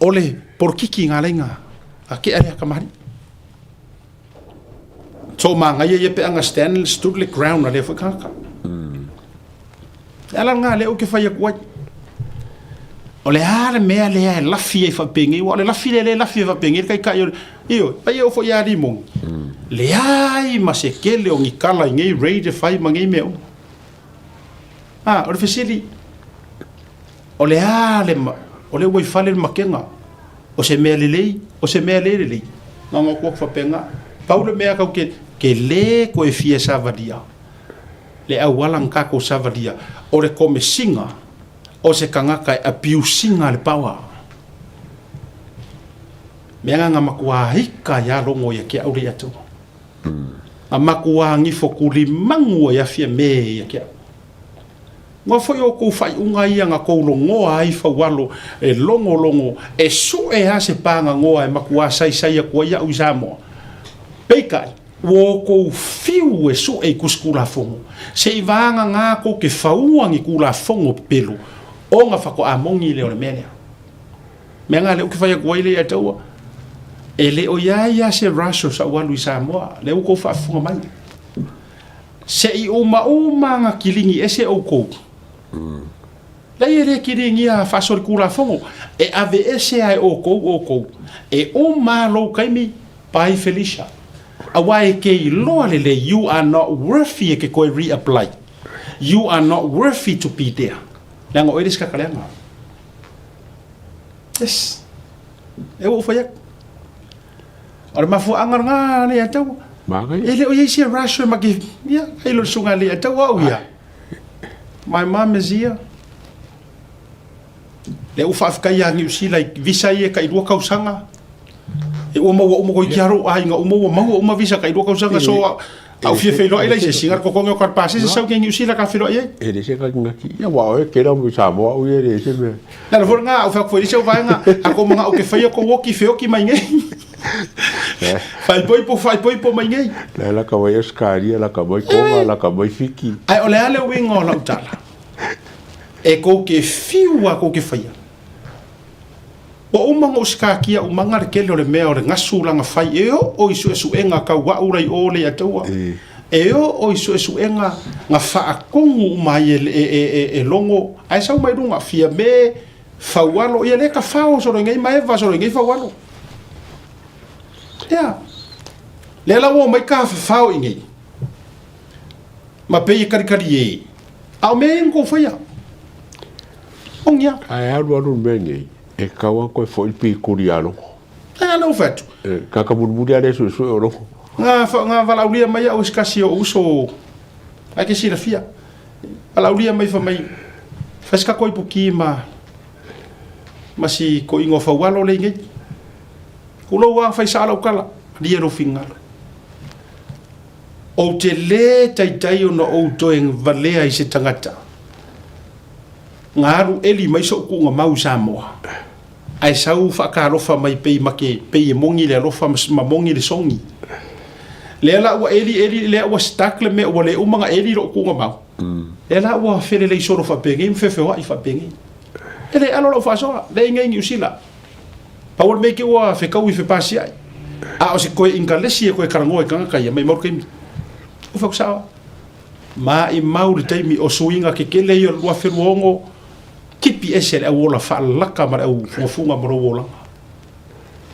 O le polokiki ga alai ga kea lea kamali'i. So magaia ia pe aga stand stood le ground a lea foi tagata. Le ala lena lea ou te fai atu ai. O le a le mea lea e lafi ai faapenei, aua o le lafi lea lea e lafi ai faapenei le taitai o le, ioe, ai e oo foi ia Limoni. Leai ma se tele o ni tala i nei raid e fai ma nei mea uma. A, o le fesili, o le a le, o lea ua i fale le makega, o se mea lelei, o se mea le lelei. Na ona atu atu faapena. Pau le mea kau ke, ke lē toe fia savalia le auala na tatou savalia, o le komesiga o se tagata e abuse ina le power. Mea na na matua ika ai a logo ia ke au le ia tua. Na matua gifo tulimanu ai a Fiame ia ke au. Ua foi outou faaiuga ia na tou logoa ai faualo e logologo e sue a se pagagoa e matua saisai atu ai au i Samoa. Peitai, ua outou fiu e sue i tusi Tulafono, se i vagana tou te faua ni Tulafono pepelo ona faatoa moni lea o le mea lea. Mea na lea ou te fai atu ai lea ia te ua, e le o i ai lava se rush o sau alu i Samoa, lea ua outou faafofoga mai. Se i umauma ga kiligi ese oukou. Leai e le kiligia faasolitulafono, e aveese a e oukou oukou. E uma lou taimi, bye Felicia. Aua e ke iloa lelei you are not worthy e ke koe re-apply. You are not worthy to be there. Leaga oe le isi kaka leaga. Yes. E ua ou fai atu. O le mafuaaga lena le ia tau. Manaia. E le o i ai se rush e make, ia, ai lo le susuga le ia tau au ia. My mom is here. Lea ua faafetai ia Niu Sila i visa ia tai 2 tausaga. E ua maua uma koe ki aro aiga uma ua maua uma visa tai 2 tausaga so a u fia feiloai la i se isi ga le totogi o ka pasese sau ki Niu Sila ka feiloai ai. E le se ngatingati ia aua oe kela mo Samoa au ia e le se mea. Le ala foi lena au fai atu foi i le isi au vaega a kou manao ke faia kou oki feoki mai nei. Faaipoipo faaipoipo mai nei. La laka mai Australia, laka mai Tonga, laka mai Fiti. Ae o le a le uiga o lau tala? E kou ke fiu a kou ke faia. Ua uma ona ou sikakia umaga le tele o le mea o le gasu lana fai e oo i suesuega kau a'u la i o le Atua, e oo i suesuega na faatonu uma ai e, e, e, e, e logo ae sau mai luga Fiame Faualo ia lea ka fao solo i nei ma Eva solo i nei Faualo. Ia. Lea la ua omai ka fafao i nei. Ma pei e kalikali e. A o mea ia na kou faia. Ogia. Ae alualu le mea nei, e tatau lava ona toe foi le pikuli ia Logo. E ala ou fai atu. E kaka mulimuli lava lea suesue o Logo. Nga, nga valaaulia mai au e se tasi o uso, ai ke silafia. Valaaulia mai fai mai, fai se tatou ipuki ma, ma si toeaina o Faualo lea i nei. Tulou lava fai sao lau tala, malie lou finagalo. Ou te lē taitai ona ou toe valea i se tagata na alu eli mai so'u tuuga mau i Samoa, ae sau faatalofa mai pei ma ke pei e moni le alofa ma moni le sogi. Lea la ua eli eli lea ua stuck le mea ua le uma na eli lo'u tuuga mau. Lea la ua felelei solo faapenei ma feofeoa'i faapenei. E le alo la'u faasoa, lea i nei Niu Sila. Pau o le mea ke ua fekaui fepasia'i, a o se koe Ingalesi e koe talanoa i tagata ia, maimau le taimi. Ua fai atu sao. Maimau le taimi o suiga kekele ia o le 2026, tipi ese le au ola faalalaka ma le au fugafuga ma lou olaga.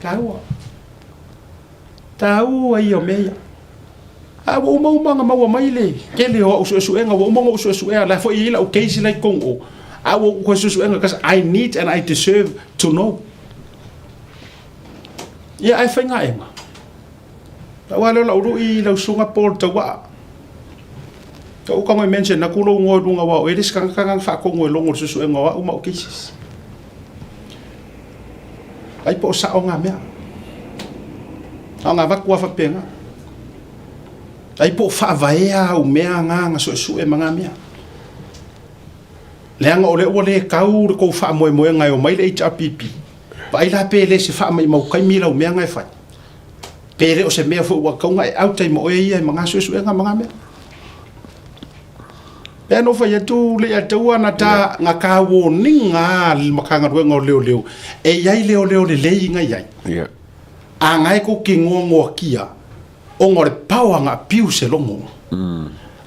Taua. Taua ia o mea ia. A ua uma uma ona maua mai le tele o au suesuega, ua uma ona ou suesuea, la foi e i ai lau case la i totonu o, a ua ou toe suesuega because I need and I deserve to know. Ia ae faigaega. Pau lava lea o lau lui i lau susuga Paul Tauaa. Ka uka ngoi mention aku lou ngoe lunga aua o oe le isi tagata na faatonu e logo i le suesuega o au ma au cases. Ai po o sao ngā mea. A o ngā avatu lava faapena. Ai po o faavaea au mea ngā nga suesue ma ngā mea. Leaga o lea ua le tau le tou faamoemoega e omai le HRPP, vaai la pe le se faamaimau taimi lau mea na e fai. Pe le o se mea foi ua tatau ona e out ai ma oe ia ma na suesuega ma na mea. Pei ona ou fai atu Leiataua na ta na ta warning a le Matagaluega o Leoleo e i ai leoleo lelei na i ai. Yeah. A na e kou ke ngoangoakia ona o le power na abuse e logo.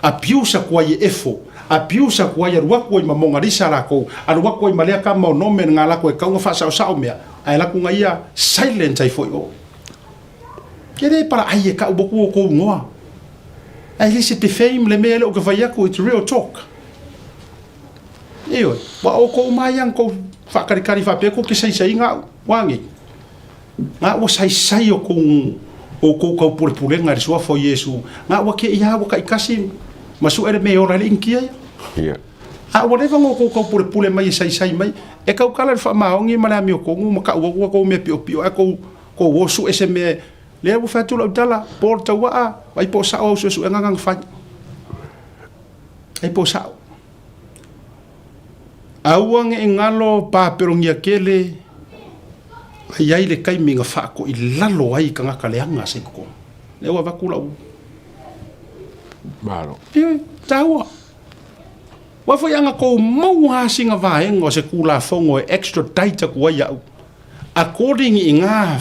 Abuse aku ai e efo, abuse aku ai alu aku ai ma Monalisa lakou, alu aku ai ma lea kama o Norman nga lako e kau na faasaosao mea, ae laku nga ia silent ai foi o. Ke le pala ai e kau boku o kou ngoa. Ae le se defame le mea le o ke fai aku, it's real talk. Ioe, wa o kou mai ang kou whakalikali whapea ko ke saisai ngā wāngi. Ngā ua saisai o kou o kou kau pulepulega i le Suafa o Iesu, ngā ua ke ia ua kaikasi ma suʻe le mea e ola ai le inikia ia. Yeah. A ua leva ngo kou kau pulepule mai e saisai mai, e kaukala i le faamaoni ma le amiotonu ma kau ua kou mea piopio ae kou kou o suʻe se mea lea ua fai atu lau tala, po le tauaa, vai po o sao au suesuega na na fai. Ai po o sao. Aua ne i galo papelogia tele a i ai le taimi na faatoilalo ai tagata leaga se i totonu. Lea ua avatu lau. Malo. Ioe, taua. Aua foi ana tou maua lava sina vaega o se Tulafono e extradite atu ai au according i na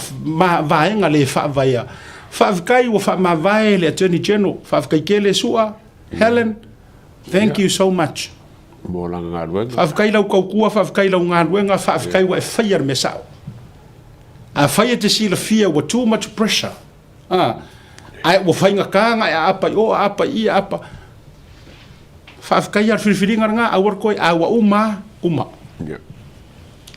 vaega le faavaea. Faafetai ua faamavae le Attorney General. Faafetai tele Sua, Helen. Thank you so much. Mo lana galuega. Faafetai lau tautua, faafetai lau galuega, faafetai ua e faia le mea sao. Afai e te silafia ua too much pressure, a, ae ua faigata ona e aapa i o, aapa i i, aapa. Faafetai lava i le filifiliga lena, aua le toe, a ua uma lava, uma. Yeah.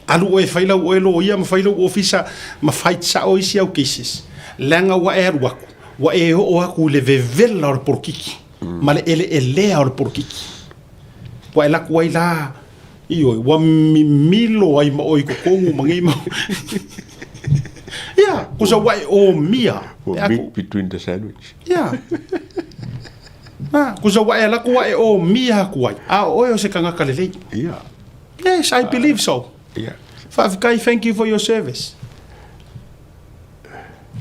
Alu oe e fai lau oe loia ma fai lou ofisa ma fight sao isi au cases. Leaga ua e alu atu, ua e oo atu i le vevela o le polokiki. Ma le eleelea o le polokiki. Ua e laku ai la, ioe, ua mimilo ai ma oe i totonu ma nei mau. Ia, kusa ua e omia. Ua meat between the sandwich. Ia. Ah, kusa ua e laku ua e omia aku ai. A o oe o se kangaka lelei. Ia. Yes, I believe so. Ia. Faafetai, thank you for your service.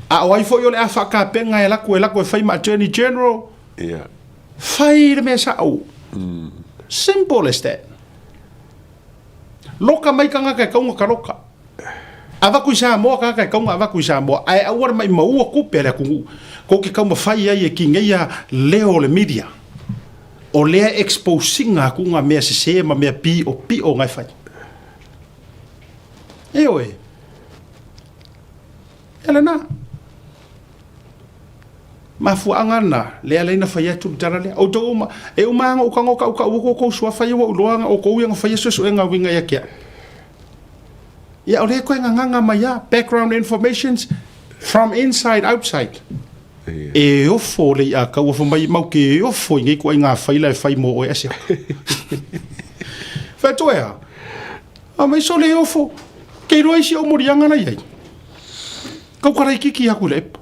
A o ai foi o le a faakapenga e laku e laku e fai ma Attorney General. Yeah. Fai le mea sa'o. Simple as that. Loka mai kangaka e kaunga ka loka. Avaku i Samoa kangaka e kaunga avaku i Samoa. Ae aua le maimaua kupe a le atunuu. Kou ke taumafai ai e kigeia leo o le media. O lea exposing aku nga mea sese ma mea piopio nga e fai. Ioe. Ia lena. Mafuaaga lena, lea alai na fai atu le tala lea. Outou uma, e uma lava ona ou tago tautaua ko outou suafa ia ua ou iloa na outou ia na faia suesuega uiga ia te au. Ia o lea e toe gagaga mai lava, background informations from inside outside. E ofo le i'a kaua fai mai mau ke ofo i nei ituaiga faila e fai mo oe asia. Fai atu e a? A mai sole e ofo, ke iloa isi ou moliaga la i ai. Kau karaikiki aku i le epa.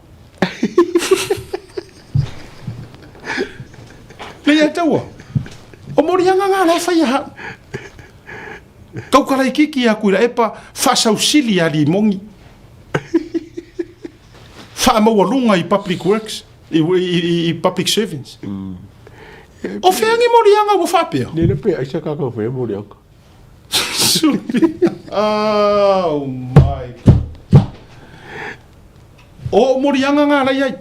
Le ia taua. O moliaga ngā la e whai aha. Kau karaikiki aku i la epa, whaasausili a limongi. Whaamaualunga i public works, i, i, i, i public servants. O wheangi moliaga ua whapea? Nele pe aisa kakau whea moliaga. Oh my God. O moliaga ngā lai ai.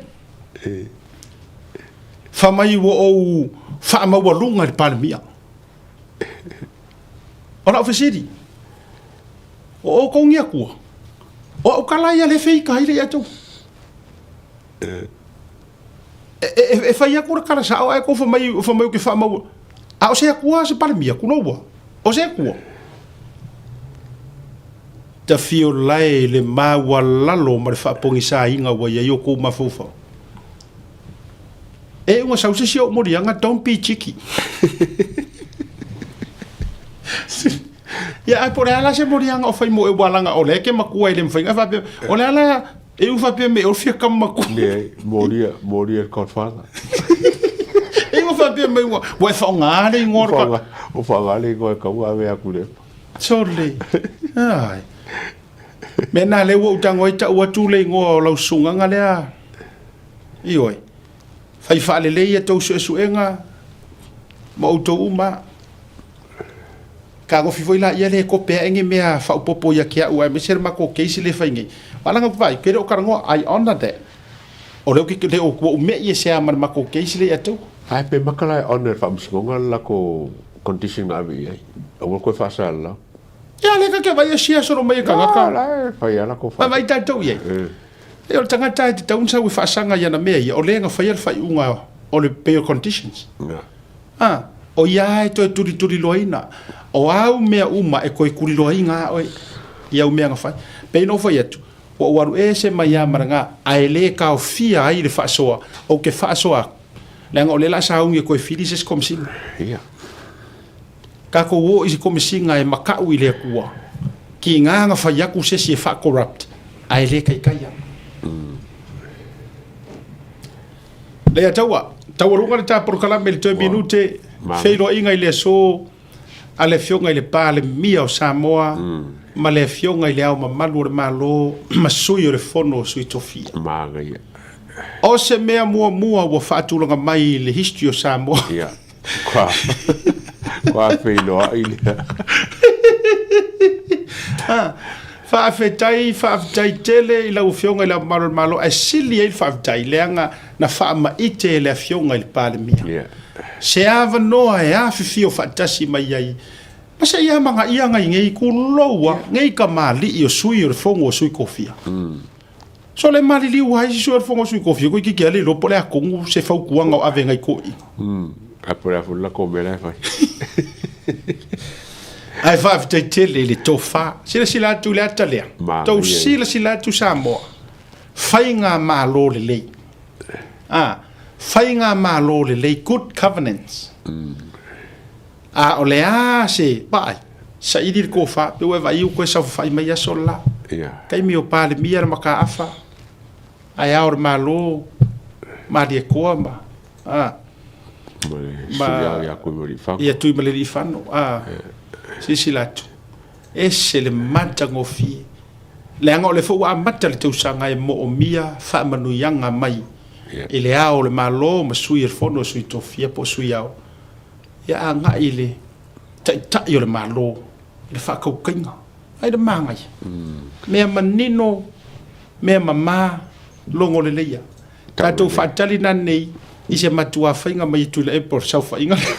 Wha mai ua ou whaamaualunga i le Palemia. O lau fesili, o outou ni Atua? O au ka la ia le feika ai le ia tou. E, e, e fai aku le kala sao ae kou whamai, whamai o ke whaamau. A o se Atua se Palemia, kuloua. O se Atua. Tafio lae le maualalo ma le faapogisaina ua i ai o kou mafaufau. E ua sau se isi ou moliaga, don't be cheeky. Ia, ae po o le a la se moliaga o fai mo e ua laga o lea e ke makua e le mafai ona faapea, o le a la e u faapea me o le fia kama makua. Leai, molia, molia le Godfather. E ua faapea Faapea mai ua ua e faaaoga le igoa o le Ua Ua faaaoga le igoa e kaua ave aku le. Sole. Ai. Mea na lea ua ou tago ai tau atu le igoa o lau susugaga lea. Ioe. Fai faalelei a tou suesuega ma outou uma. Tagofi foi laia lea e kope ae ni mea faaopoopo ia te au aemaise le matou case lea e fai nei. Aua leaga ou te vaai, ou te le o talanoa, I honour that. O lea ou te le o, ua ou me'i ese lava ma le matou case lea ia te au. Ae pe maka la e honour e le Faamasinoga le latou condition na ave i ai. Aua le toe faasalalau. Ia lea ta te vaai e share solo mai e tagata. A la e fai lava latou fa. Vaai tatou i ai. E o le tagata e tatau ona sau e faasaga i ana mea ia, o lea na faia le faaiuga o le bail conditions. A, o ia lava e toe tulituliloaina. O au mea uma e toe tuliloaina lava oe i au mea na fai. Pei ona ou fai atu, ua ou alu ese mai lava ma lena, ae le taofia ai le faasoa, ou te faasoa atu, leaga o lea o le a sauni e toe fili se isi Komesina. Ia. Tatou o i se Komesina e matau i le Atua, tiga na fai atu se isi e faa-corrupt, ae le taitai lava. Leiataua, taualuga le ta polokalame i le toe minute, feiloaiga i le aso a le Afioga i le Palemia o Samoa ma le Afioga i le Ao Mamalu o le Malo ma Sui o le Fono o Sui Tofia. Manaia. O se mea muamua ua faatulaga mai i le history o Samoa. Ia. Kua, kua feiloai lea. Faafetai, faafetai tele i lau Afioga i Le Ao Mamalu o le Malo, ae sili ai le faafetai leaga na faamaite e le Afioga i le Palemia yeah. se avanoa e afifio faatasi mai ai ma se i amanaia nai nei tuloua yeah. nei kamali'i o sui o le Fono o Sui Tofia. So le maliliu ai si sui o le Fono o Sui Tofia toeitiiti lava le iloa po o le a tonu se fautuaga o ave nai toeaiina. Ae po o le a foi le latou mea la e fai. Ae faafetai tele i le tofa. Silasila atu i le ata lea. Tou silasila atu Samoa. Faigamalo lelei. A, faigamalo lelei, good governance. A o le a se vaai, saili le tofa, pe ua e vaai ua toe saofafai mai aso le la. Taimi o Palemia le mataafa, ae ao le Malo, Malietoa ma, a, ma ia Tuimalealiifano, a, silasila atu, ese le matagofie. Leaga o lea foi ua amata le tausaga e moomia faamanuiaga mai i le Ao o le Malo ma Sui o le Fono a Sui Tofia po o Sui Ao. Ia agai i le Taitai o le Malo i le faatautaiga. Ai le manaia. Mea manino, mea mama, logo lelei a. Tatou faatali nanei i se matua faiga mai e Tuilaepa o le saofaiga lea.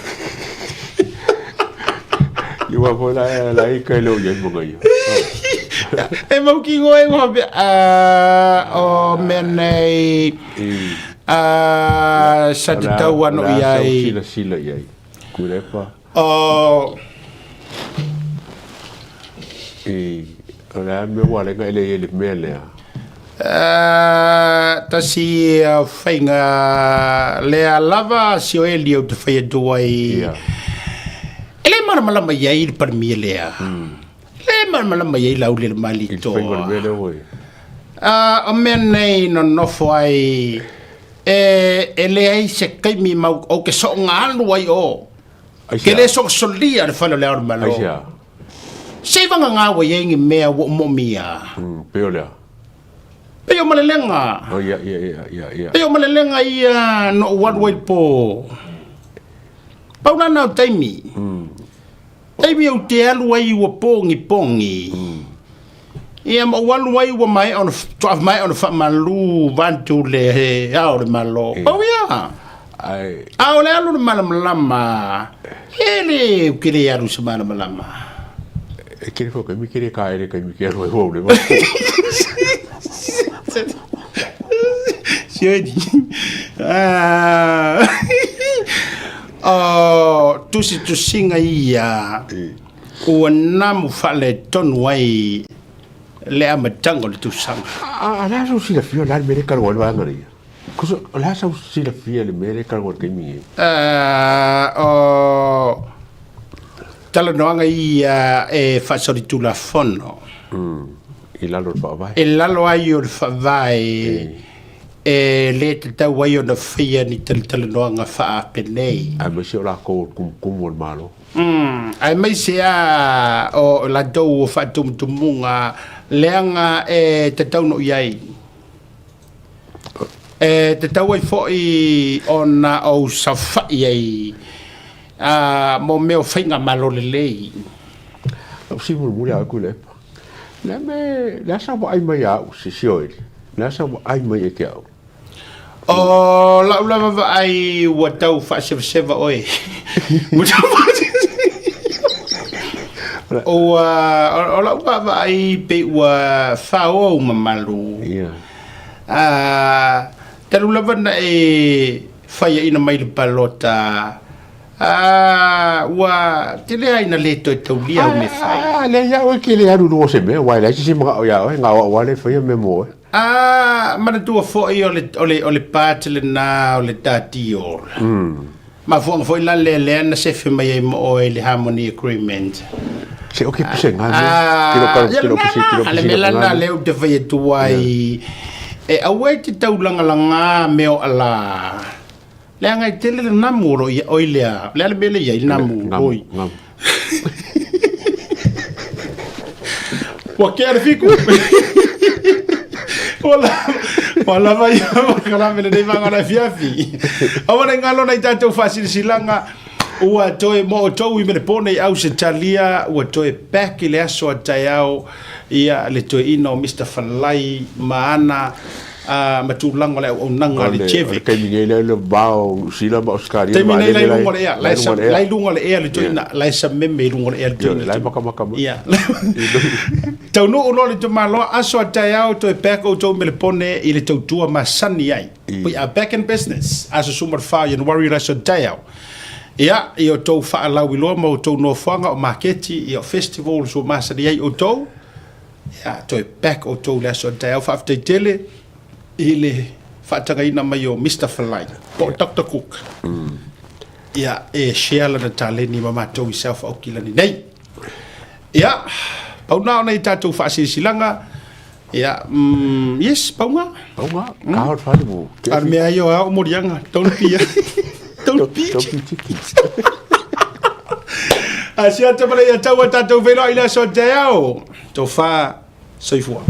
Ia aua foi la la i kai leo iai mo ngai. E mautinoa e faapea, ah, o mea nei, ah, sa tatau ano i ai. Silasila i ai. Tuilaepa. O I, o le a mea ua ala ai ona e le i ai le mea lea? Tasi ia faiga lea lava si o Eli ou te fai atu ai. Ia. E le malamalama i ai le Palemia lea. Le malamalama i ai Laaulialemalietoa. I le faiga o le mea lea ua i. O mea nei nonofo ai e leai se taimi mau ou te soonga alu ai o. Ke le sosolia le fale o le Ao o le Malo. Aisea? Se i vagagā ua i ai ni mea ua ou moomia. Pei o le a? Pei o malelega. Oh, ia, ia, ia, ia, ia. Pei o malelega ia na ou alu ai i le po. Pau lana o taimi. Taimi ou te alu ai ua pogipogi. Ia ma ou alu ai ua maea ona, faatoa maea ona faamalu vaeatu le Ao o le Malo. Pau ia. Ai. A o le alu i le malamalama, e le, ou te le alu i se malamalama. E kere foi kaimi kere ka ere kaimi ke alu ai wau le wa. Sioni. Ah. O tusitusiga ia ua namu faaletonu ai le amataga o le tausaga. A le a sau silafia o le a le mea lea e kalaoa ai le vaega lea? Cause o le a sau silafia le mea lea e kalaoa i le taimi nei? O talanoaga ia e faasolitulafono. I lalo o le faavae. I lalo ai o le faavae. E le tatau ai ona faia ni talatalanoaga faapenei. Aemaise o lakou o le kumukumu o le Malo. Aemaise a o latou o faatumutumuga leaga e tatau no i ai. E tatau ai foi ona ou saofai ai a mo mea o faigamalo lelei. Lau fesili mulimuli a oe Tuilaepa, le a me, le a sa vaai mai ia au se Sioeli? Le a sa vaai mai e te au? O lau lava vaai ua tau faasevaseva oe. Ua tau Ua, o lau vaavaai pei ua faaoa ou mamalu. Ia. A, talu lava na e faiaina mai le palota, a, ua tele lava ina le toe taulia au mea fai. A, leai au e te le alu i luga o se mea, aua e leai se isi manao ia oe, na o au lava lea e faia mea mo oe. A, manatua foi o le, o le, o le part lena o le tatiol. Mafuaaga foi la lea lea na sefe mai ai ma oe i le Harmony Agreement. Se o ke puse ngā mea. Tiro karo, tiro puse, tiro puse. Le mea lana lea ou te fai atu ai, e aua e te taulagalaga mea o ala. Leaga e tele le namu o lo ia oi lea. Le a le mea lea i ai le namu oi. Ua kea le fiku. Ua lava ia kalame lenei vaega o le afiafi. Aua ne i galo nai tatou faasilasilaga ua toe mo outou i Melepone i Ausetalia, ua toe back i le aso a taeao ia le toeaina o Mister Falai ma ana ma tulaga o le auaunaga a le JEVIC. O le taimi nei lea le va o Niu Sila ma Ausetalia. Taimi nei la i luga o le ea, la i luga o le ea le toeaina, la e sameme i luga o le ea le toeaina. La e makamaka mai. Ia. Taunuu loa le tamaloa, aso a taeao toe back outou Melepone i le tautua masani ai. We are back in business. Aso 14 Ianuari le aso a taeao. Ia, i outou faalauiloa ma outou nofoaga o maketi, ia o festivals ua masani ai outou. Ia, toe back outou i le aso a taeao. Faafetai tele i le faatagaina mai o Mister Falai, po o Doctor Cook. Ia, e share lana taleni ma matou i South Aukilani nei. Ia, pau na o nei tatou faasilasilaga. Ia, mm, yes, pau na. Pau na, ka hao whare mo. Ar mea ai o au morianga, don't be, don't be. Don't be cheeky. A sia te mara ia tau a tātou whenua i le aso te ao. Tō whā, soifua.